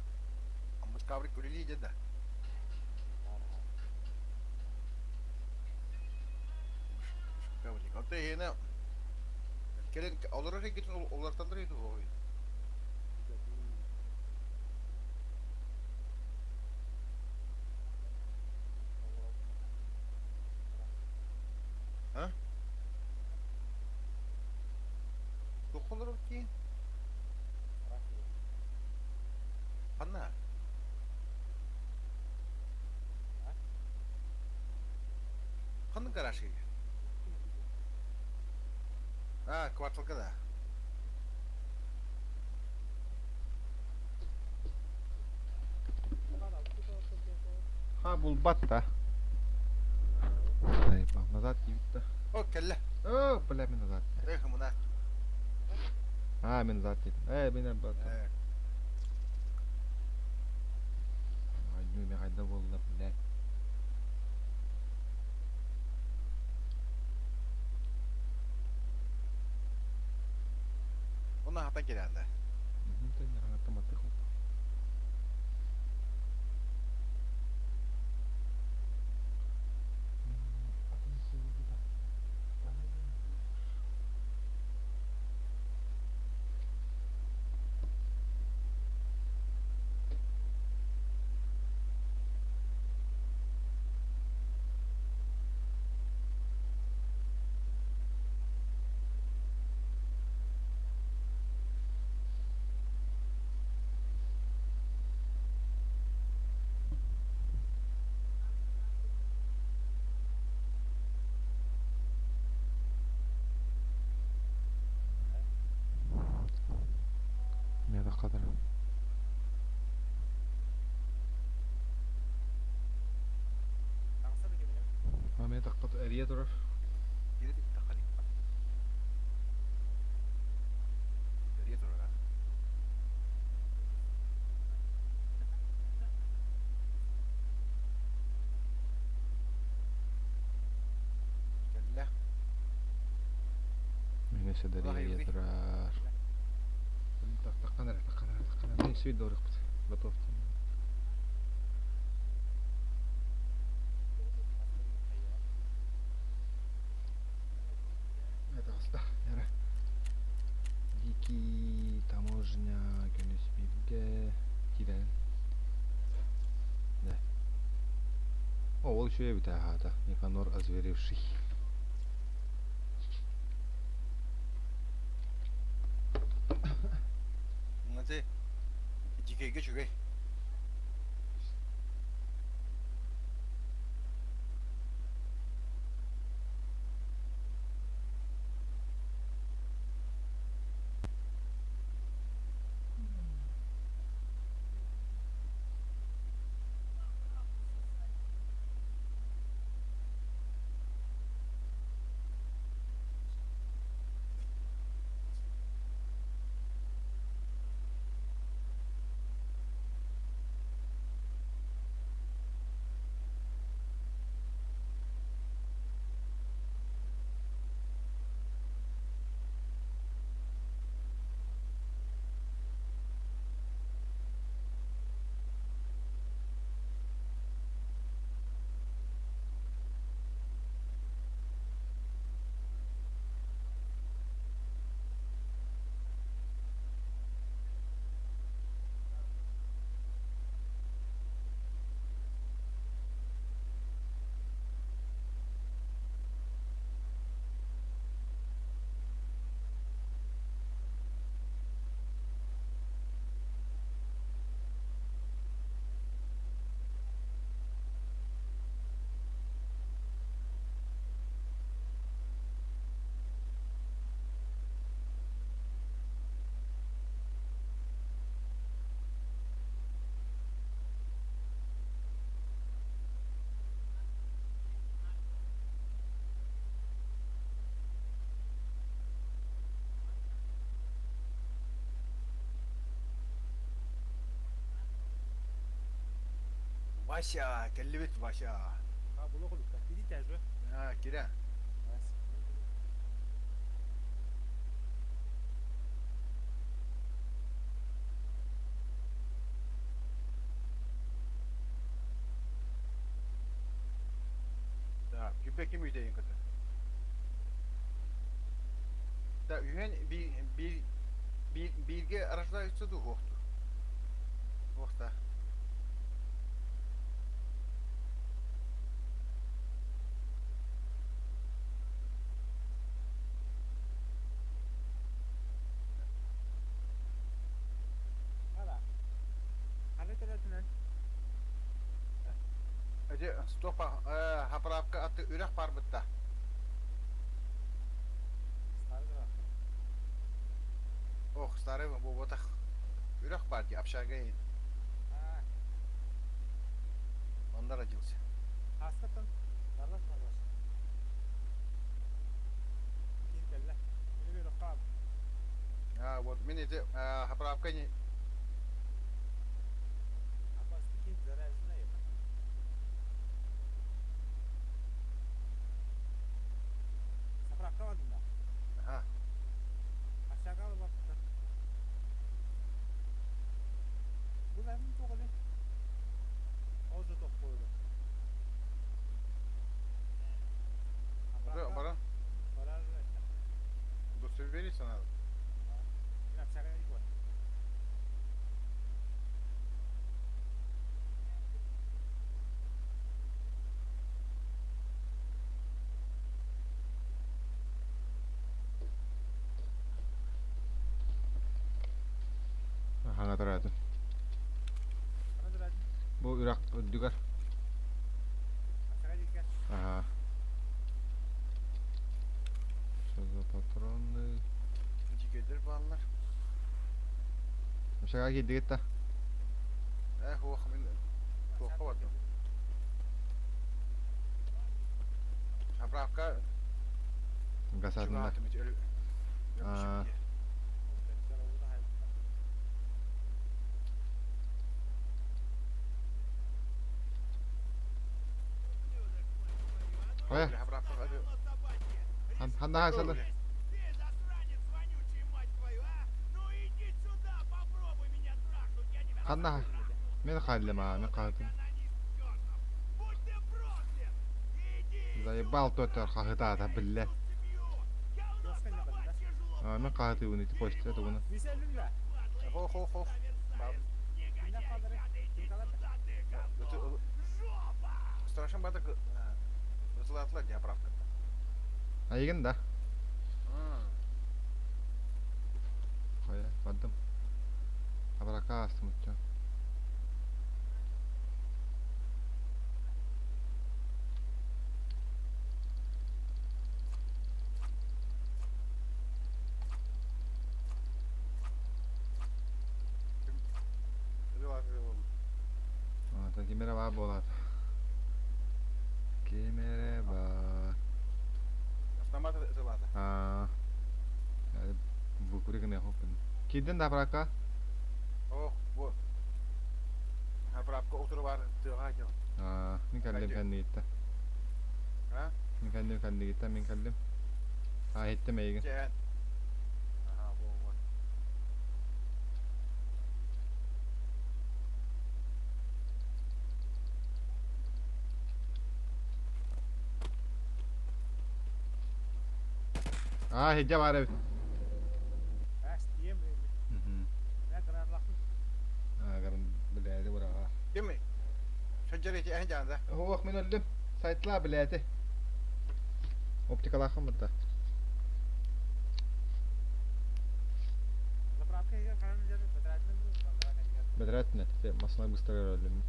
[SPEAKER 1] Аммыскабрик үлэлии дьэ да. Онто иһиэнэ кэлин олорор эйгитин уларыталлар үһү дуо? А? Туох олорор дии? Ханна? Ханна гараж А, кварталга да.
[SPEAKER 2] Ха булбат да. Назад диэбит да.
[SPEAKER 1] О, кэллэ.
[SPEAKER 2] О, бля, мин назад.
[SPEAKER 1] Эх, мына.
[SPEAKER 2] А, мин назад диэтим. Ээ, мин бат. Анньуу, хайда буолла, блядь.
[SPEAKER 1] Онно хата кэлээн да.
[SPEAKER 2] Миэхэ хатар. Миэхэ таххат эрийэ турар.
[SPEAKER 1] Эрийэ турар. Кэллэ.
[SPEAKER 2] Мин өссө да эрийэ турар. Таххан эрэ, таххан эрэ, таххан эрэ. Сүүй дорукпут. Готов. Это хаста. Эрэ. Дикий таможня күнүс бииргэ киирэн. Да. О, ол үчүгэй эбит аата. Никанор озверевший.
[SPEAKER 1] Мынаты дикейге үчүгэй. Вася, кэллибит Вася.
[SPEAKER 5] А, було кулукта. Идите же.
[SPEAKER 1] А, кирэ. Так, күбэ ким үйдэйин көтө. Да, үһен би би би бииргэ рождаются дуу хуохту. Хуохта.
[SPEAKER 5] Hala. Ханы төлөтүнэн.
[SPEAKER 1] Эти стопа хаправка аты үрэх барбытта. Ох, старый буоботах. Үрэх бар дии, общага Онно родился.
[SPEAKER 5] Хаскаттан барлас барлас. Кин кэллэ. Мин bir хаал.
[SPEAKER 1] А, вот мин ити хаправка не
[SPEAKER 5] Апасты кин заряженный. Заправка бардым да.
[SPEAKER 1] Ага.
[SPEAKER 5] Общага барбыттар. Бу бәрін тоғылы. Озу тоқ қойды.
[SPEAKER 1] Уже бара.
[SPEAKER 5] Барар.
[SPEAKER 1] Удостовериться надо.
[SPEAKER 5] Мин общага бар.
[SPEAKER 2] Хаҥа төрөөтүм. Бу үрэх үрдүгэр. Ага. Что за патроны?
[SPEAKER 1] Дьигэдэр бааллар.
[SPEAKER 2] Общага киирдигит да?
[SPEAKER 1] Э, хуох мин туохха бардым. Заправка
[SPEAKER 2] Гасатында. Аа. Хайа? Ханна хаасалар? Ханна Мин хааллым аа, мин хаһытым. Заебал тотор хаһытаата биллэ. Аа, мин хаһытыыбын ити почта тугуна.
[SPEAKER 1] Хо хо хо. Страшен батак ытылаатылар дии оправката.
[SPEAKER 2] Айгын да. Хайа, бардым. Абрака астым оччо. Аата ким эрэ баар буолаат. Ким эрэ баар.
[SPEAKER 1] Автомат ытылаата.
[SPEAKER 2] Аа. Выкури гыныахпын. Киирдин да аппараакка?
[SPEAKER 1] Ох, бу. Аппараакка утуру бар тыаҕа дьон.
[SPEAKER 2] Аа, мин кэллим кэннигиттэн.
[SPEAKER 1] А?
[SPEAKER 2] Мин кэллим кэннигиттэн, мин кэллим. Аа, иһиттим эйигин.
[SPEAKER 1] Дьэ. Аха, бу вот.
[SPEAKER 2] Аа, иһирдьэ баар эбит.
[SPEAKER 5] Эс, тиэм
[SPEAKER 2] Билээти быраҕа.
[SPEAKER 1] Ким? Сылдьар ити эн дьаанда.
[SPEAKER 2] Уох мин өллүм. Сайтла билээти. Оптикалааххын бытта. Бэдэрээт нет, массына быстарар өллүм.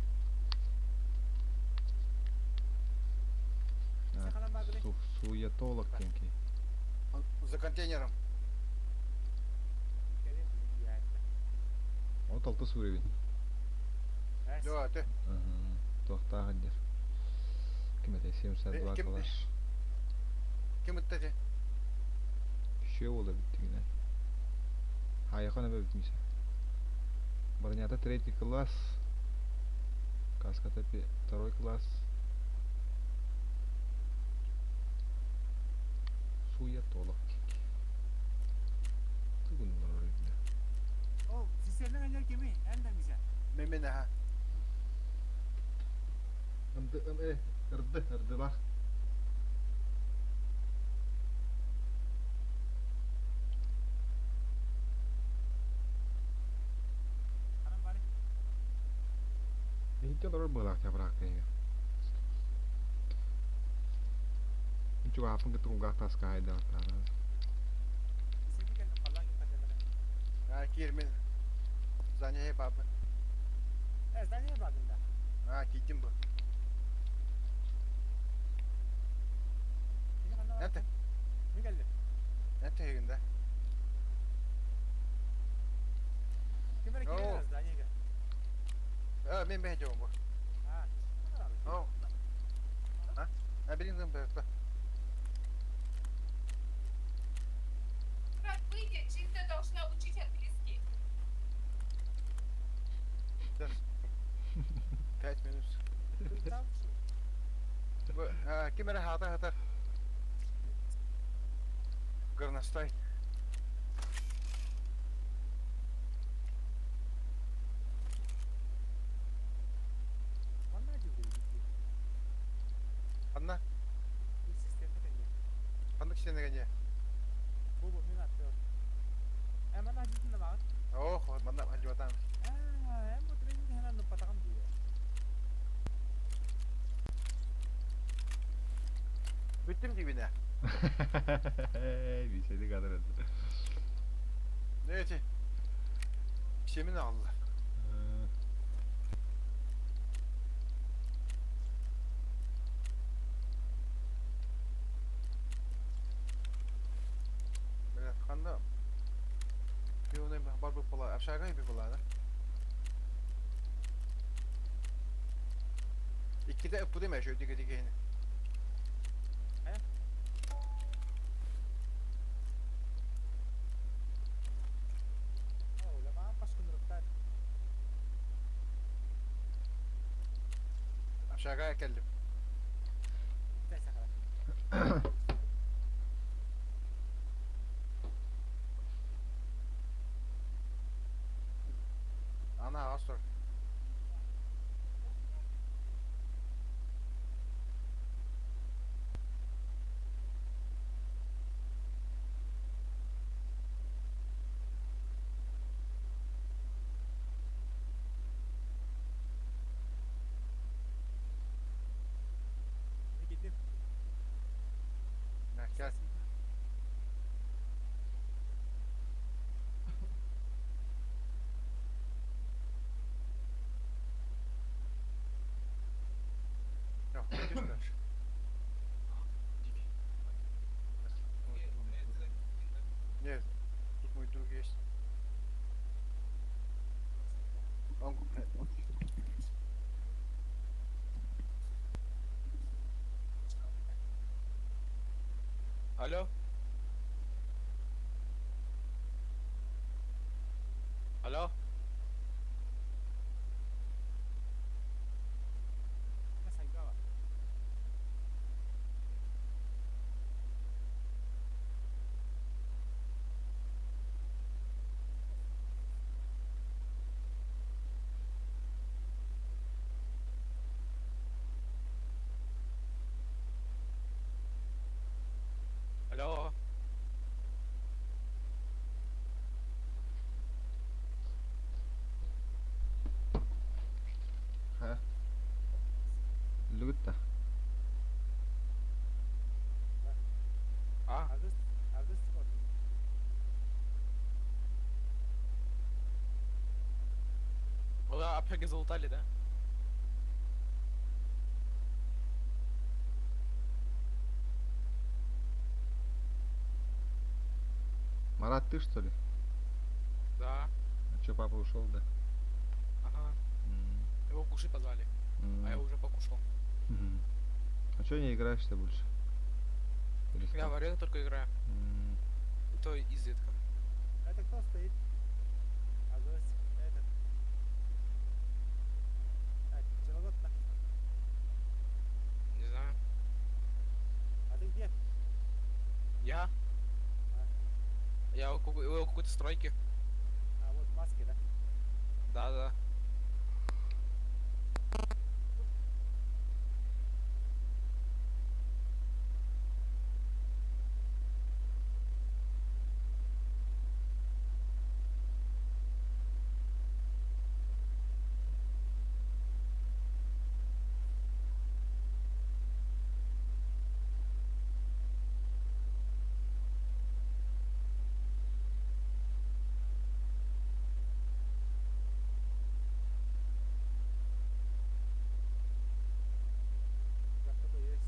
[SPEAKER 2] Суетолог диэн киһи.
[SPEAKER 1] За контейнером.
[SPEAKER 2] От алты сууребин.
[SPEAKER 1] Joo, te.
[SPEAKER 2] Туохтаах диир. Ким этэй 72
[SPEAKER 1] Ким
[SPEAKER 2] калаш.
[SPEAKER 1] Ким ытта те?
[SPEAKER 2] Үчүгэй буола бүттүгүнэн. Хайахан эбэбит мисэ. Бронята третий класс. Каската второй класс. Суетолог. Тугуннар
[SPEAKER 5] Ол сисерден анньар кими? Эн да мисэ.
[SPEAKER 1] Мен мен аха.
[SPEAKER 2] Ынды ын ырды ырдылах.
[SPEAKER 5] Ханан бары.
[SPEAKER 2] Иһитте олорор быһыылаах чапыраакка Чугаһаппын кытта кулгаах таска айдаҕыттаана.
[SPEAKER 5] Сисерди кэллим халлаан кытта
[SPEAKER 1] А киир мин. Здание бабы.
[SPEAKER 5] Э, здание бардым да.
[SPEAKER 1] А киирдим бу.
[SPEAKER 5] Кини ханна
[SPEAKER 1] Это
[SPEAKER 5] Мин кэллим.
[SPEAKER 1] это да.
[SPEAKER 5] Ким эрэ
[SPEAKER 1] Оо.
[SPEAKER 5] киирэр зданиега.
[SPEAKER 1] А мен бэйдем бу.
[SPEAKER 5] А,
[SPEAKER 1] О. А? А блин, там бэйдем.
[SPEAKER 7] Брат, выйди, Джинта должна учить английский.
[SPEAKER 1] Сейчас. 5 минут.
[SPEAKER 5] Там
[SPEAKER 1] Ким эрэ хата хата. Горностай.
[SPEAKER 5] Манна дьүрдэ
[SPEAKER 1] Анна,
[SPEAKER 5] Бу системде кэннэ.
[SPEAKER 1] ханнык сенеге
[SPEAKER 5] Бу мин аттыыр. Э, манна дьүрдүн да баҕар.
[SPEAKER 1] Ох, манна хадьуатан.
[SPEAKER 5] Аа, эм бу тренинг ханан нуппатаҕым дии.
[SPEAKER 1] Бүттүм дибине.
[SPEAKER 2] Биседи kadar
[SPEAKER 1] Neyse. Семин алды. Бля, ханда. Пионы бар бу була, общага би була, да? Икките бу деме şu диге диге.
[SPEAKER 5] Оо, ламаан паскынырыктар.
[SPEAKER 1] Общага келдим.
[SPEAKER 5] Тэй сахара.
[SPEAKER 1] Ана астор.
[SPEAKER 5] Мин киирдим.
[SPEAKER 1] Gel. Ya, пойдешь дальше? Нет, тут мой друг есть. Он...
[SPEAKER 8] Алло. Алло.
[SPEAKER 5] Мин сайгава.
[SPEAKER 8] Алло.
[SPEAKER 2] Ха. Лүгүт
[SPEAKER 8] А?
[SPEAKER 5] Агыс, агыс көрдүм.
[SPEAKER 8] Вы общаги залутали, да?
[SPEAKER 2] Марат, ты что ли?
[SPEAKER 8] Да.
[SPEAKER 2] А чё, папа ушел, да?
[SPEAKER 8] Ага. Его кушать позвали. А я уже покушал.
[SPEAKER 2] Мгм. А чё не играешь-то больше?
[SPEAKER 8] Я
[SPEAKER 2] Перестал.
[SPEAKER 8] в арену только играю. И то изредка.
[SPEAKER 5] Это кто стоит? Агыс, этот. А, человек.
[SPEAKER 8] У какой-то стройки.
[SPEAKER 5] А вот в маске, да?
[SPEAKER 8] Да-да.
[SPEAKER 5] Да, кто-то есть.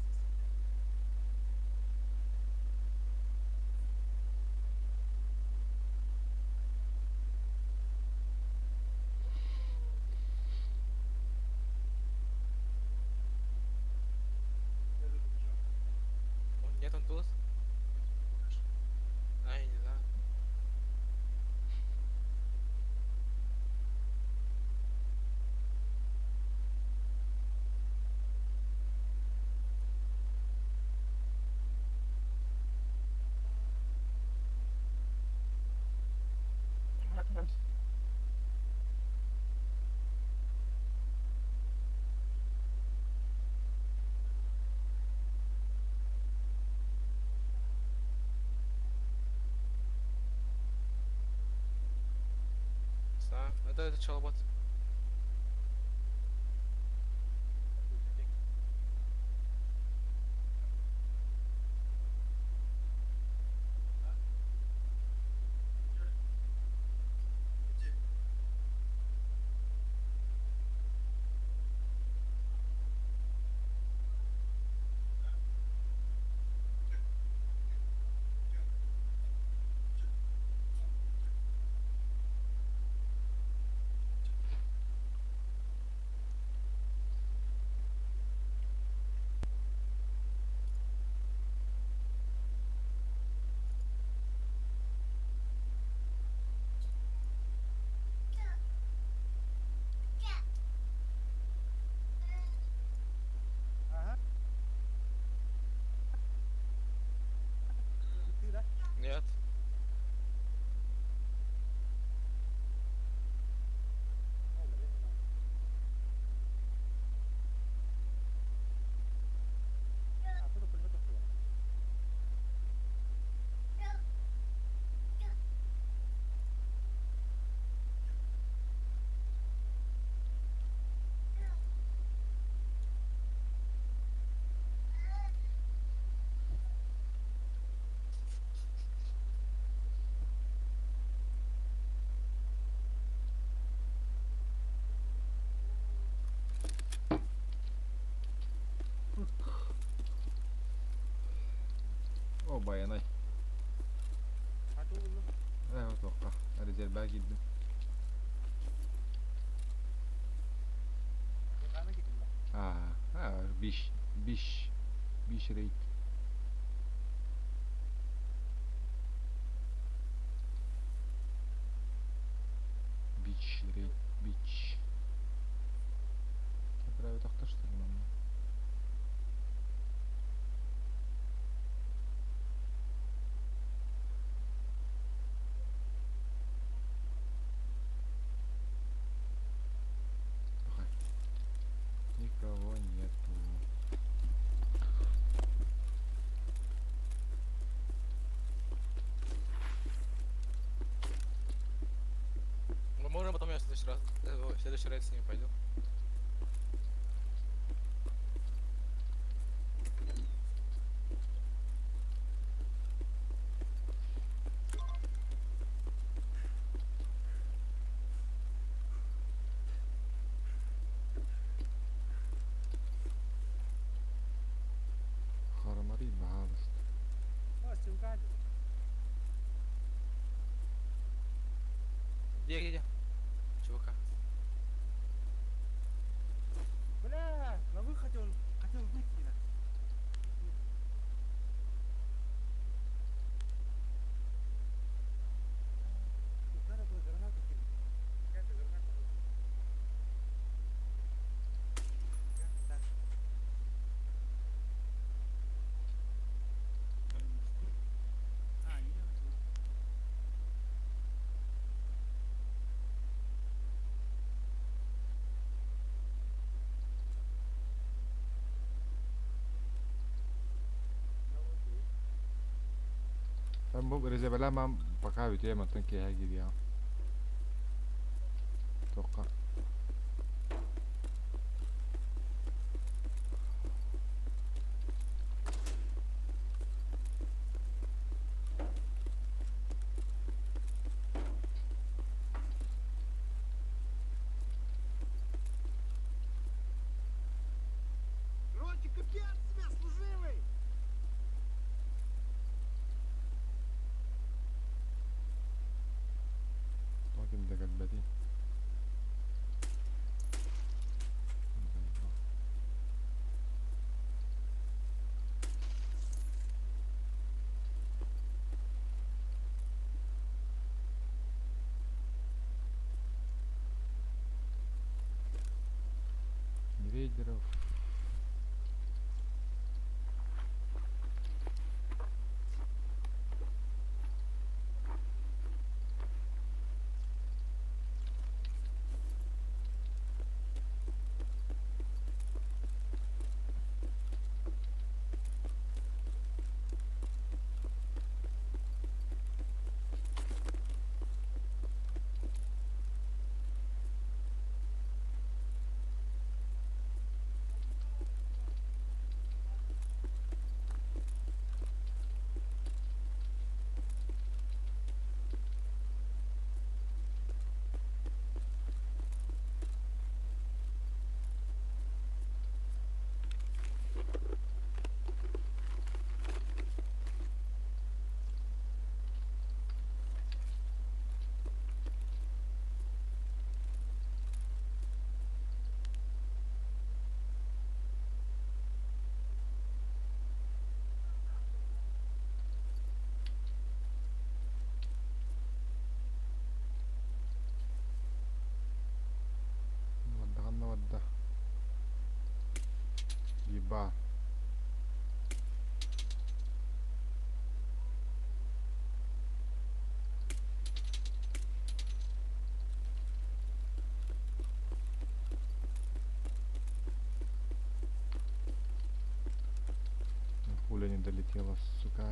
[SPEAKER 8] Он, нет, он тут? А, я не знаю. Не знаю. Это челобот.
[SPEAKER 5] Ага. Ты, да?
[SPEAKER 8] Нет.
[SPEAKER 5] О, блин, не знаю. А, кто-то пулемет открыл.
[SPEAKER 2] О баянай.
[SPEAKER 5] А то ну,
[SPEAKER 2] Э, тоққа. Резервге киирдим.
[SPEAKER 5] я киирдим да.
[SPEAKER 2] А, а, биш, биш, биш рейд. Бич, рейд, бич. Отправить ахта, что ли, нам? Ага. Никого нету.
[SPEAKER 8] Мы можем потом я в следующий раз, в следующий рейд с ними пойду.
[SPEAKER 2] Харамари, пожалуйста.
[SPEAKER 5] О, стрелка.
[SPEAKER 8] Где, где, где? ЧВК.
[SPEAKER 5] Бля, на выходе он хотел выйти. на. Тут Надо было гранату кинуть. Какая-то граната была. Да, так.
[SPEAKER 3] А, не,
[SPEAKER 2] Бу резебэлээн маам пока бүтүөм, оттон киэһэ киириэҕим. Туохха
[SPEAKER 3] Короче, капец тебе, служивый!
[SPEAKER 2] Тоҕо ким да кэлбэтий? Рейдеров. Бардаҕын да барда. Еба. Пуля не долетела, сука.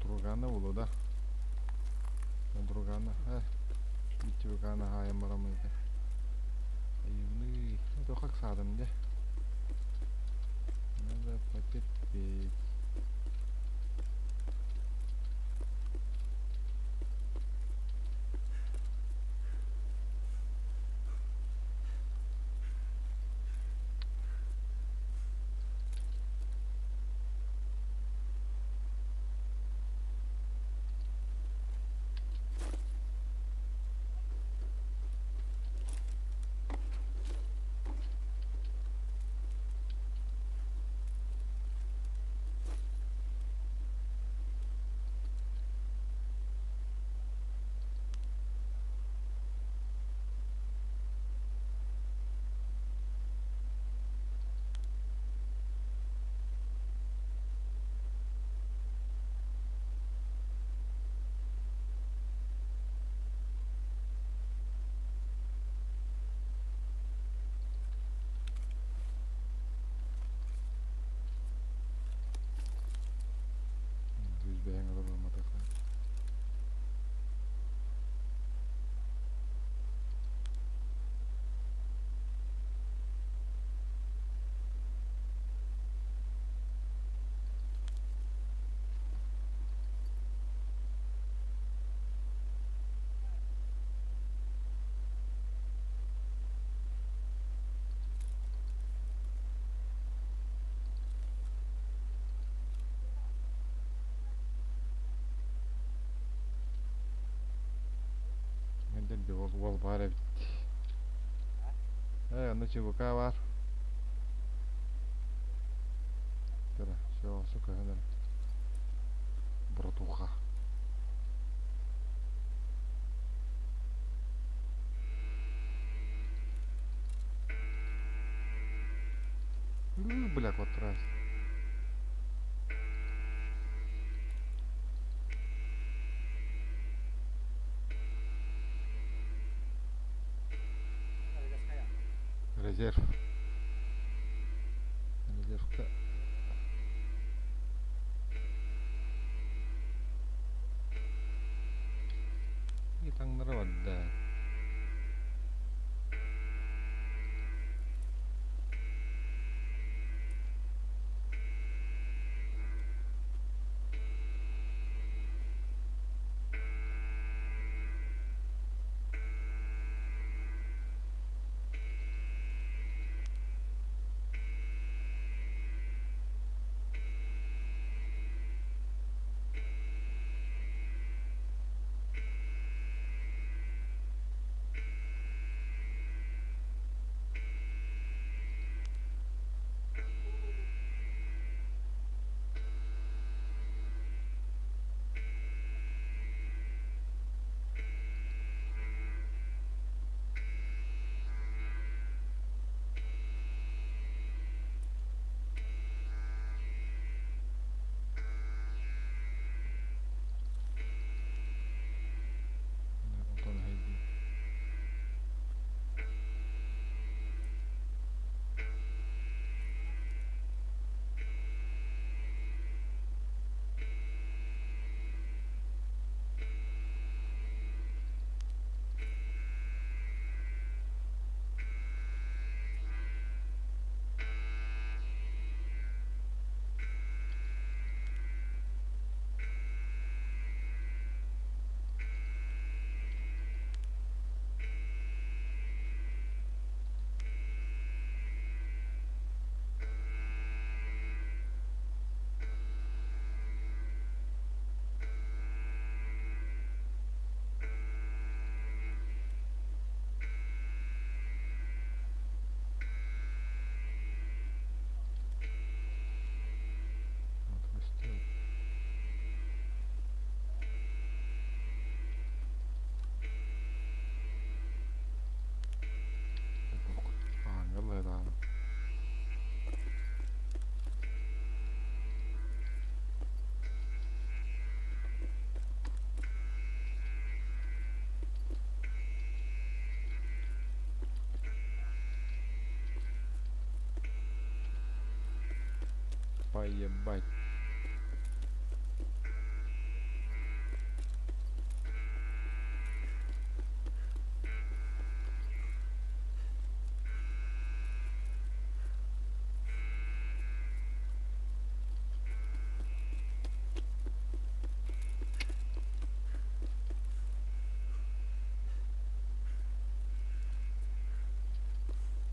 [SPEAKER 2] Другана булу да. Другана. Э. Итюгана хаайан барамыйда. Айыбыны. Это как садым де. Надо потерпеть. Жүз бэйэҥ олорор. Дэлби уол баар эбит. Ээ, онно ЧВК баар. Көрө, все, сука, көһөн эрэ. Братуха. Бля, вот раз. Резерв. Резервка И таҥнары барда. Онтон эһэйдии. Ааҥҥа Поебать.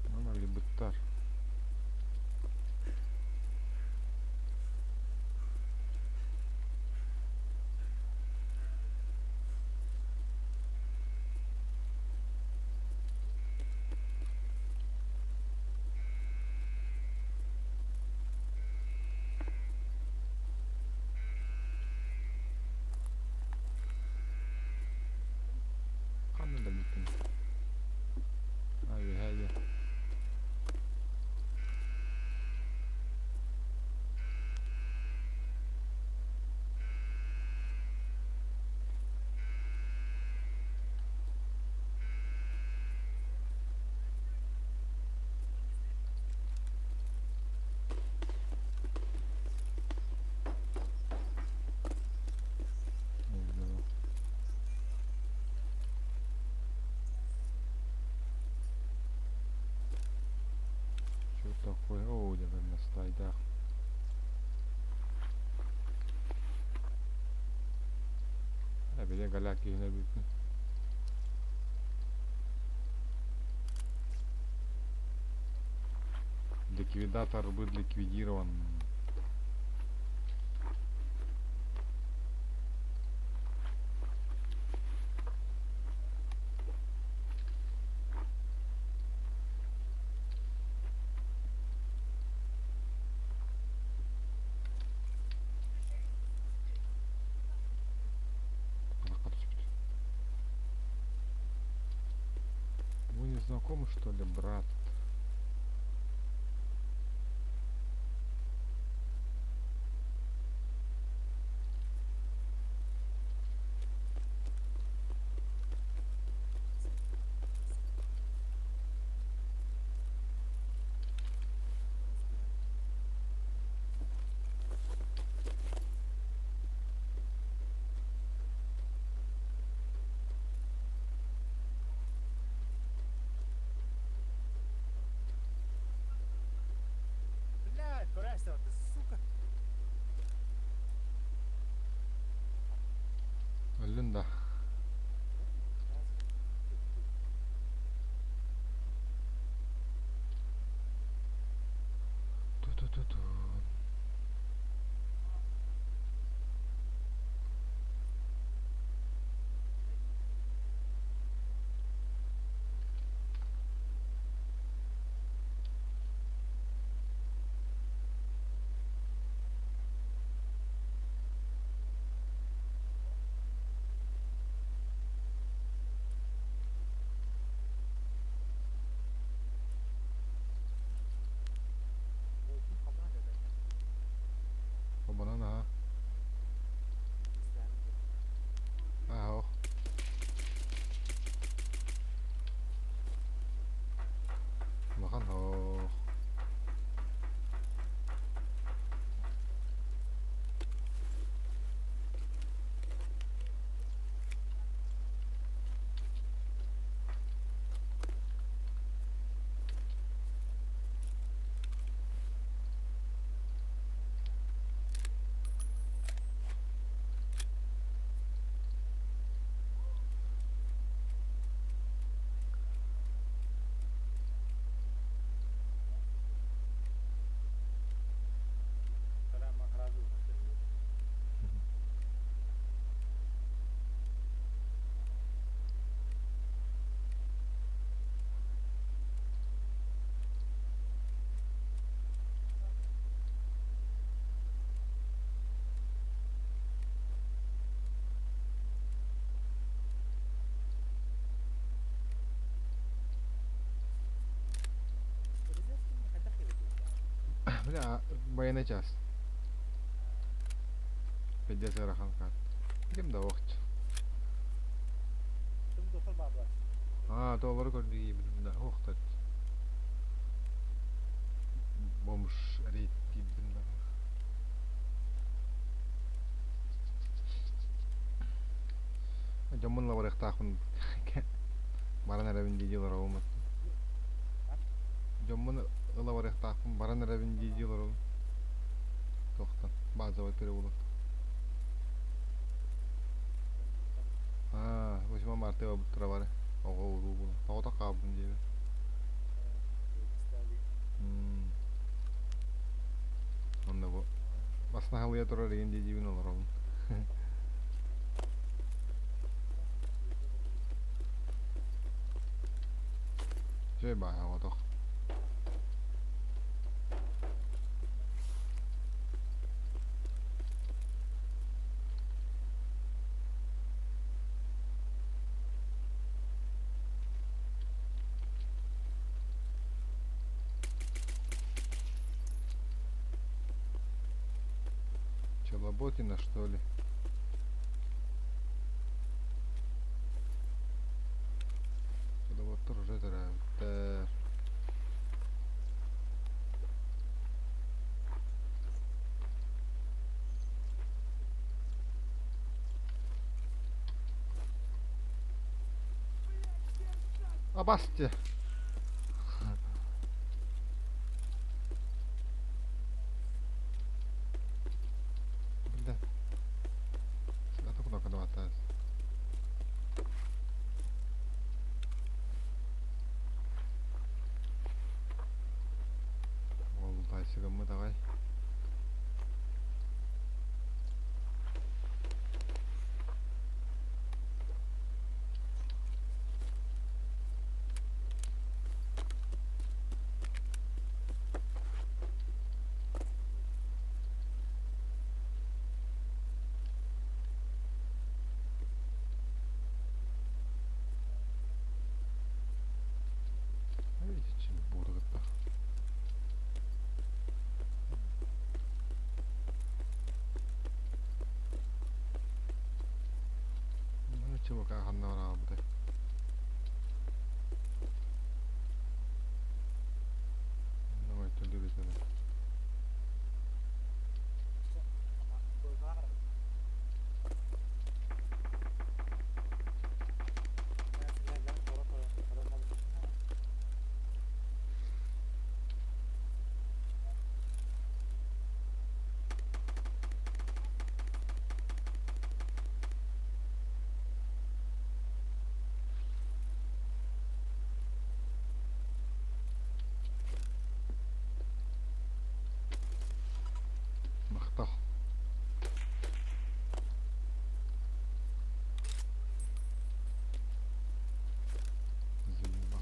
[SPEAKER 2] Манна быттар. Ханна да бүттүм. Ай, Что такое? О, где на слайдах. Били голяк киһини бүттүн. Ликвидатор был ликвидирован. Вы не знакомы, что ли, брат? Бля, военный час. Пиздец ыарахан карт. Ким да охч. Аа, то олору көрдүү да охтар. Бомж рейд киирдим да. Дьоммун лабарыахтаахпын баран эрэбин дии олоробун. Дьоммун ыла барыахтаахпын баран эрэбин дии олоробун. Туохтан базовый переулок. Аа, 8 марта ылбыттара бары. Оҕо уруу буолан. Тоҕото хаалбын диэбит. Онно бу баснаһалыйа турар игин дии диибин олоробун. Үчүгэй баайа оҕотох. Челоботина, что ли? Челоботтор уже төрөөбүттэр. Абасте! Бля. Это куда куда Ол тайсыгыммы давай. 모르겠다. Ханна Махтал. Заебал.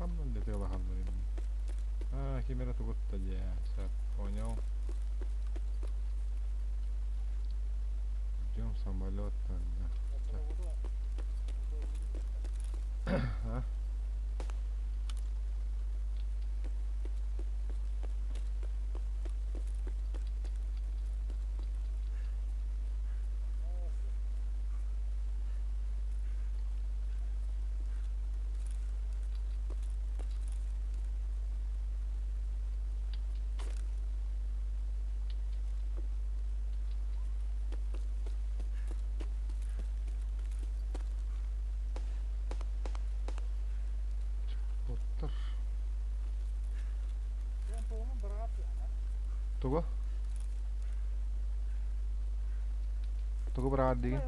[SPEAKER 2] Ханна тыалаһаллар Аа, ким эрэ тугутта дии, сөп, понял. Ждем самолет тогда. А? Боттор. Тугу? Тугу быраҕар диигин?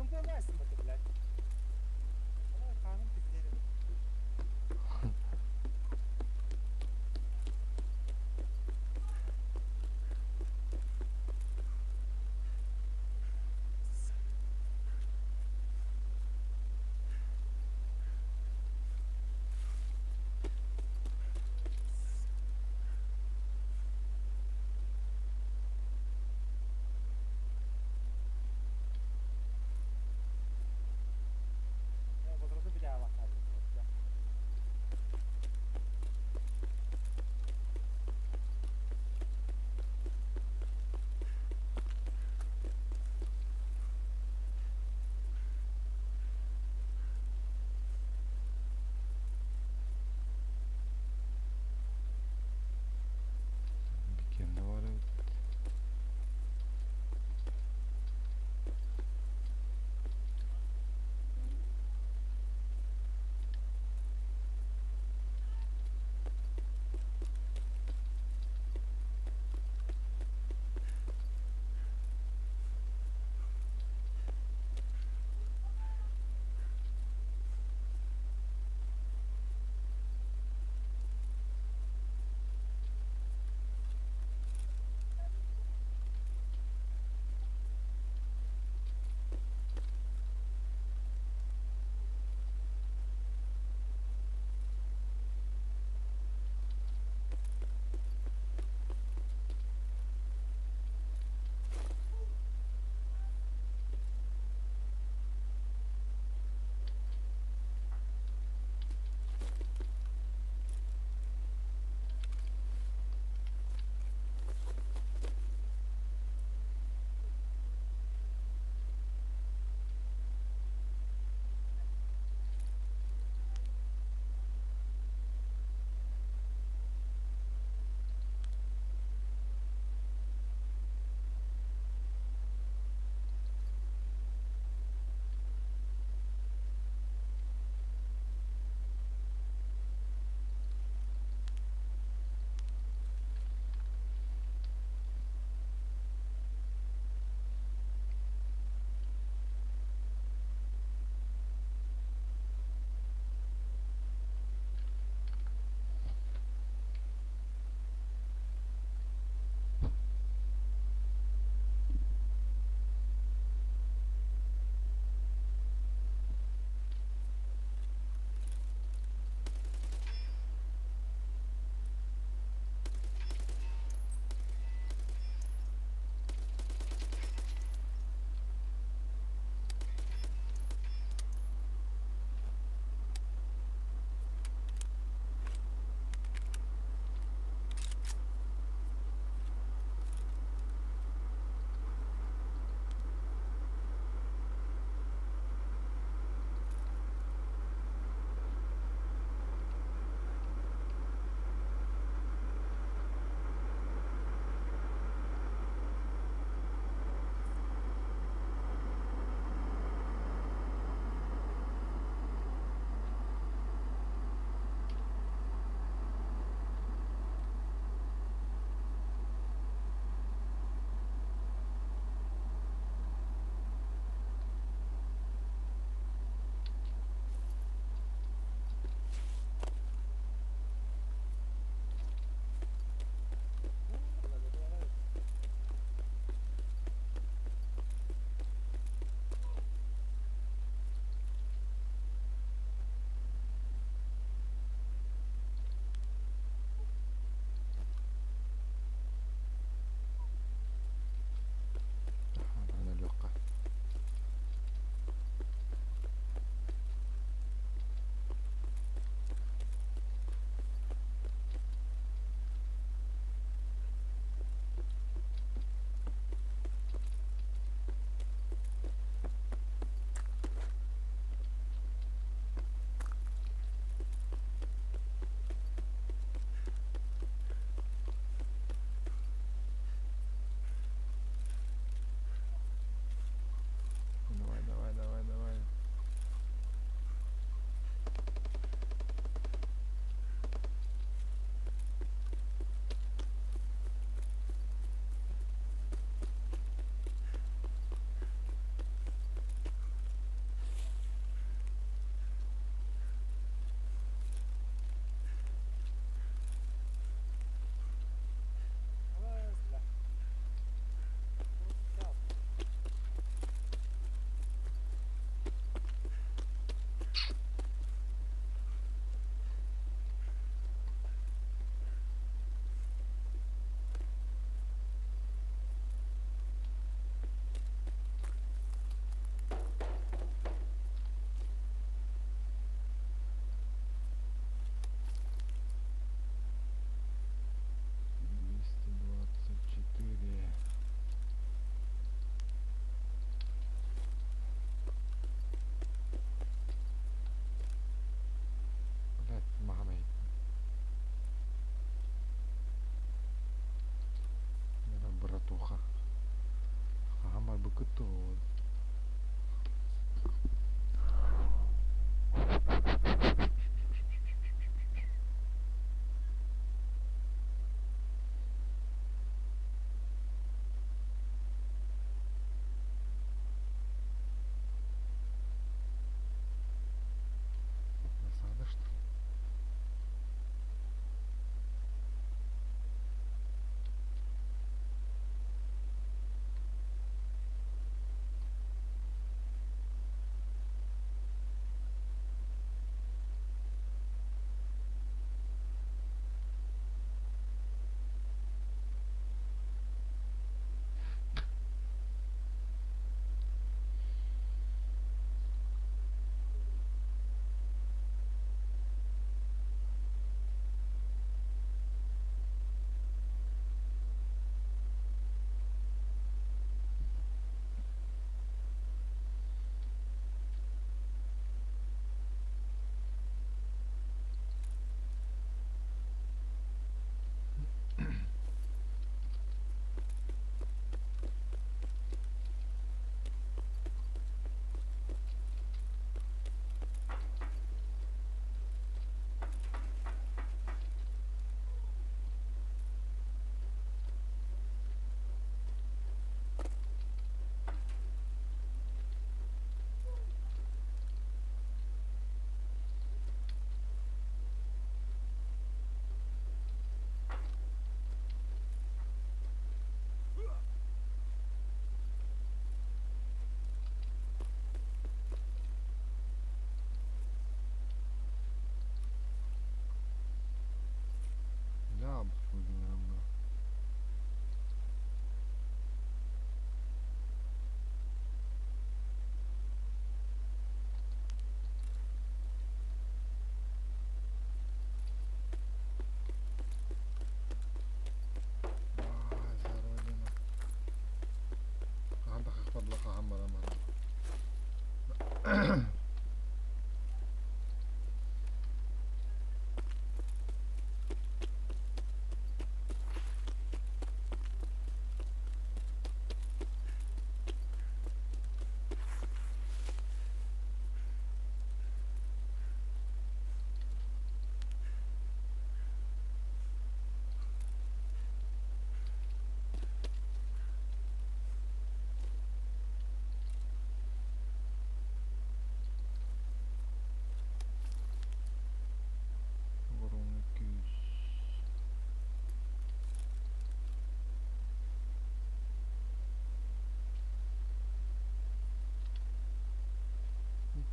[SPEAKER 2] Воронный күүс.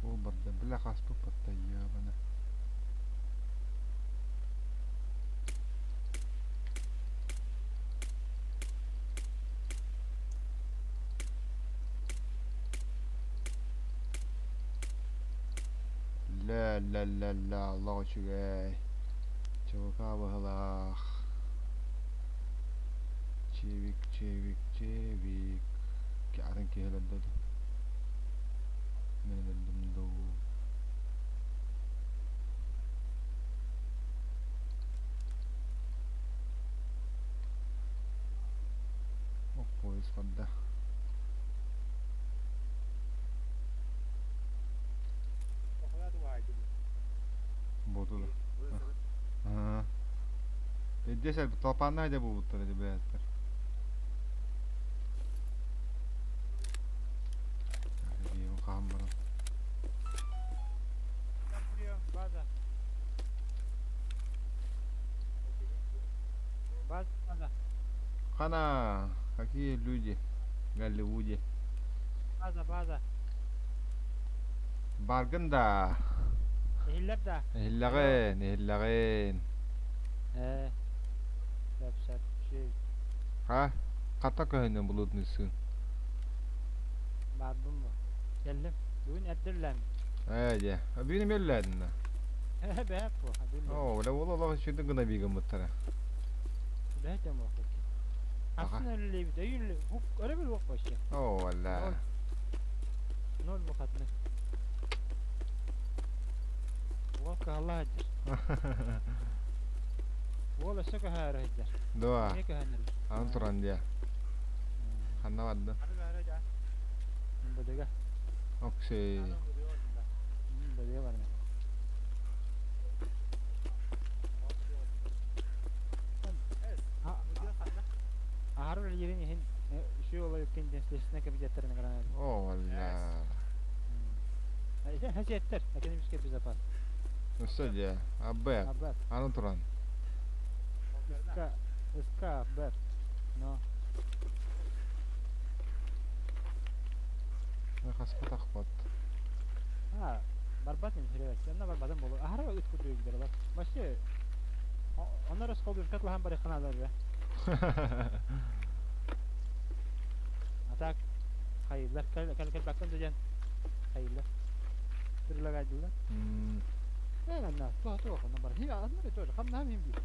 [SPEAKER 2] Ол барда бля хаспыт батта ебана. Ла ла ла ла олох үчүгэй. Чубука быһылаах. Чевик, чевик, чевик. Атын киһи өлөрдө дуу. Мин өлөрдүм дуу. О, поезд барда. Боту да. Здесь толпа найдя будут, ребята.
[SPEAKER 5] База. База.
[SPEAKER 2] Хана, какие люди в Голливуде.
[SPEAKER 5] База, база.
[SPEAKER 2] Баргын да.
[SPEAKER 5] Ehiller да.
[SPEAKER 2] Эһиллэҕин, эһиллэҕин.
[SPEAKER 5] Э. Сөп, сөп. Şey,
[SPEAKER 2] Ха? Хата көһүнэн булудун сын.
[SPEAKER 5] Бардым бу. Келдим. Бүгүн эрдирлем.
[SPEAKER 2] Ээ дьэ. Бүгүн эмиэ үлэлээтин да?
[SPEAKER 5] Бэп бу.
[SPEAKER 2] Оо, бля ол олох үчүгэй гына биигин буттара.
[SPEAKER 5] Бэт эм олох. Асын үлэлээбит. Өйүн өрөбүл уох вообще.
[SPEAKER 2] Оо, валла.
[SPEAKER 5] Ноль выходных. Уол кыһалла сылдьар. Уол өссө көһөөрө сылдьар.
[SPEAKER 2] Дуо.
[SPEAKER 5] Эмиэ көһөнөр.
[SPEAKER 2] Аны туран диэ. Ханна барда?
[SPEAKER 5] Бөдөгө.
[SPEAKER 2] Оксей.
[SPEAKER 5] Бөдөгө барна. Аһар үлэлиирин иһин үчүгэй олой үккин диэн следственнай комитеттарын ыҥыран
[SPEAKER 2] Оо, валла.
[SPEAKER 5] Хасиэттэр, экономическая безопасность.
[SPEAKER 2] Өссө дьэ, АБ,
[SPEAKER 5] АБ.
[SPEAKER 2] аны туран.
[SPEAKER 5] СК, СК, АБ. Но.
[SPEAKER 2] Хаспатахпат.
[SPEAKER 5] А, барбат им хиревет. Онно барбатым болу. Ахара ыт курдук билер олар. Вообще, онно расколдушка лахан барыханалар бе. А так, хайылар, кэл кэл кэл баккан дьэн хайылар. Предлагайдылар. Э, анна, туох туох, онно бар. Хи, анна тоже, хамнаһым хим бир.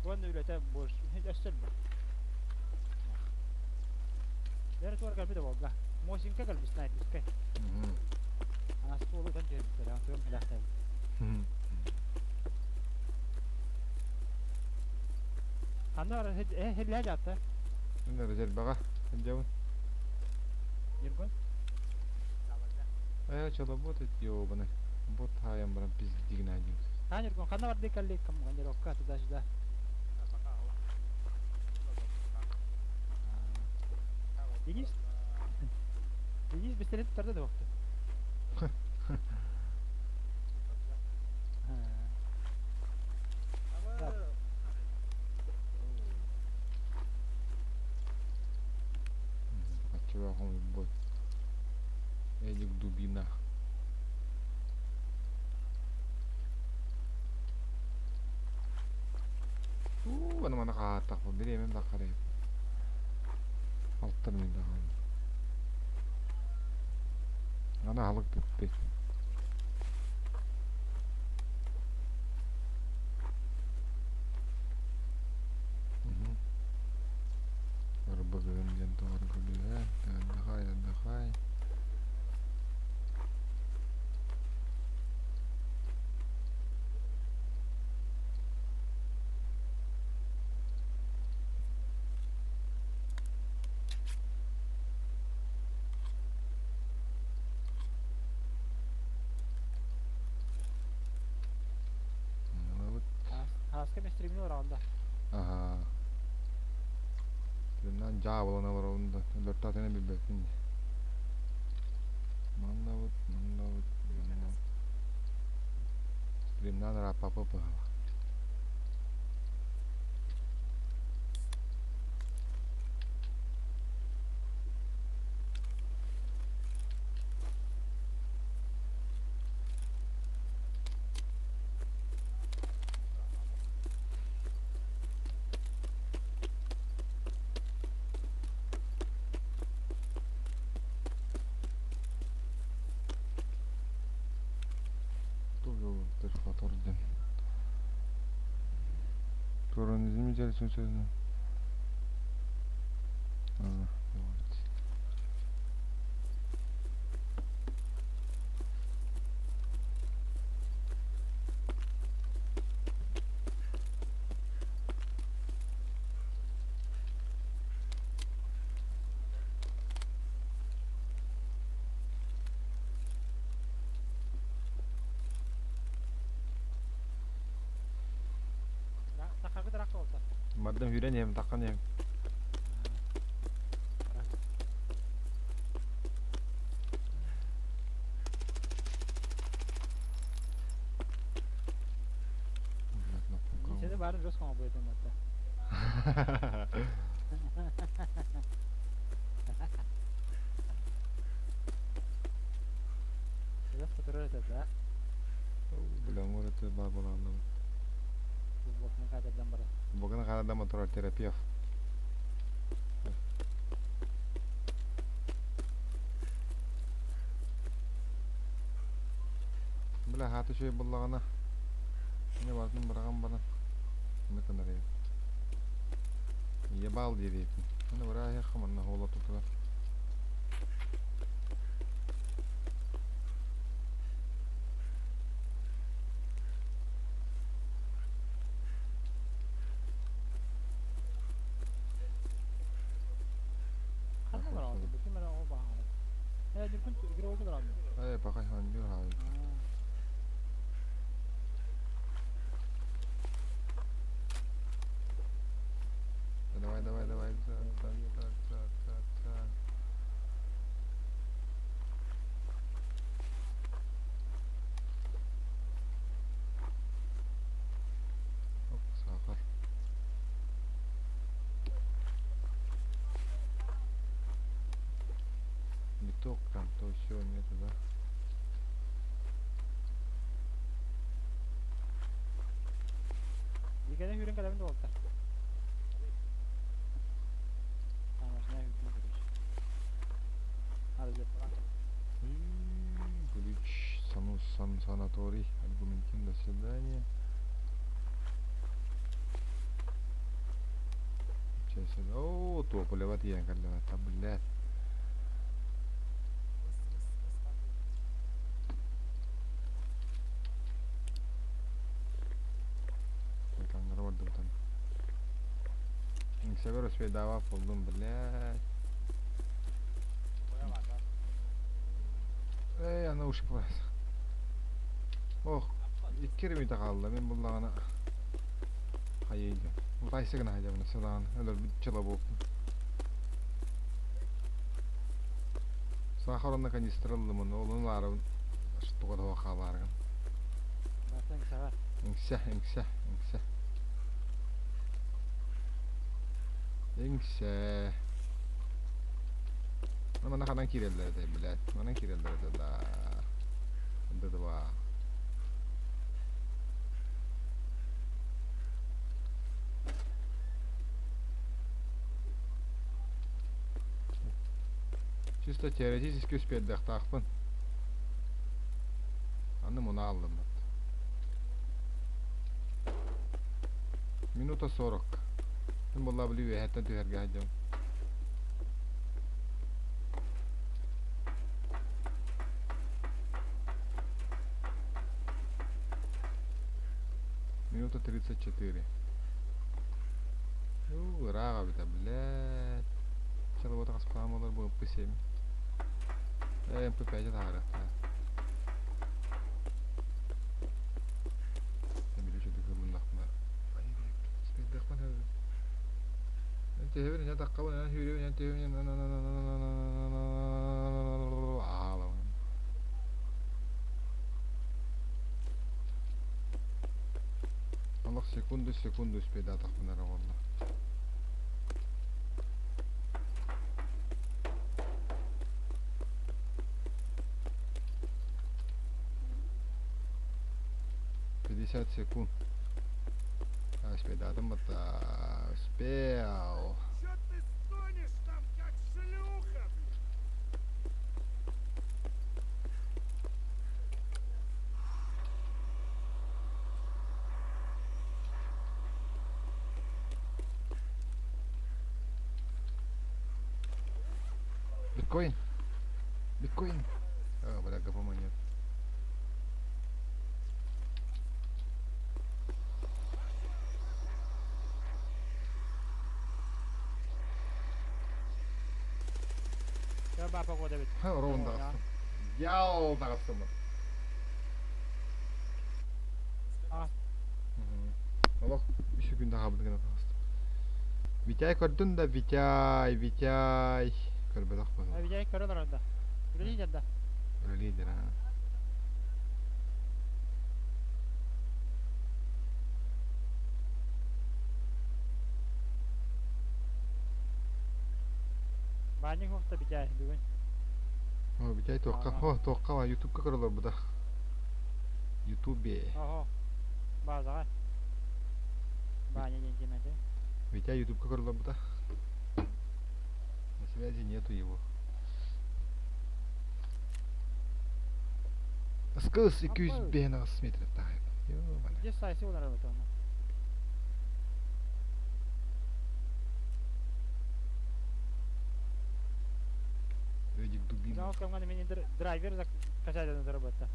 [SPEAKER 5] Уонна үлэтэ больше, өссө элбэх. Бэрэ туор кэлбит буолга. Мосинка кэлбит снайперскай. Ааспы уолу ытан түһэрбиттэр, антыгым билээхтээбит. Ханна барар э хиллээ дьаатта.
[SPEAKER 2] Мен резерваҕа сылдьабын.
[SPEAKER 5] Ньургун.
[SPEAKER 2] А я что работать, ёбаный. Бот хаайан баран пиздигин один.
[SPEAKER 5] Ха Ньургун ханна барды кэлли командировка туда-сюда. Денис Денис бистэлин туттарда да буохту.
[SPEAKER 2] Чего бот. Эдик Дубина. Уу, аны маны хааттах бириэмэм да харайып. Алтан мин даҕаны. Аны аһылык бүппүт. Ырбыгын диэн тоҕор көрүө. Отдыхай, отдыхай.
[SPEAKER 5] стримни олорон да.
[SPEAKER 2] Аһаа. Стримнан дьаабылана олоробун да өлөртаатыны билбэппин дии. Маннабыт, маннабыт, маннабыт. Стримнан ырааппаппыт быһалаах. Тур диэн. Туранизм içerisinde А, вот.
[SPEAKER 5] Тахаргы драк болта.
[SPEAKER 2] Мадам хүрэн иһэм, таххан иһэм. Блядь, напугал.
[SPEAKER 5] Сeni барын жестко обойдем это. Жестко турар это, да?
[SPEAKER 2] Бля, может, это бабаланным.
[SPEAKER 5] Бу кадырдан бара.
[SPEAKER 2] Боган харадама турар терапевт. Бля, хаты шөй буллагана. Не бардым бараган баран. Не канары. Ебал диэбиппин. Аны бараа хаманна хола тутугар.
[SPEAKER 5] Ханна бар алды. Ким ара о баһана. Э, дүркүн игровой бар алды.
[SPEAKER 2] Э, пока ханжур хай. Давай, давай, давай. Так, так, так, так, так, так. Оп, сахар. Биток там, то все нету, да?
[SPEAKER 5] Дикәдән хүрен каләмен болта. Tamam, ne hükmü короче. Hadi gel.
[SPEAKER 2] Ключ, сану, сан, санаторий, аргументин, до свидания. Сейчас, о, тополева тиен каллева, блядь. Там нормально там. Север успей болдум, блядь. Эй, ана уши бас. Ох, икки минута қалды. Мен буллагана хайыйды. Тайсы гына хайдабына сылаан. Өлөр чыла болуптун. Сахарына канистр алдым, олун лары штука да халаргын.
[SPEAKER 5] Бартан сагар.
[SPEAKER 2] Иңсә, иңсә, иңсә. Иңсә. Мана ханан киреллер де, блядь. Мана киреллер де да. Да два. Чисто теоретически успеть тахпын. Аны муна алдым. Минута 40. Тым була билүү эһэттен түһэргэ хадьам. Минута 34. У, рага бита, блядь. Сейчас вот распамалар бу МП7. МП5 это агра. түһэбин, инэн таххабын, инэн сүүрэбин, инэн түһэбин, аалабын. Олох секунду секунду успейдаатахпына эрэ буолла. 50 секунд. Успейдаатым батта. Успел.
[SPEAKER 3] Чё ты стонешь там, как шлюха, блин?
[SPEAKER 2] Биткоин. Биткоин. А, бля, ГПМ нет.
[SPEAKER 5] Чэ баа погода эбит.
[SPEAKER 2] Ха, ровно даҕастым. Ял даҕастым.
[SPEAKER 5] А.
[SPEAKER 2] Олох үс күн даҕабыт гына таҕыстым. Витяй көрдүн да Витяй, Витяй. Көрбөтөх
[SPEAKER 5] А Витяй көрө олорор да. Үлэлиир да.
[SPEAKER 2] Үлэлиир а.
[SPEAKER 5] Баанньык уохта Витяй бүгүн.
[SPEAKER 2] О, Витяй туохха, о, туохха ба, Ютубка көрө олорбута. Ютубе.
[SPEAKER 5] Оһо. Базаҕа. Баанньа диэн тиэмэтэ.
[SPEAKER 2] Витя Ютубка көрө олорбута. На связи нету его. Скылс 205 метров тахайбын. Ё-моё.
[SPEAKER 5] Где сайсы олорор оны?
[SPEAKER 2] Эдик Дубин.
[SPEAKER 5] Жаңа кэмҥэ мин драйвер качадан заработта.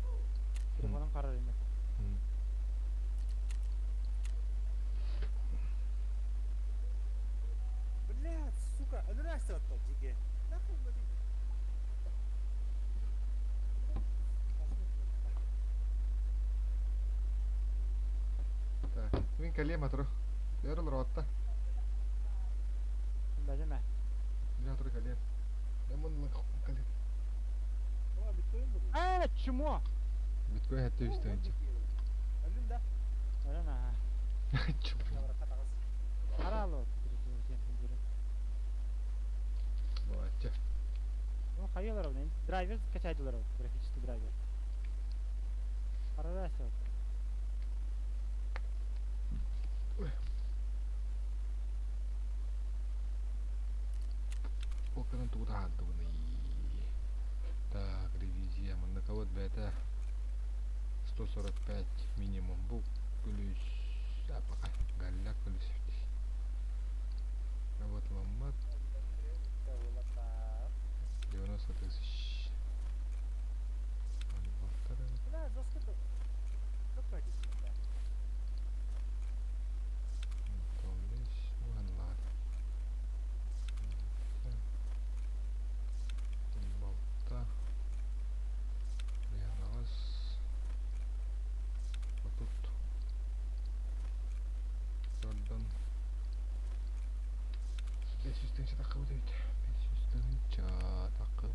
[SPEAKER 5] Телефоном харар инде.
[SPEAKER 9] Блядь, сука, өлөрөөстө отто жиге. Нахуй бери.
[SPEAKER 2] Так, мин кэлиэм атры. Өр олороотта.
[SPEAKER 5] Бәдеме.
[SPEAKER 2] Мин атры кэлиэм. Мен кэлиэм.
[SPEAKER 9] О, биткоин буду.
[SPEAKER 5] Э, чмо!
[SPEAKER 2] Биткоин хэтте үстүнче.
[SPEAKER 9] Өлүм да.
[SPEAKER 5] Өлөн аа.
[SPEAKER 2] Чмо.
[SPEAKER 5] Арало.
[SPEAKER 2] Бача.
[SPEAKER 5] Ну, хайалар оны. Драйвер качайдылар графический драйвер. Арарасы.
[SPEAKER 2] Оканан тугу таһаардыбыный. Так, ревизия. Манна кого бэйэтэ 145 минимум. Бу күлүс... А, пока. Галля күлүс. Работала 90 тысяч. Полторы.
[SPEAKER 9] Бля, жестко Какой
[SPEAKER 2] Балта. Раз. Вот тут. Jordan. 500 тысяч такой ведь. 500 тысяч такой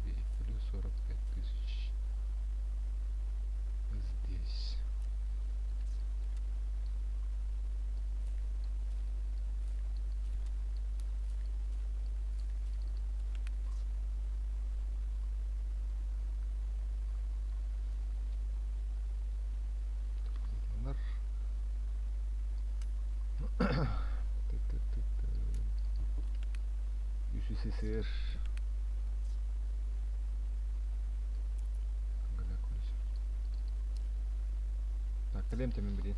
[SPEAKER 2] ведь. Плюс 45 тысяч. Здесь. СССР. Так, кэлиэм тэмин билин.